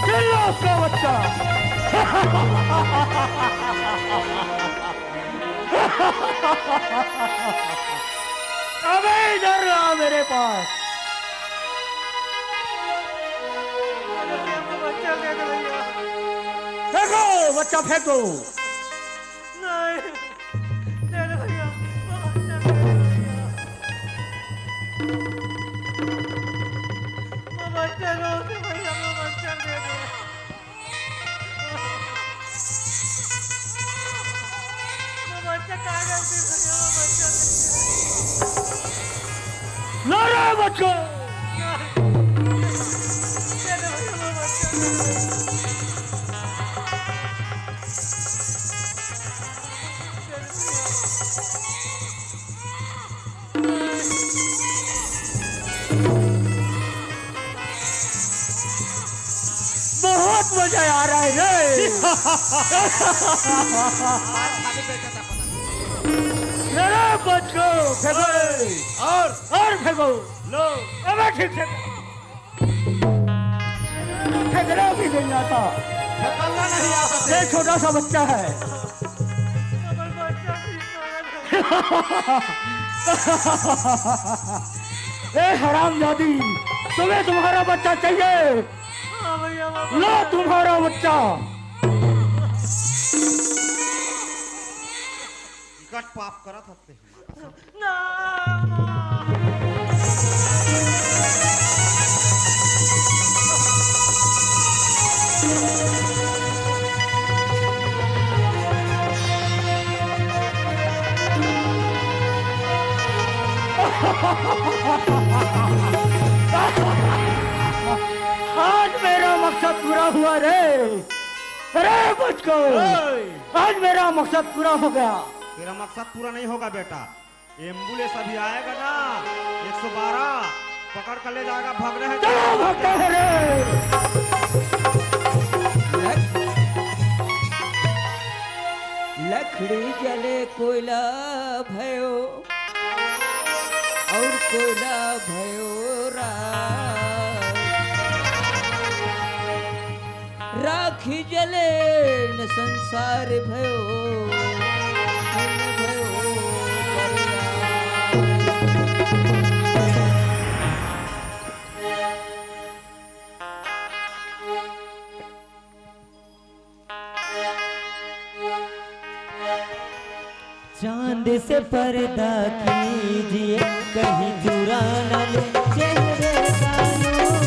छीन लो उसका बच्चा। अबे इधर आ मेरे पास। अरे भैया, वो बच्चा दे दो भैया। फेंको, बच्चा फेंको। नहीं, दे दो भैया, वो बच्चा दे दो भैया। वो बच्चा रो दे भैया, वो बच्चा दे दो। वो बच्चा का गलती भैया, वो बच्चा। लो रे बच्चों। दे दो भैया, वो बच्चा। बहुत मजा आ रहा है रे। मेरा बच्चों, फेंको। और और फेंको। लो। अबे ठीक से। फेंकना भी नहीं आता। फेंकना नहीं आता। ये छोटा सा बच्चा है। ए हरामजादी, तुम्हें तुम्हारा बच्चा चाहिए? हाँ भैया, वो लो बच्चा। तुम्हारा बच्चा। विकट पाप करत हते। ना। आज मेरा मकसद पूरा हुआ रे। अरे बचको, ओए! आज मेरा मकसद पूरा हो गया। तेरा मकसद पूरा नहीं होगा बेटा, एम्बुलेंस अभी आएगा ना, एक सौ बारह पकड़ कर ले जाएगा, भग रहे हैं। चलो भगता है रे। लक-, लकड़ी जले कोयला भयो, और कोयला भयो राख। राखी जले न संसार भयो, धन भयो परिवार। चांद से पर्दा कीजिए, कहीं चुरा न ले चेहरे का नूर।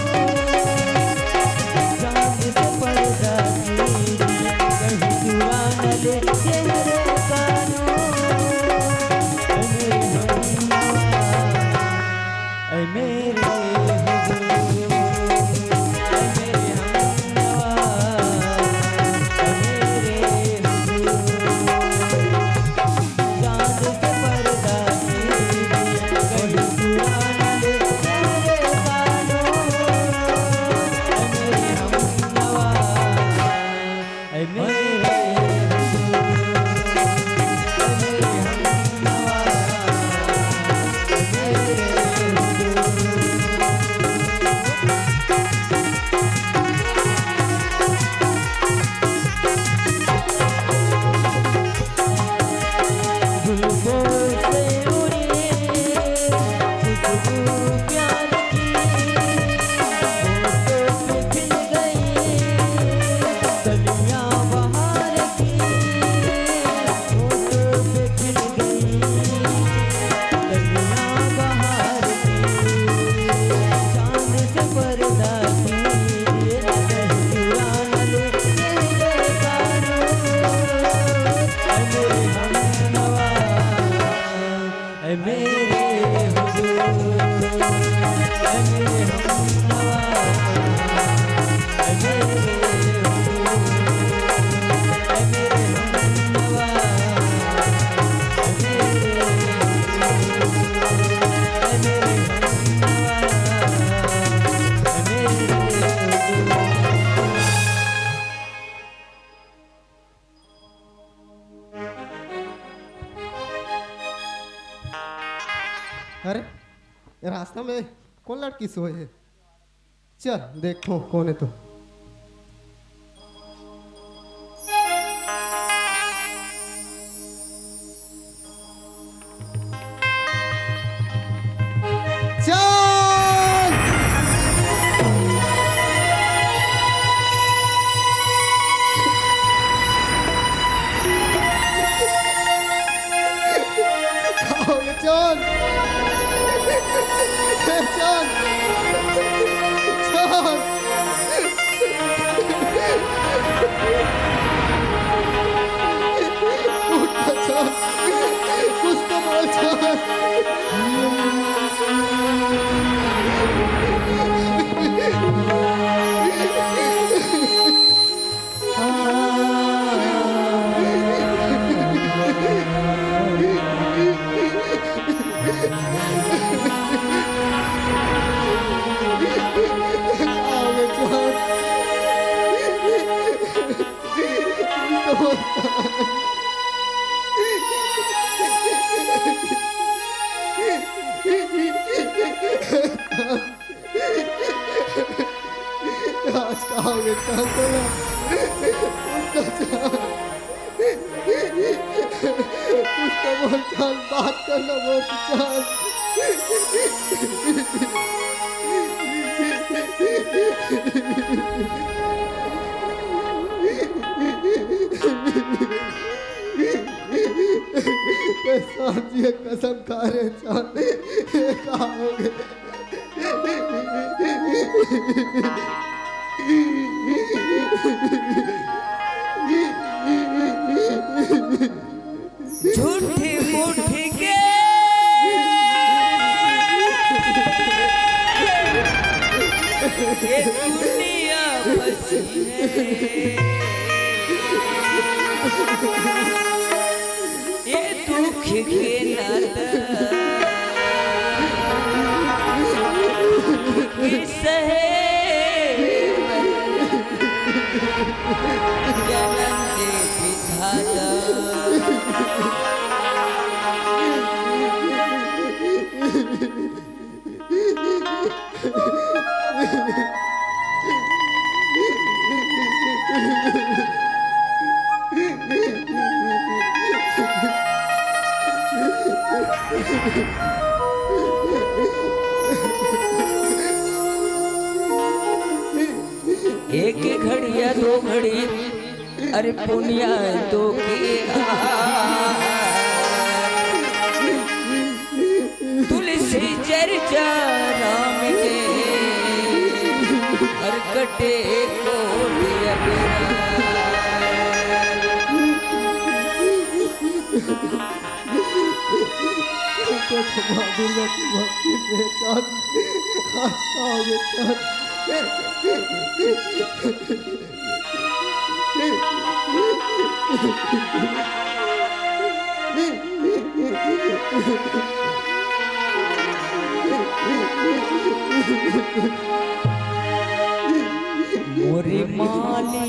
चांद से पर्दा कीजिए, कहीं चुरा न ले चेहरे का नूर। ऐ मेरे हमनवा, ऐ मेरे हुजूर, ऐ मेरे हमनवा, ऐ मेरे हुजूर। चांद से पर्दा कीजिए, कहीं चुरा न ले रास्ता में कोन लड़की सोए हे? चल, देखो, कोन हे तो। चल! का होगे चल? चल! चल! उठ ना चल, कुछ तो बोल चल। आज का होगे, चल तो ना। उठ तो चल। कुछ तो बोल चल, बात कर ना, बोल चल। ए साहब जी, कसम खा रहे साहब, ये का होगे? झूठी मूठी के ये दुनिया बसी है। ये दुख के नाता सहे जन्म दे विधाता। एक घड़िया दो घड़ी, अरे पुनिया तो किया। तुलसी चर्चा राम के, हर कटे कोटि अभिराम। तो माँ दुर्गा की भक्ति में चांद, आज का हो गया चांद। मोरे माली,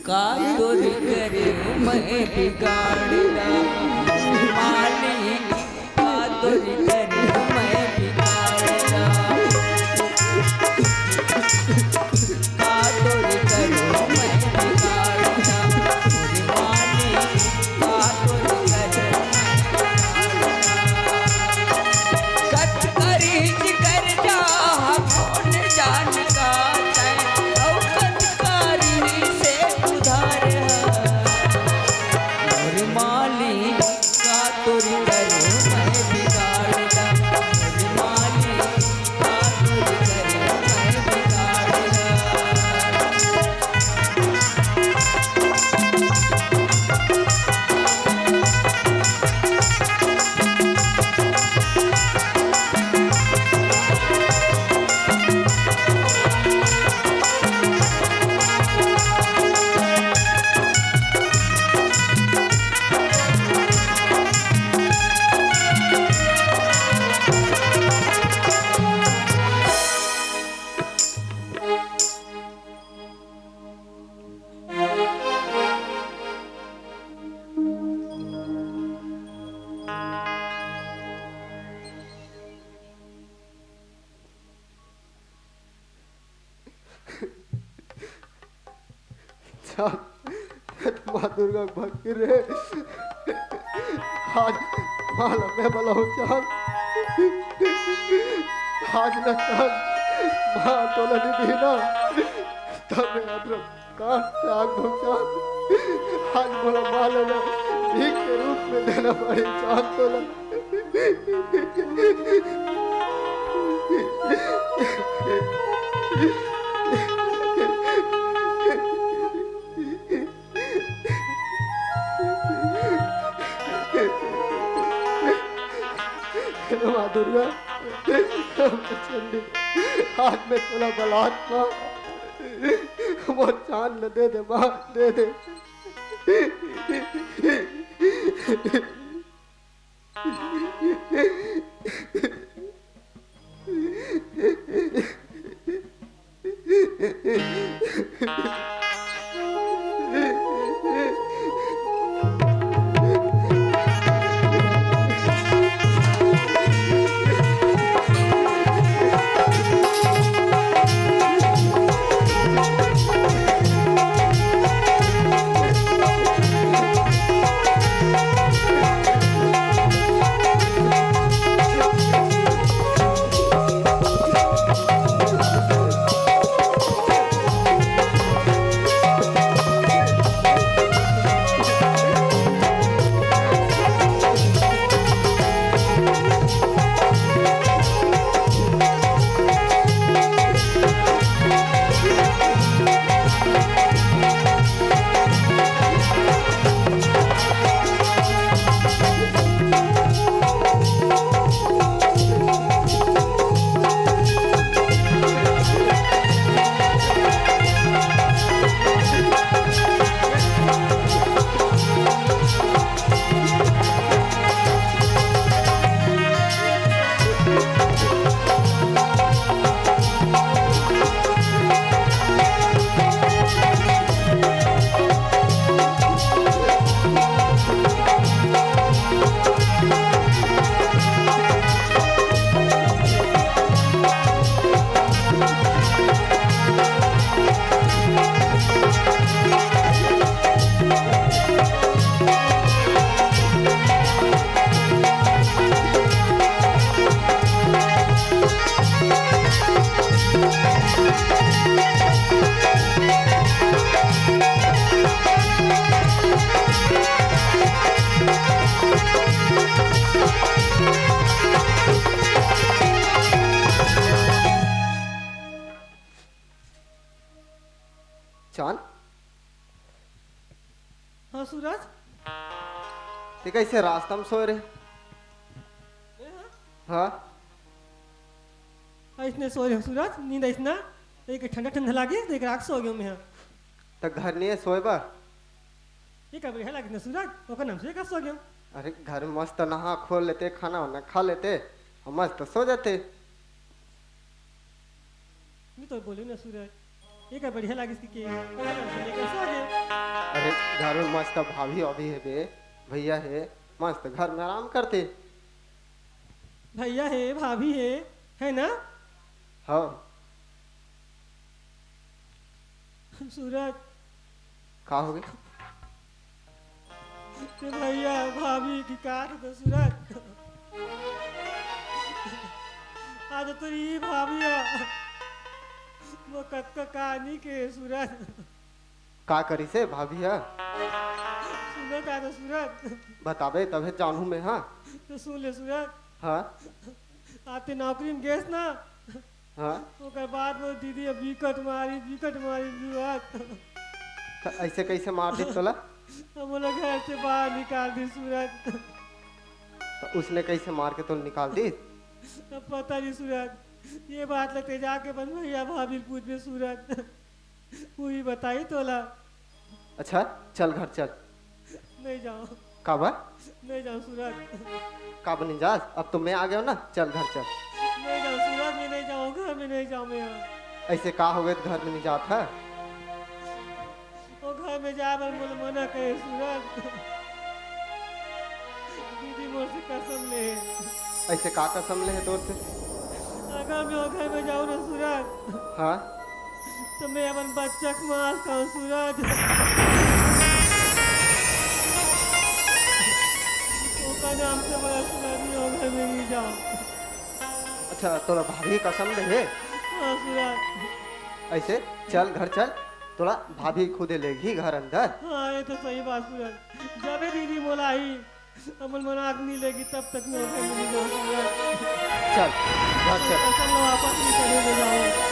का तोर करे मैं बिगाड़ला, माली, का तोर करे मैं बिगाड़ला, का तोर करे मैं बिगाड़ला, माली, का तोर करे मैं बिगाड़ला। कत करी जिकर जा कौन जान का तै, औ कत करी से उधार है। मोर माली चांद, माँ दुर्गा के भक्ति रे। आज माँ ल मैं बलाहूँ चांद। आज न चांद, माँ तोला नहीं दी ना, तब मैं अदरक काट त्याग दूँ चांद। आज मोला माँ ल ना भीख के रूप में देना पड़ी चांद तोला। हे माँ दुर्गा, चंडी, आज मैं तोला बलात माँ, मोर चांद ल दे दे माँ, दे दे। चांद, हाँ सूरज। ते कैसे रास्ता में सोए रहे? मैं हाँ? हाँ। अइसने सोए रहे सूरज, नींद अइसना, एक ठंडा ठंडा लागे, तो एक रात सो गयो मैं हाँ। त घर नहीं है सोए बर? ये का बढ़िया लागे ना सूरज, ओकर नाम से का सो गयो। अरे घर मस्त नहा खोल लेते, खाना वाना खा लेते, और मस्त सो जाते। मैं तो बोले ना सूरज, ये का बढ़िया लागिस कि के, ओकर नाम से लेकर सो गयो। अरे घर में मस्त भाभी अभी है बे, भैया है, मस्त घर में आराम करते। भैया है, भाभी है, है ना? हाँ। सूरज। का हो गया? ते भैया, भाभी की का तो सूरज। आज तो ये भाभी है। वो कतका कहानी के सूरज। का करिस हे भाभी ह? सुनो का तो सूरज। बताबे तभे जानहूँ मैं, हाँ। तो सुन ले सूरज। हाँ। आते नौकरी में गेस ना। हाँ। ओकर बाद वो दीदी अब बिकट मारी, बिकट मारी बुआत। त ऐसे कैसे मार दी तोला? हम लोग घर से बाहर निकाल दी सूरज। त उसने कैसे मार के तोला निकाल दी? अब पता नहीं सूरज, ये बात लगते जाके अपन भैया भाभी पूछबे सूरज। पूरी बताई तोला। अच्छा, चल घर चल। नहीं जाओ। काबर? नहीं जाओ सूरज। काबर नहीं जास? अब तो मैं आ गया हूँ ना, चल घर चल। नहीं जाओ सूरज, मैं नहीं जाऊँ, घर में नहीं जाऊँ मैं यहाँ। ऐसे का हो गए घर में नहीं जात है? वो घर में जाए बर मोला मना करे सूरज। दीदी मोर से कसम ले। ऐसे का कसम ले है तोर से? अगर मैं वो घर में जाऊँ ना सूरज, हाँ? त मैं अपन बच्चा के मार खाऊं सूरज। ओकर नाम से मोला सूरज नौकरी मिल जाओ। अच्छा, तोला भाभी कसम दे हे? हाँ सूरज। ऐसे चल, घर चल, तोला भाभी खुदे लेगी घर अंदर। हाँ, ये तो सही बात सूरज। जबे दीदी मोला ही अपन मनाक नहीं लेगी, तब तक मैं ओके मिली जाऊँ सूरज। चल, घर चल। कसम ला वापस नहीं करे ले जाऊँ।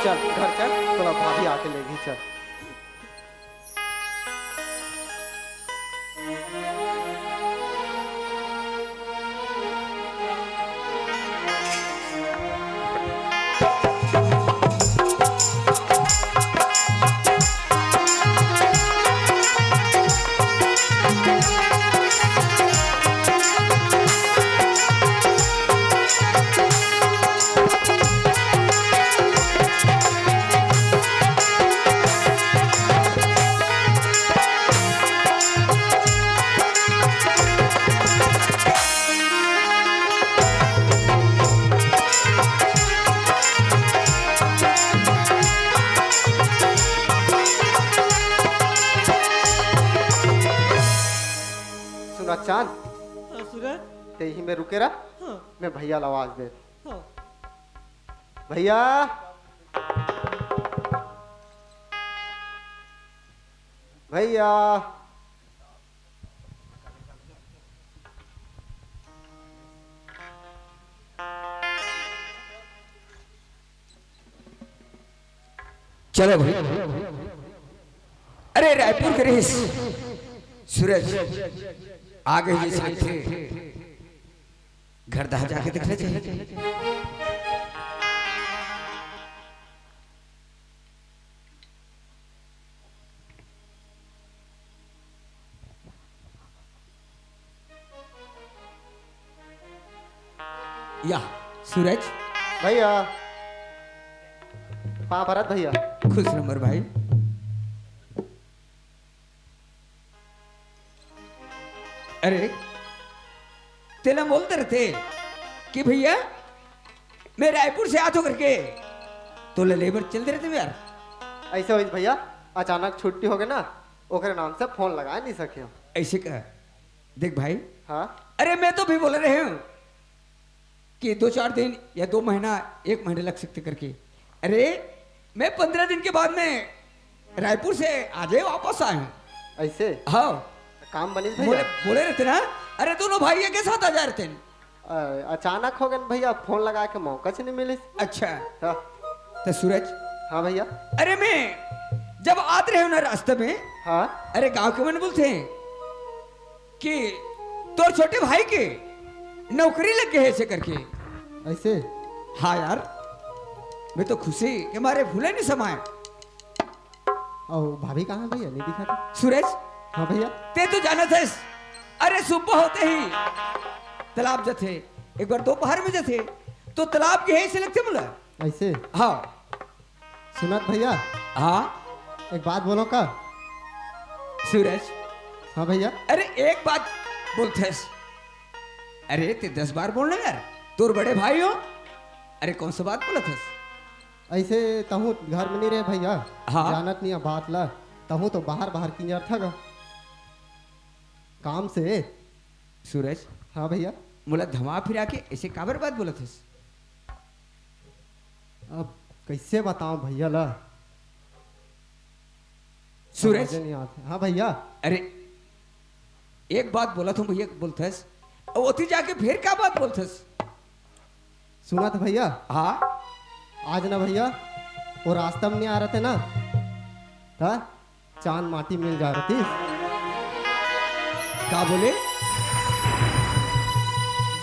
चल, घर चल, तोला भाभी आके लेगी, चल। सुना चांद, हाँ, सूरज। ते ही में रुके रहा, हाँ। मैं भैया ला आवाज दे। हाँ। भैया, भैया। चलो भाई। अरे, रायपुर के रहिस सूरज, आ गए जी साथे। घर दहा जाके देख ले जाए। या, सूरज। भैया, पाँव परत भैया। खुश रह मोर भाई। अरे, तेला बोल दे रहे थे कि भैया, मैं रायपुर से आत हो करके, तोला लेबर चल दे रहे थे यार। ऐसे होइस भैया, अचानक छुट्टी हो गए ना, ओकरे नाम से फोन लगा नहीं सके। ऐसे कह, देख भाई। हाँ। अरे, मैं तो भी बोल रहे हूँ कि दो चार दिन या दो महीना, एक महीने लग सकते करके। अरे, मैं पंद्रह दिन के बाद में रायपुर से आज ही वापस आया हूँ। ऐसे? हाँ। काम बनिस भैया? बोले, बोले रहते ना, अरे, दोनों भाई एक साथ आ जा रहते हैं। अ-, अचानक हो गए भैया, फोन लगा के मौका च नहीं मिलिस। अच्छा। हाँ। तो सूरज। हाँ भैया। अरे, मैं जब आत रहे हूँ ना रास्ते में, हाँ। अरे, गांव के मन बोलते हैं कि तोर छोटे भाई के नौकरी लग गए ऐसे करके। ऐसे? हाँ यार, मैं तो खुशी के मारे फूले नहीं समाए। और भाभी कहाँ भैया, नहीं दिखा था? सूरज। हाँ भैया। ते तो जानत हस, अरे सुबह होते ही तालाब जथे, एक बार दोपहर में जथे, तो तालाब के ऐसे लगते बोला। ऐसे? हाँ। सुनत भैया। हाँ। एक बात बोलो का? सूरज। हाँ भैया। अरे एक बात बोलथस। अरे ते दस बार बोलना यार, तोर बड़े भाई हो। अरे कौन सा बात बोलथस? ऐसे तहूँ घर में नहीं रहे भैया। हाँ। जानत नहीं है बात ला, तहूँ तो बाहर बाहर किंजर था गा। काम से। सूरज। हाँ भैया। मोला धमा फिरा के ऐसे काबर बात बोलथस? अब कैसे बताऊं भैया ला? सूरज। समझे नहीं आते। हाँ भैया। अरे, एक बात बोला तुम भैया बोलथस, और ओती जाके फिर क्या बात बोलथस? सुना था भैया। हाँ। आज ना भैया, वो रास्ता में नहीं आ रहे थे ना, था? चांद माटी मिल जा रही थी। का बोले?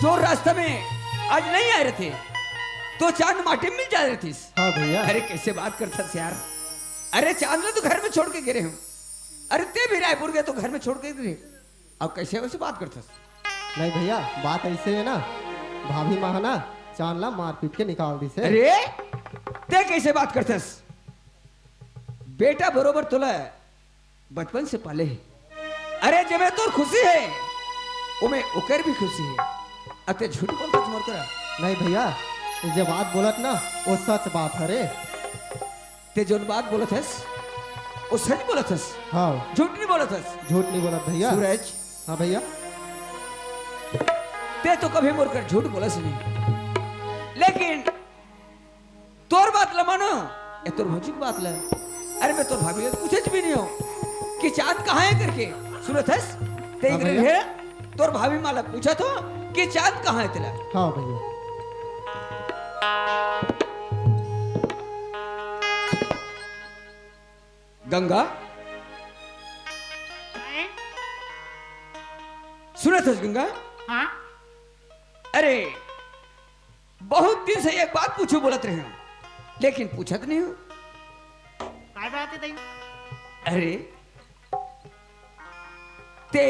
जो रास्ता में आज नहीं आ रहे थे, तो चांद माटी मिल जा रही थी। हाँ भैया। अरे कैसे बात करथस यार? अरे चांद ला तो घर में छोड़ के गिरे हूँ। अरे ते भी रायपुर गए तो घर में छोड़ के गिरे। अब कैसे वैसे बात करथस? नहीं भैया, बात ऐसे है ना, भाभी माँ है ना, चांद ला मारपीट के निकाल दी से। अरे ते कैसे बात करथस? बेटा बरोबर तोला बचपन से पाले हे। अरे जेमे तोर खुशी हे, ओमे ओकर भी खुशी हे। अते झूठ बोलथस मोर करा। नहीं भैया, ये जे बात बोलत ना, वो सच बात हरे। ते जोन बात बोलत हस, वो सच बोलत हस। हाँ। झूठ नहीं बोलत हस। झूठ नहीं बोलत भैया। सूरज। हाँ भैया। ते तो कभी मोर कर झूठ बोलस नहीं, लेकिन तोर बात ल मानो, ये तोर भौजी के बात ल। अरे, मैं तोर भाभी ल पूछत भी नहीं हो कि चांद कहाँ है करके। सुनत हस? ते हाँ इधर भैया। है, तोर भाभी माँ ल पूछत हो कि चांद कहाँ है तेला। हाँ भैया। गंगा, हैं? सुनत हस गंगा? हाँ। अरे, बहुत दिन से एक बात पूछू बोलत रहे हूँ, लेकिन पूछत नहीं हूँ। काय बात है दाई? अरे, ते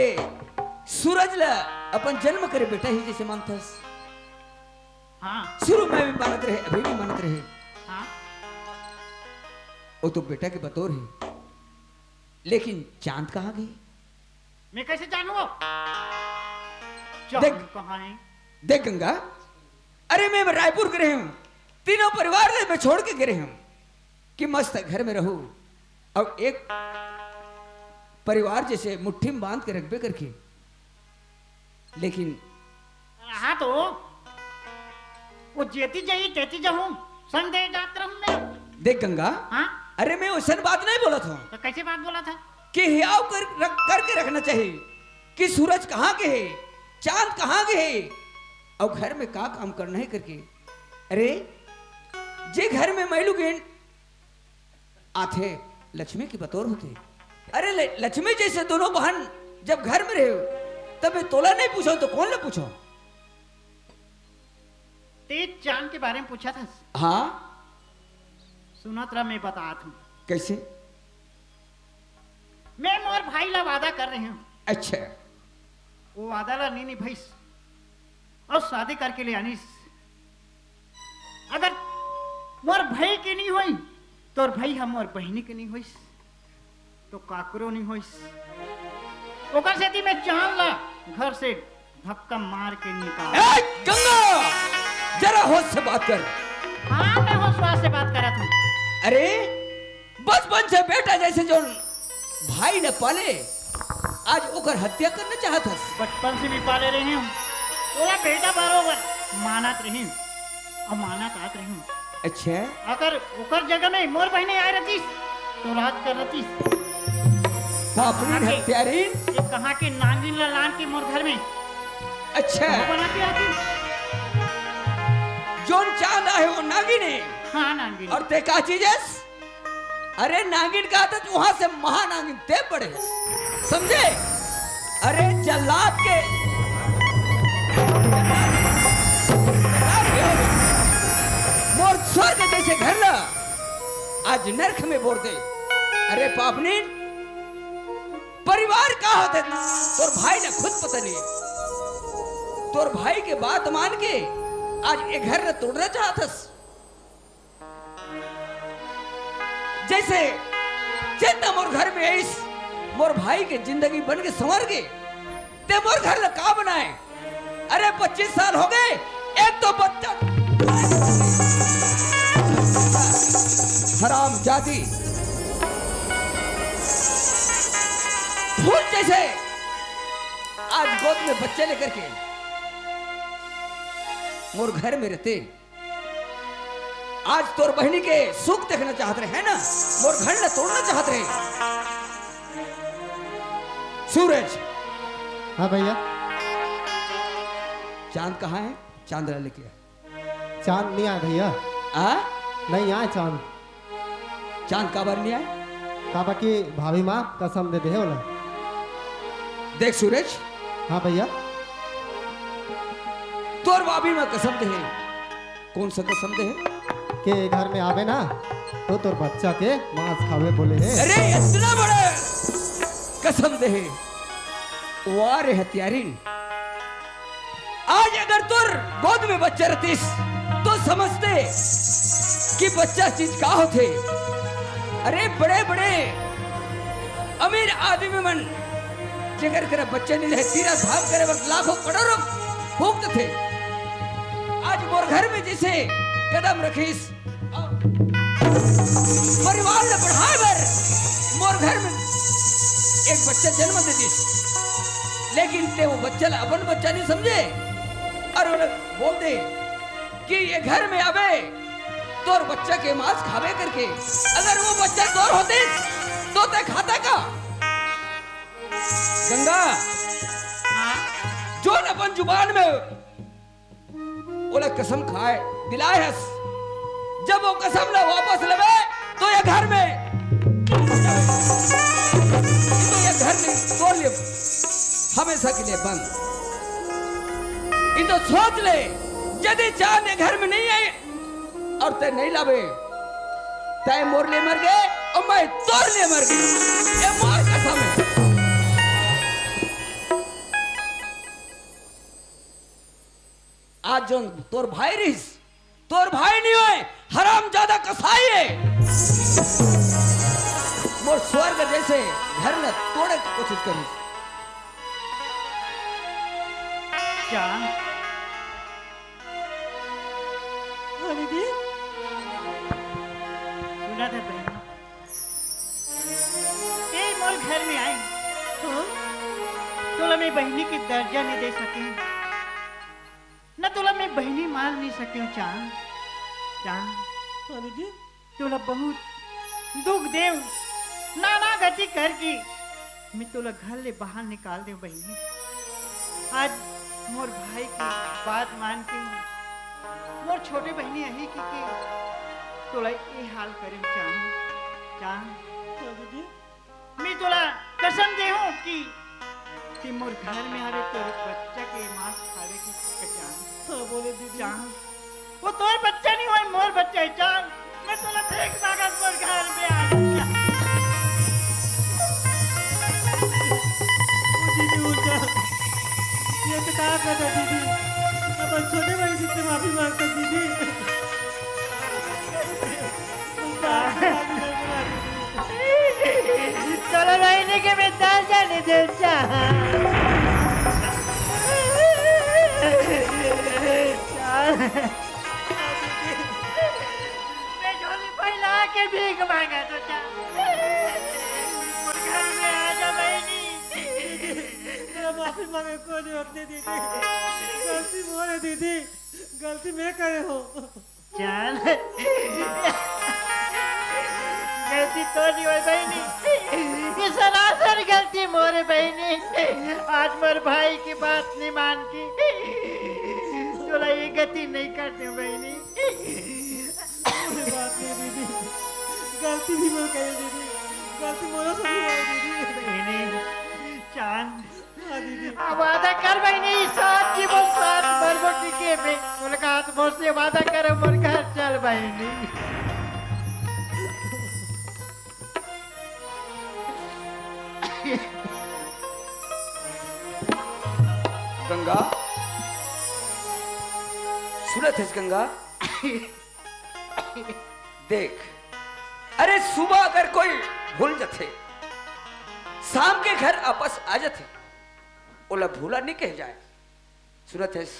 सूरज ला अपन जन्म करे बेटा ही जैसे मानथस। हाँ। शुरू में भी मानत रहे, अभी भी मानत रहे। हाँ। वो तो बेटा के बतौर है, लेकिन चांद कहाँ गए? मैं कैसे जानूं वो? चांद देख, कहाँ है? देख गंगा, अरे मैं रायपुर गे रहे हूँ, तीनों परिवार ले मैं छोड़ के गे रहे हूँ कि मस्त घर में रहूँ, और एक परिवार जैसे मुट्ठी में बांध के रखबे करके, लेकिन हाँ तो वो जेती जाही, तेती जाहूं, संग दे जात रहूं मैं। देख गंगा, हाँ? अरे मैं वैसन बात नहीं बोलत हूँ तो कैसे बात बोलत हस? कि हियाव कर, रख, करके रखना चाहिए कि सूरज कहाँ गए है, चांद कहाँ गए है, और घर में का काम करना है करके। अरे, जे घर में मैलू गेन आथे, लक्ष्मी के बतौर होथे। अरे ले, लक्ष्मी जैसे दोनों बहन जब घर में रहे, तब मैं तोला नहीं पूछो तो कौन ला पूछो? ते चांद के बारे में पूछत हस? हाँ। सुनत रह, मैं बतात हूँ। कैसे? मैं मोर भाई ला वादा कर रहे हूँ। अच्छा। वो वादा ला नहीं निभाइस और शादी करके ले आनिस। अगर मोर भाई के नहीं होई, तोर भाई हम मोर बहिनी के नहीं होइस, तो काकरो नहीं होइस। ओकर सेती मैं चांद ला घर से धक्का मार के निकाल। ए, गंगा, जरा होश से बात कर। हाँ, मैं होश वास से बात करत हूँ। अरे, बचपन से बेटा जैसे जोन भाई ने पाले, आज ओकर हत्या करना चाहत हस। बचपन से भी पाले रहे हूँ, ओला बेटा बरोबर मानत रही हूँ, अउ मानत आत रही हूँ। अच्छा। अगर ओकर जगह में मोर बहिनी आए रहतीस, तो राज कर रहतीस। बाप रे, कहाँ के हत्यारिन। ये कहाँ के नागिन ला लान के मोर घर में अच्छा। वो बना के आती। जोन चांद आहे वो नागिन है। हाँ, नागिन। और ते का चीज है? अरे नागिन का तो वहां से महानागिन ते पड़े, समझे? अरे जल्लाद के, मोर स्वर्ग जैसे घर ला आज नरक में बोर दे। अरे पापनी, परिवार का होते तोर भाई ने खुद पता नहीं। तोर भाई के बात मान के आज ये घर ने तोड़ना चाहत हस। जैसे चेता मोर घर में आइस, मोर भाई के जिंदगी बन के संवर गे, ते मोर घर ला का बनाए? अरे पच्चीस साल हो गए, एक तो बच्चा हराम जादी। फूल जैसे आज गोद में बच्चे लेकर के मोर घर में रहते, आज तोर बहिनी के सुख देखना चाहत रहे, है ना? मोर घर ला तोड़ना चाहत रहे। सूरज। हाँ भैया। चांद कहाँ है? चांद ला लेके आ। चांद नहीं आए भैया। आ? नहीं आए चांद। चांद काबर नहीं आए? काबर कि भाभी माँ कसम दे दे है ओला। देख सूरज। हाँ भैया। तोर भाभी माँ कसम दे है। कौन सा कसम दे है? के घर में आवे ना तो तोर बच्चा के मांस खावे बोले है। अरे इतना बड़ा कसम दे है। वाह रे हत्यारिन, आज अगर तोर गोद में बच्चा रहतीस तो समझते कि बच्चा चीज का होथे। अरे बड़े बड़े अमीर आदमी मन जेकर करा बच्चा नहीं रहे, तीरथ धाम करे वक्त लाखों करोड़ों फूंक देथे। आज मोर घर में जइसे कदम रखिस, परिवार ला बढ़ाए बर मोर घर में एक बच्चा जन्म दे दिस, लेकिन तें वो बच्चा ला अपन बच्चा नहीं समझे अउ ओला बोल दे कि ये घर में आबे तोर बच्चा के मांस खाबे करके। अगर वो बच्चा तोर होतिस तो तें खाता का? गंगा, जोन अपन जुबान में ओला कसम खाए दिलाए हस, जब वो कसम ला वापस लेबे तो ये घर में, तो ये घर में तोर लिए हमेशा के लिए बंद। ये तो सोच ले, यदि चांद ये घर में नहीं आए अउ तें नहीं लाबे, तें मोर लिए मर गे अउ मैं तोर लिए मर गे। ये मोर कसम हे। आज जोन तोर भाई रहिस, तोर भाई नहीं होय, हरामजादा कसाई हे। मोर स्वर्ग जइसे घर ला तोड़े के कोशिश करिस। क्या? हाँ दीदी। सुनत हस बहिनी, तें मोर घर में आए, हाँ? तोला मैं बहिनी के दर्जा नहीं दे सके, न तोला मैं बहिनी मान नहीं सके हूँ चांद। चांद, हाँ दीदी। तोला बहुत दुख देव, नाना गति करके मैं तोला घर ले बाहर निकाल देव बहिनी। आज मोर भाई के बात मान के मोर छोटे बहिनी अही कि, कि तोला ये हाल करेव चांद। चांद, हाँ दीदी। मैं तोला कसम देहूं कि, कि मोर घर में आबे तोर बच्चा के मांस खावे के कचान। हाँ, बोले दीदी। चांद, वो तोर बच्चा नहीं होय, मोर बच्चा हे चांद। मैं तोला भीख मांगत मोर घर में आ गया। ओ दीदी, उठ जा। ये तो का कहता दीदी? अपन छोटे भाई जी से माफी मांगता दीदी। चलो बहिनी के मैं दर्जा नहीं दे चाह। मैं झोली फैला के भीख मांगा तो चाह। मोर घर में आ जा बहिनी। तेरा माफी मांगे कोई जरूरत नहीं दीदी। गलती मोर हे दीदी, गलती मैं करे हूँ। जान, गलती तोर नहीं होय बहिनी, ये सरासर गलती मोर हे बहिनी। आज मोर भाई की बात नहीं मान के तोला ये गति नहीं कर देव बहिनी। कोई बात नहीं दीदी, गलती भी मोर करे दीदी, गलती मोर से भी होय दीदी। बहिनी, चांद, हाँ, दीदी। आ, वादा कर बहिनी, साथ जीवन साथ मरबो टिके में। उनका हाथ मोर से वादा कर, मोर घर चल बहिनी। गंगा, सुनत हस गंगा? देख, अरे सुबह अगर कोई भूल जथे, शाम के घर वापस आ जथे, ओला भूला नहीं कहे जाए। सुनत हस?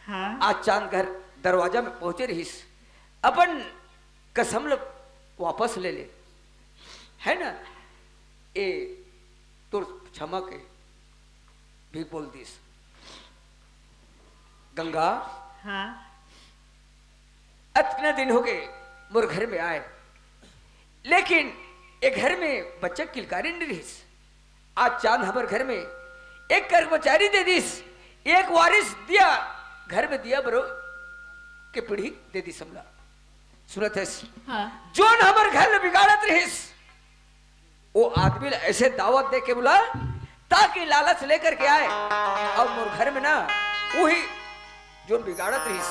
हाँ। आज चांद घर दरवाजा में पहुंचे रहिस, अपन कसम ल वापस ले ले, है ना? ए तोर क्षमा के भी बोल दिस। गंगा, हाँ। अतना दिन हो गए मोर घर में आए, लेकिन ए घर में बच्चा किलकारी नहीं रहिस। आज चांद हमर घर में एक कर्मचारी दे दिस, एक वारिस दिया, घर में दिया बरो के पीढ़ी दे दिस हमला। सुनत हस? हाँ। जोन हमर घर ल बिगाड़त रहिस, वो आदमी ल ऐसे दावत दे के बुला, ताकि लालच लेकर के आए। अब मोर घर में ना, वही जोन बिगाड़त रहिस,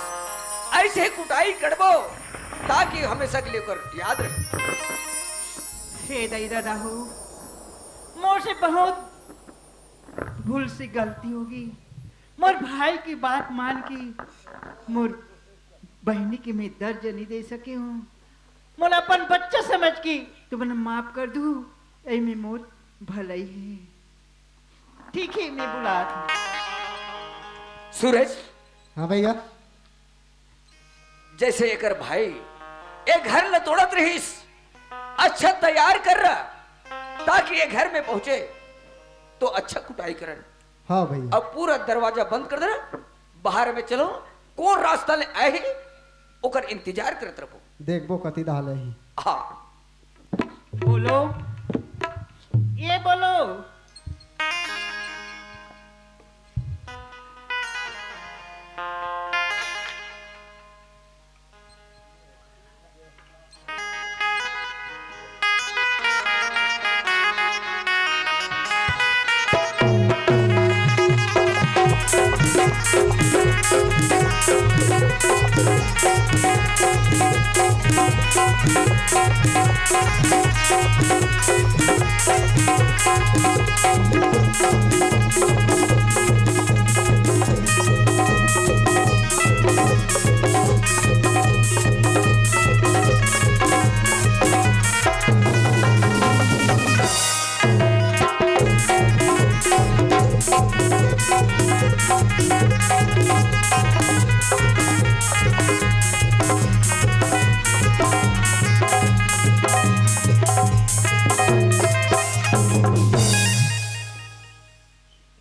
ऐसे कुटाई करबो, ताकि हमेशा के लिए ओकर याद रहे। हे दई दादा हो, मोर से बहुत भूल से गलती होगी। मोर भाई की बात मान के मोर बहिनी के मैं दर्जा नहीं दे सके हूँ। मोला अपन बच्चा समझ के तुमन माफ कर दू, एमे मोर भलाई है। ठीक है, मैं बुलात हूँ। सूरज। हाँ भैया। जैसे एकर भाई ए घर ल तोड़त रहिस, अच्छा तैयार कर रहा, ताकि ए घर में पहुंचे तो अच्छा कुटाई करन। हाँ भैया। अब पूरा दरवाजा बंद कर देना, बाहर में चलो, कौन रास्ता ले आए हे, ओकर इंतजार करत रहो। देखबो कति दाल ही। हाँ। बोलो, ये बोलो।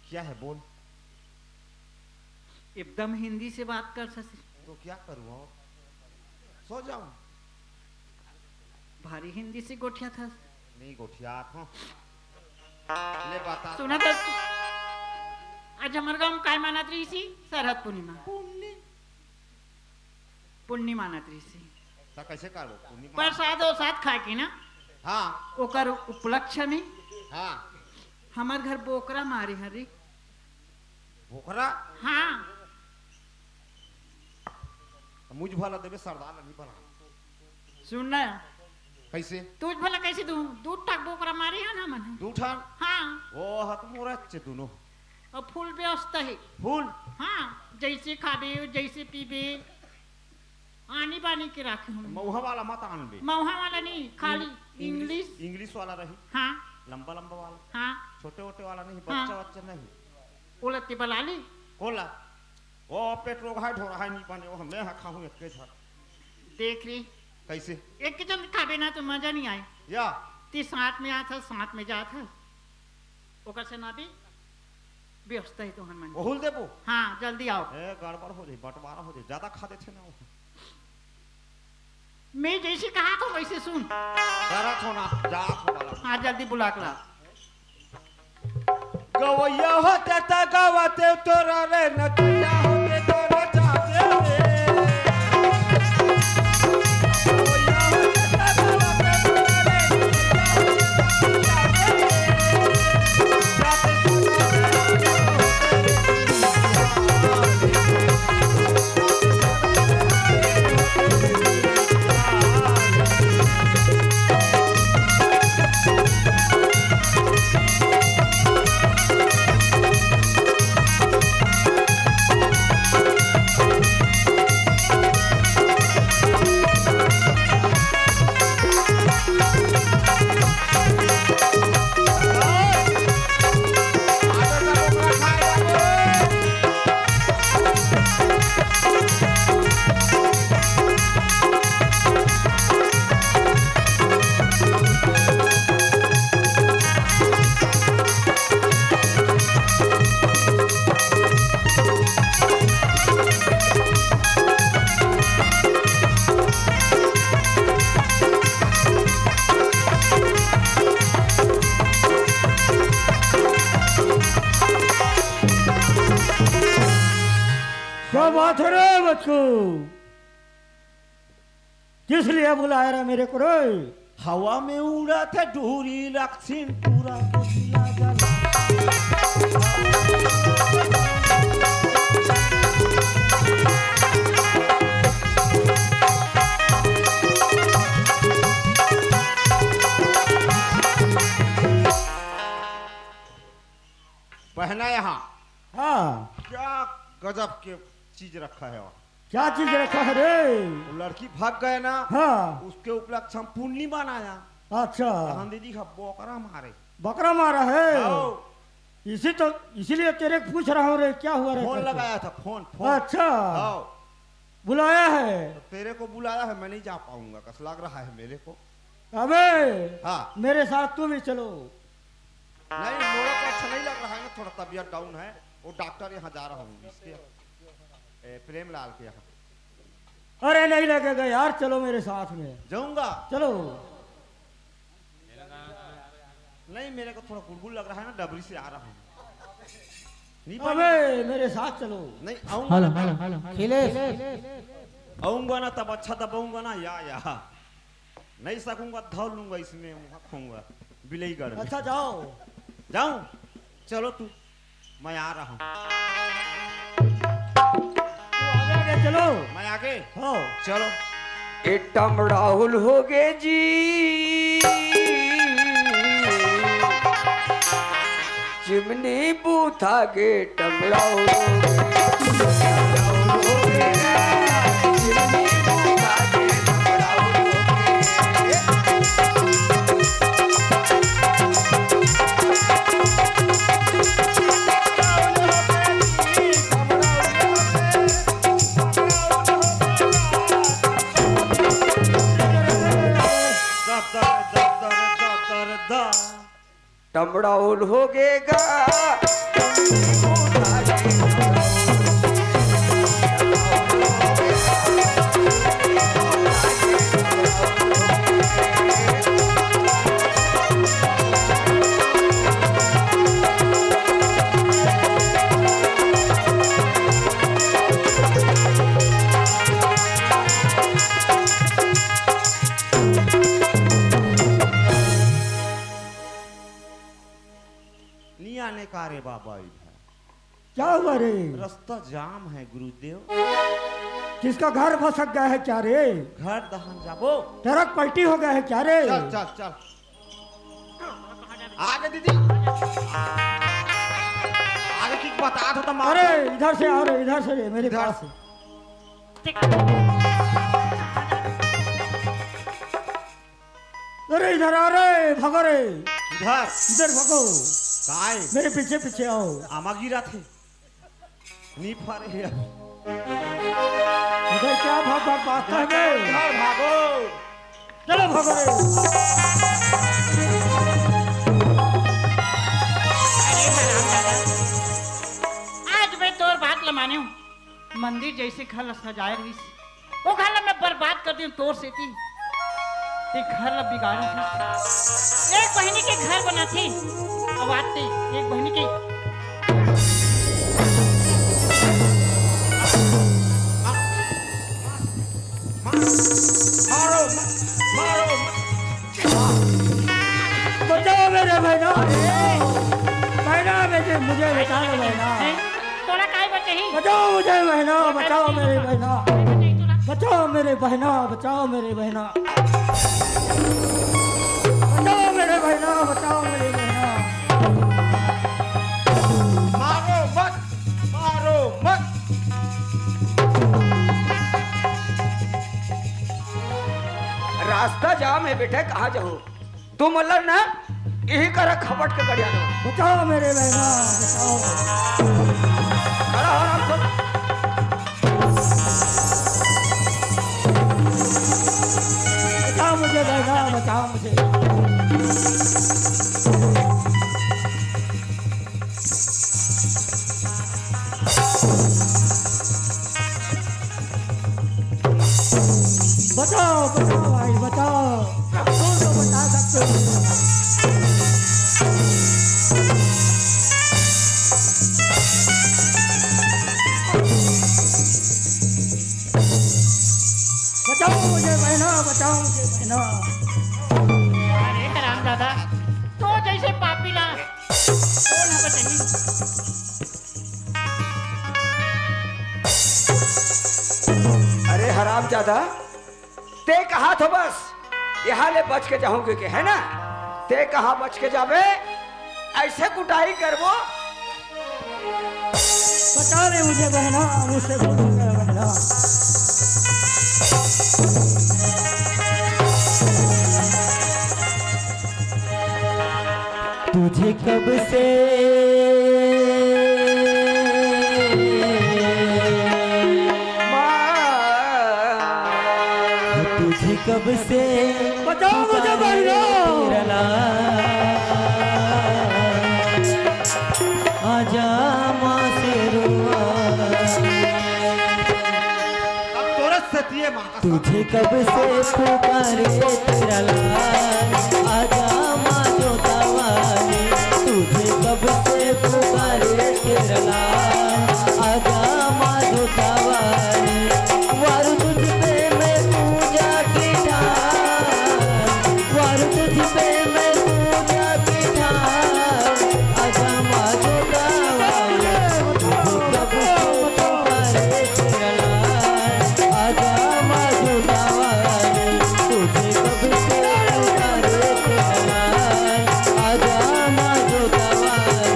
क्या है, बोल। एकदम हिंदी से बात कर ससुर। तो क्या करूँ और? सो जाऊँ? भारी हिंदी से गोठियाथस। नहीं गोठियात हूँ। ले बता। सुना तो, आज हमर गाँव में काय मानत रहिस हे? सरहद पूर्णिमा। पुन्नी। पुन्नी मानत रहिस हे। त कैसे करबो? पुन्नी मानत। प्रसाद उरसाद खाए के ना? हाँ। ओकर उपलक्ष्य में हाँ। हमर घर बोकरा मारे हन रे। बोकरा? हाँ। मुझ भला देबे, सरदार ल नहीं भला। सुन ना। कैसे? तुझ भला कैसे दूं? दू ठक बोकरा मारे हन हमन ह। दू ठन? हाँ। ओ हत मोर अच्छे दुनो। अब फुल व्यवस्था हे। फुल? हाँ, जैसे खाबे, जैसे पीबे, आनी बानी के राखे हूँ। मऊहा वाला मत आनबे। मऊहा वाला नहीं, खाली इंग्लिश। इंग्लिश वाला रही। हाँ। लंबा लंबा वाला। हाँ। छोटे वोटे वाला नहीं, हाँ। बच्चा वच्चा नहीं। ओला ते बला ली। कोला? ओ पेट रोगहा ढोरहा नहीं बने, ओ मैं ह खाहूँ एके झन। देख रे। कैसे? एक जन खाबे ना तो मजा नहीं आए। या। ते साथ में आत हस, साथ में जात हस। ओकर से ना भी व्यवस्था ही तो हन मन। ओहुल देबो? हाँ, जल्दी आओ। ए, गड़बड़ हो जाए, बंटवारा हो जाए, ज्यादा खा देथे ना वो। मैं जैसे कहा था वैसे सुन। करत हो ना, जात हो वाला। हाँ, जल्दी बुला के ला। गवैया होते त गवाते तोरा रे, नचैया होते त नचाते रे। गवैया होते त गवाते तोरा रे, नचैया होते त नचाते रे। क्या बात है रे बच्चू? किस लिए बुलाया रे मेरे को रे? हवा में उड़त हे डोरी, लखीसपुरा कोती ला जला। पहना यहाँ। हाँ। क्या गजब के चीज रखा है वहाँ। क्या चीज रखा है रे? वो लड़की भाग गए ना, हाँ। उसके उपलक्ष्य हम पुन्नी मनाया। अच्छा। तहन दीदी का बोकरा मारे। बकरा मारा है? हाँ। इसी तो, इसीलिए तेरे को पूछ रहा हूँ रे, क्या हुआ रे फोन करके? लगाया था, फोन, फोन। अच्छा। हाँ। बुलाया है। तो तेरे को बुलाया है, मैं नहीं जा पाऊंगा, कस लग रहा है मेरे को। अबे, हाँ। मेरे साथ तू भी चलो। नहीं, मोरा को अच्छा नहीं लग रहा है ना, थोड़ा तबीयत डाउन है। वो डॉक्टर यहाँ जा रहा हूँ, इसके, ए, प्रेमलाल के यहाँ। अरे, नहीं लगेगा यार, चलो मेरे साथ में। जाऊंगा। चलो। नहीं, मेरे को थोड़ा गुड़गुड़ लग रहा है ना, डबरी से आ रहा हूँ। नहीं पाऊंगा। अबे, मेरे साथ चलो। नहीं, आऊंगा। Hello, hello, hello. अखिलेश। आऊंगा ना, तब अच्छा दबाऊंगा ना, या, या। नहीं सकूंगा, धौ लूंगा इसमें, वहां खाऊंगा, बिलईगढ़ में। अच्छा, जाओ। जाऊं? चलो तू, मैं आ रहा हूँ। तू आगे, आगे चलो। मैं आगे? हाँ। चलो। ए टमड़ाहुल हो गे जी, चिमनी बूथा गे टमड़ाहुल हो गे, टमड़ाहुल हो गे, चिमनी बूथा गे टमड़ाहुल हो गे। टमड़ाउल हो गे गा। नहीं आने का रे बाबा इधर। क्या हुआ रे? रास्ता जाम है गुरुदेव। किसका घर भसक गया है क्या रे? घर दहन जाबो। ट्रक पलटी हो गया है क्या रे? चल, चल, चल। आगे दीदी। आगे की बता दो तो मार अरे, दो। इधर से आओ रे, इधर से रे, मेरे इधर पास। से। अरे, इधर आ रे, भागो रे। इधर। इधर भागो। काय? मेरे पीछे, पीछे आओ। आमा गिरा थे। नी फारे यार। इधर क्या भाग, भाग, भाग, भाग, भाग, भाग, भागो। चलो, भागो रे। अरे हराम दादा, आज मैं तोर बात ल माने हूँ। मंदिर जैसे घर ला सजाए रहिस, वो घर ला मैं बर्बाद कर दियो तोर सेती। ते घर ला बिगाड़े रहिस। एक बहिनी के घर बनाथे, अब आते एक बहिनी के। मारो मत, मारो मत। बचाओ मेरे बहना, बहना, मुझे, मुझे बचा लो बहना। हैं? तोला काय बचही? बचाओ मुझे बहना, बचाओ मेरे बहना। बचाओ मेरे बहना, बचाओ मेरे बहना। बचाओ मेरे बहना, बचाओ मेरे बहना। मारो मत, मारो मत। रास्ता जाम है बेटा, कहाँ जाओ? तुम अल्लर ना, यही करा खपट के गड़िया दो। बचाओ मेरे बहना, बचाओ। खड़ा हो राम को। बचाओ मुझे बहना, बचाओ मुझे। बचाओ, बचाओ भाई, बचाओ। कौन तो बचा सकते हो? बचाओ मुझे बहना, बचाओ मुझे बहना। अरे हराम दादा, तो जैसे पापी ला कौन है बचाही? अरे हराम दादा, ते कहा थो बस, यहाँ ले बच के जाहूं के, है ना? ते कहाँ बच के जाबे? ऐसे कुटाई करबो। बचा ले मुझे बहना, मुझसे भूल हो गया बहना। तुझे कब से तुझे कब से बचाओ मुझे भाई लोग। तेरा लाल, आजा माँ शेरवाली। अब तोरा सतिये माँ का तुझे कब से पुकारे तेरा लाल, आजा माँ जोतावाली। तुझे कब से पुकारे तेरा लाल, आजा माँ जोतावाली। वारू तुझ पे मैं पूजा की ठान, वारू तुझ पे मैं पूजा की ठान। आजा माँ जोतावाली, तुझे कब से पुकारे तेरा लाल। आजा माँ जोतावाली, तुझे कब से पुकारे तेरा लाल। आजा माँ जोतावाली।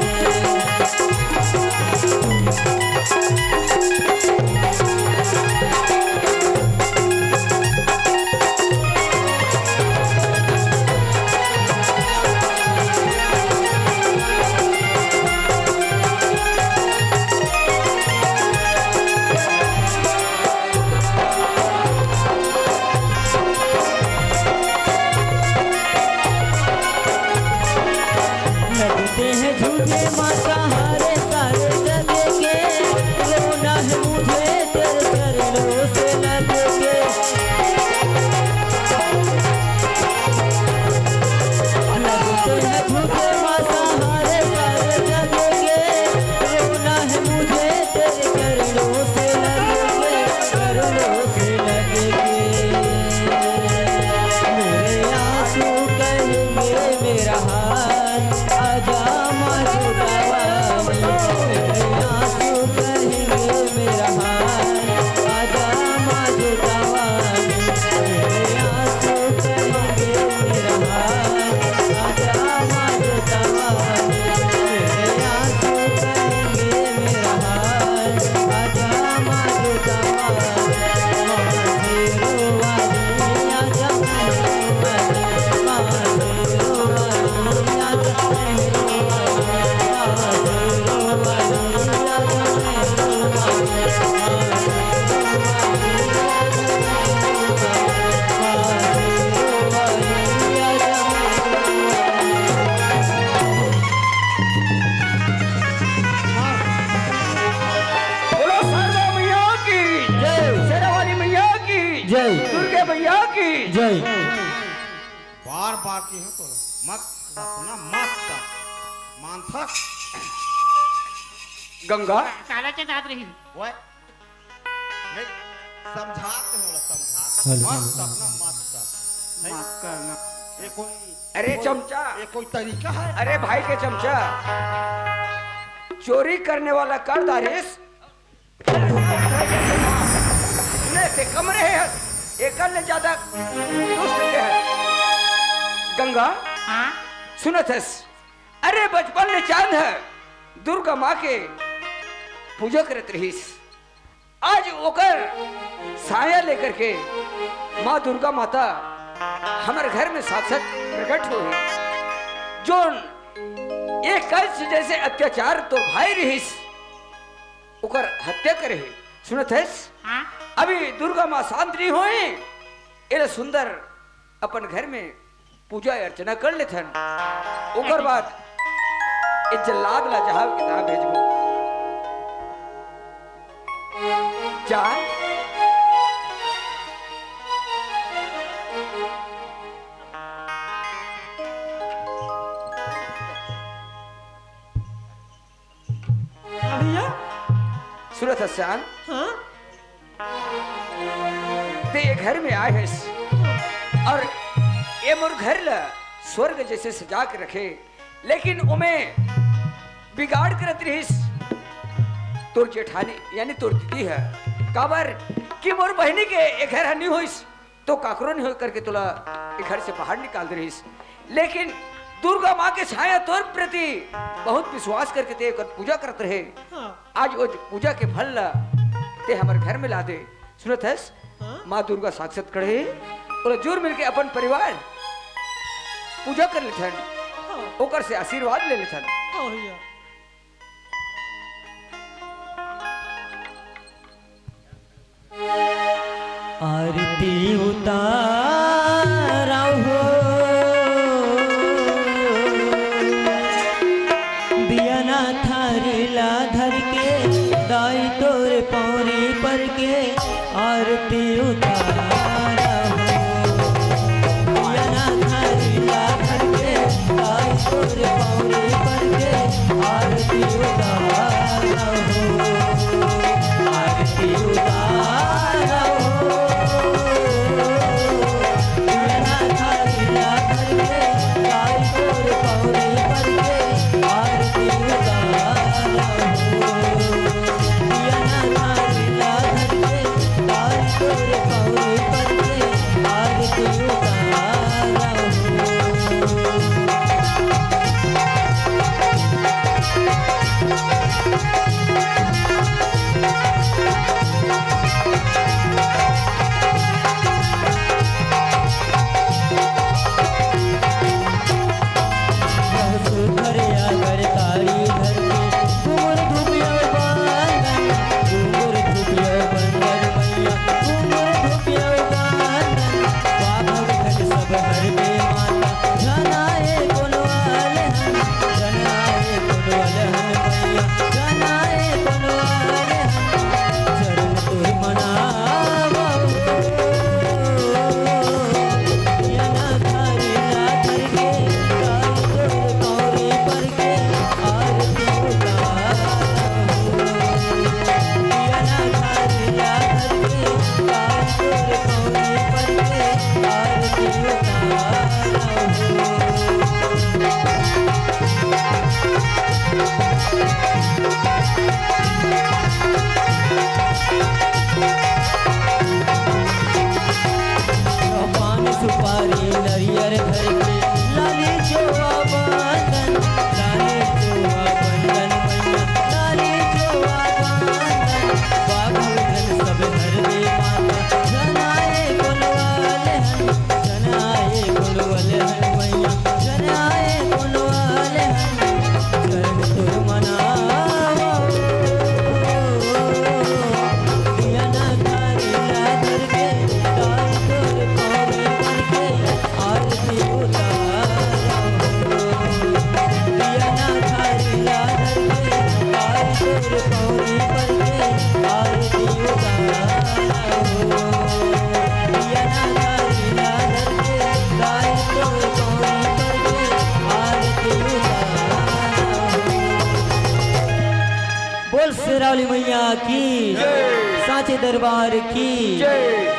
लगते हैं झूठे माँ सहारे सारे जग के, रोना है मुझे तेरे चरणों से लग के। लगते हैं झूठे माँ सहारे सारे जग के, रोना है मुझे तेरे चरणों से लग के, चरणों से लग के। मेरे आंसू कहेंगे मेरा हाल, आजा माँ जोतावाली। मेरे आंसू कहेंगे मेरा हाल, आजा माँ जोतावाली। मेरे आंसू कहेंगे मेरा हाल, आजा माँ जोतावाली। मेरे आंसू कहेंगे मेरा हाल, आजा माँ जोतावाली। माँ शेरवाली, आजा माँ शेरवाली। बोलो शारदा मैया की जय। शेरावाली मैया की जय। दुर्गे मैया की जय। बार बार की हो तो मत अपना मत मानथक। गंगा। काला चेतात रही। ओए। नहीं, समझा के होला, समझा के। हेलो, मत हेलो, अपना हेलो। मत। नहीं। माफ करना। ये कोई, अरे कोई, चमचा। ये कोई तरीका है? अरे भाई के चमचा, चोरी करने वाला कर दारिस। सुने ते कम रहे हस, एकर ले ज्यादा दुष्ट के है। गंगा, हाँ? सुनत हस? अरे बचपन ले चांद है, दुर्गा माँ के पूजा करत रहिस। आज ओकर साया लेकर के माँ दुर्गा माता हमर घर में साक्षात प्रकट होही। जोन एक कंस जैसे अत्याचार तोर भाई रहिस, ओकर हत्या करे हे। सुनत हस? हाँ। अभी दुर्गा माँ शांत नहीं होए, एला सुंदर अपन घर में पूजा अर्चना कर लेथन, ओकर बाद ए जल्लाद ला जहां के तहां भेजबो। जा। हाँ भैया। सुरत हसान। हाँ। ते ये घर में आए हस और ये मोर घर ला स्वर्ग जैसे सजा के रखे, लेकिन ओमे बिगाड़ करत रहिस तोर जेठानी, यानी तोर दीदी ह। काबर कि मोर बहिनी के ये घर ह नी होइस, तो काकरो नी होय करके तोला ये घर से बाहर निकाल दे रहिस। लेकिन दुर्गा माँ के छाया तोर प्रति बहुत विश्वास करके ते ओकर पूजा करत रहे। हाँ। आज वो पूजा के फल ला ते हमर घर में ला दे। सुनत हस? हाँ? माँ दुर्गा साक्षात खड़े हे, ओला जुर मिलके अपन परिवार पूजा कर लेथन, हाँ। ओकर से आशीर्वाद ले लेथन। हाँ भैया। आरती उतारव हो, दिया ना थारी ला धर के, दाई तोर पौरी पर के, आरती उतारव हो। दिया ना थारी ला धर के, दाई तोर पौरी पर के, आरती उतारव हो। आरती उतारव हो। दिया ना थारी ला धर के, दाई तोर पौरी पर के, आरती उतारव हो। दिया ना थारी ला धर के, दाई तोर पौरी पर के, आरती उतारव हो। पान सुपारी नरियर धर के, लाली चोवा बंदन, लाली चोवा बंदन मैया, लाली चोवा बंदन। बाबू धन सब हर दे माता, जनाए बोलवाले हन, जनाए बोलवाले हन मैया, जनाए बोलवाले हन। चरण तोर मनावा, दिया ना थारी ला धर के, ताई तोर पौरी पर के, आरती उतारव हो। दिया ना थारी ला धर के, ताई तोर पौरी पर के, आरती उतारव हो। दिया ना थारी ला धर के, ताई तोर पौरी पर के, आरती उतारव हो। बोल शेरावाली मैया की जय। सांचे दरबार की जय।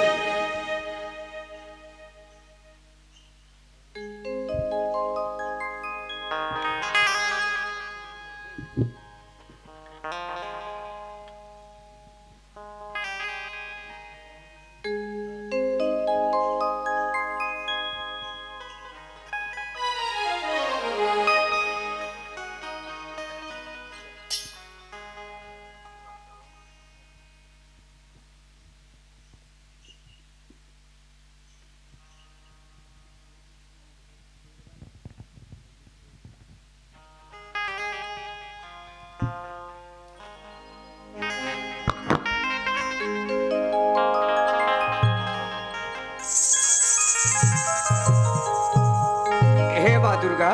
हे माँ दुर्गा,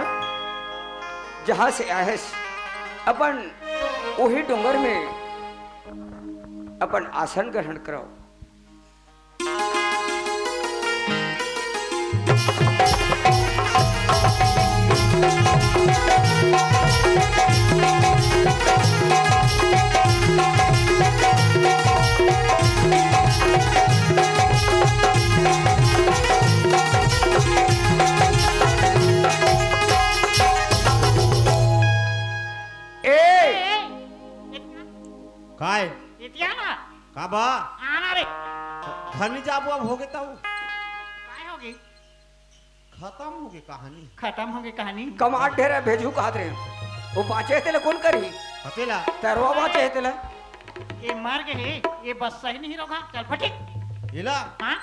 जहाँ से आए हस, अपन उही डोंगर में अपन आसन ग्रहण करव। ए! काय? एतिया ना। का बा? आना रे। घर नहीं जाबो, अब होगे तब। काय होगे? खतम होगे कहानी। खतम होगे कहानी। कमाल ढेर हे, भेजहू कहत रहे। वो बाँचे हे तेला कोन करही? कतेला? तरवा बाँचे हे तेला। ये मर गे हे, ये बस सही नहीं रोगा। चल फटिक। एला? हाँ?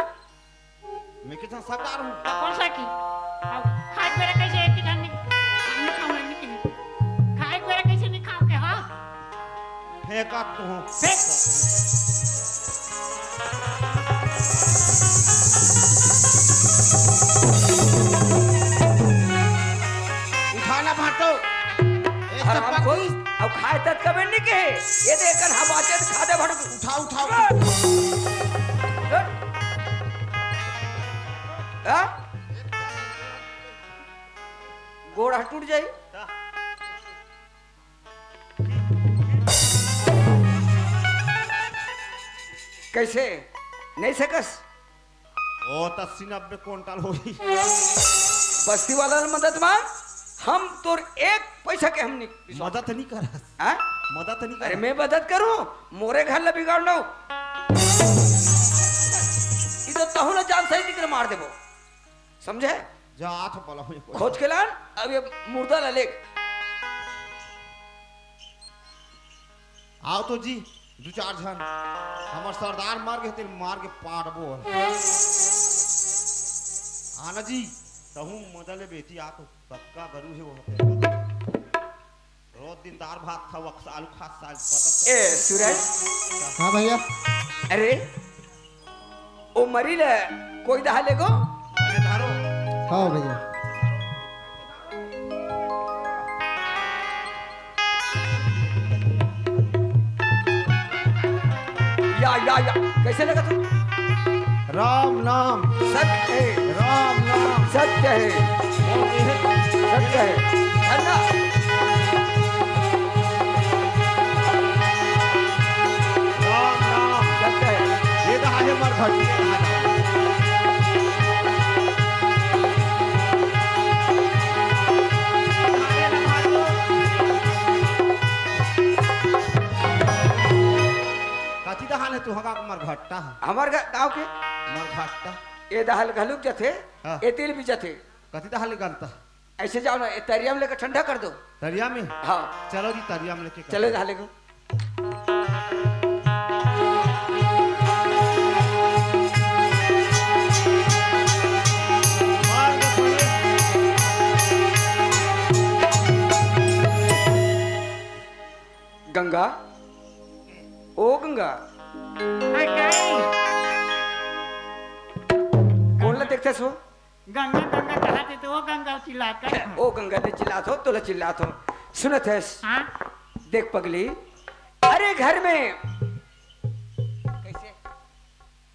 मैं कितना सरदार हूँ। कौन सा की? अब खाए बेरा कैसे एक ही जन नहीं, नहीं खाऊं, नहीं खाऊं। खाए बेरा कैसे नहीं खाओ के, हाँ? फेंका तो हूँ। फेंक। तो, ए, हराम चप्पा खोर, की। अब खाए तक कबे नहीं कहे। ये देख, कन हम आते तो खा दे भड़क। उठा, उठा, उठा। हाँ? गोड़ हाथ टूट जाई। कैसे? नहीं सकस? ओ, त अस्सी नब्बे कुंटल होही। बस्ती वाला ले मदद मांग, हम तोर एक पैसा के हम नहीं विश्वास। मदद नहीं करस। हाँ? मदद नहीं अरे करस। मैं मदद करूं, मोरे घर ला बिगाड़ना हो। ई तो तहु ला जान सही निकल मार देबो। समझे? जा, आठ बला हुई। खोज के लान, अब ये मुर्दा ला लेक। आओ तो जी, दू चार झन। हमर सरदार मर गे, तेल मार के पाटबो। आना जी, तहूँ मजा ले बेटी, आ तो कतका गरू हे वो होते। रोज दिन दार भात खाओ, अक्स-, आलू खा, साग पतत। ए, सूरज। हाँ भैया। अरे, ओ मरी ले, कोई दहा लेगो? अरे धारो। हाँ भैया। या, या, या, कैसे लगा तू? राम नाम। सत्य है। राम नाम। सत्य है। सत्य है। धन्ना। राम नाम। सत्य है। ये तो आहे मर घटिया। कथी दहा ले तू हगा मरघट्टा? हमर गा-, गाँव के? मरघट्टा। ए दहा ले घलुक जथे, हाँ। ए तेल भी जथे। कथी दहा ले गलता? ऐसे जाओ ना, ए तरिया में लेकर ठंडा कर दो। तरिया में? हाँ। चलो जी, तरिया में लेके चले दहा ले को। गंगा, ओ गंगा। हाँ, काई? कोन ला देखथस वो? गंगा, गंगा कहत हे तो वो गंगा चिल्लात का? ओ गंगा, ते चिल्लात हो, तोला चिल्लात हो। सुनत हस? हाँ? देख पगली, अरे घर में कैसे?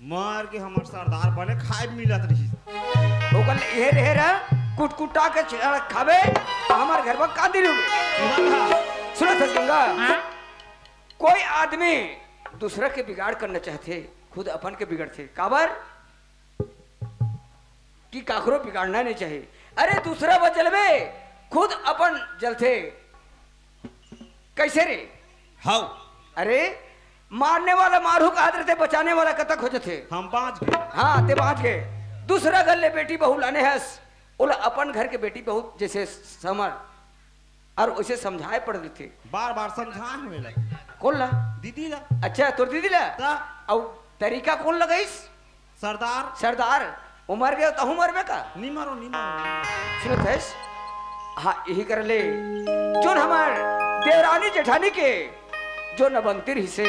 मार के हमर सरदार बने खाए मिलत रहिस। ओकर ले इहे रहे रह, कुटकुटा के च-, खाबे, तो हमर घर में कांदी रहोगे। सुनत हस गंगा? हाँ? कोई आदमी दूसरा के बिगाड़ करना चाहथे, खुद अपन के बिगड़थे। काबर? कि काकरो बिगाड़ना नहीं चाहिए। अरे दूसरा बर जलबे, खुद अपन जलथे। कैसे रे? हाव। अरे मारने वाला मारू कहत रथे, बचाने वाला कतक हो जथे। हम बाँच गे। हाँ, ते बाँच गे। दूसरा घर ले बेटी बहू लाने हस, ओला अपन घर के बेटी बहू जैसे समझ, और उसे समझाए पड़ देथे। बार बार समझाए हमें ला। कौन ला? दीदी ला। अच्छा, तोर दीदी ला? ता। अउ तरीका कौन लगाइस? सरदार। सरदार, वो मर गए, तहूँ मरबे का? नी मरो, नी मरो, नी मरो। सुनत हस? हाँ, यही कर ले। जोन हमार देवरानी जेठानी के जो नबंती रहिसे,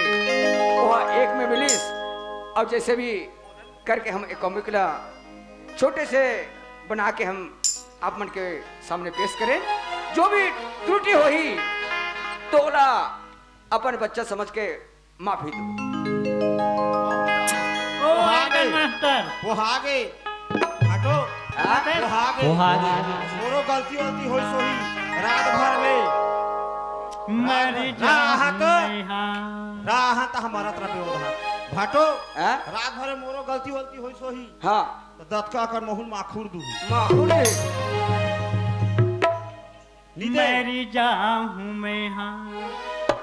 वो एक में मिलिस। और जैसे भी करके हम एक कॉमिक ला छोटे से बना के हम आप मन के सामने पेश करें। जो भी त्रुटि होही, तो ओला अपन बच्चा समझ के माफी दो। ओ, आगे। मास्टर। वो आगे। हटो। हाँ? वो आगे। वो आगे। मोरो गलती वलती होइस होही। रात भर में। मरी राहत। जाऊं मैं, हाँ। राहत हमारा तरफ में हो रहा। भाटो। हाँ? रात भर में मोरो गलती वलती होइस होही। हाँ। तो दतका कर महुल माखुर दू। माखुर दे। नीते। मरी जाऊं मैं, हाँ।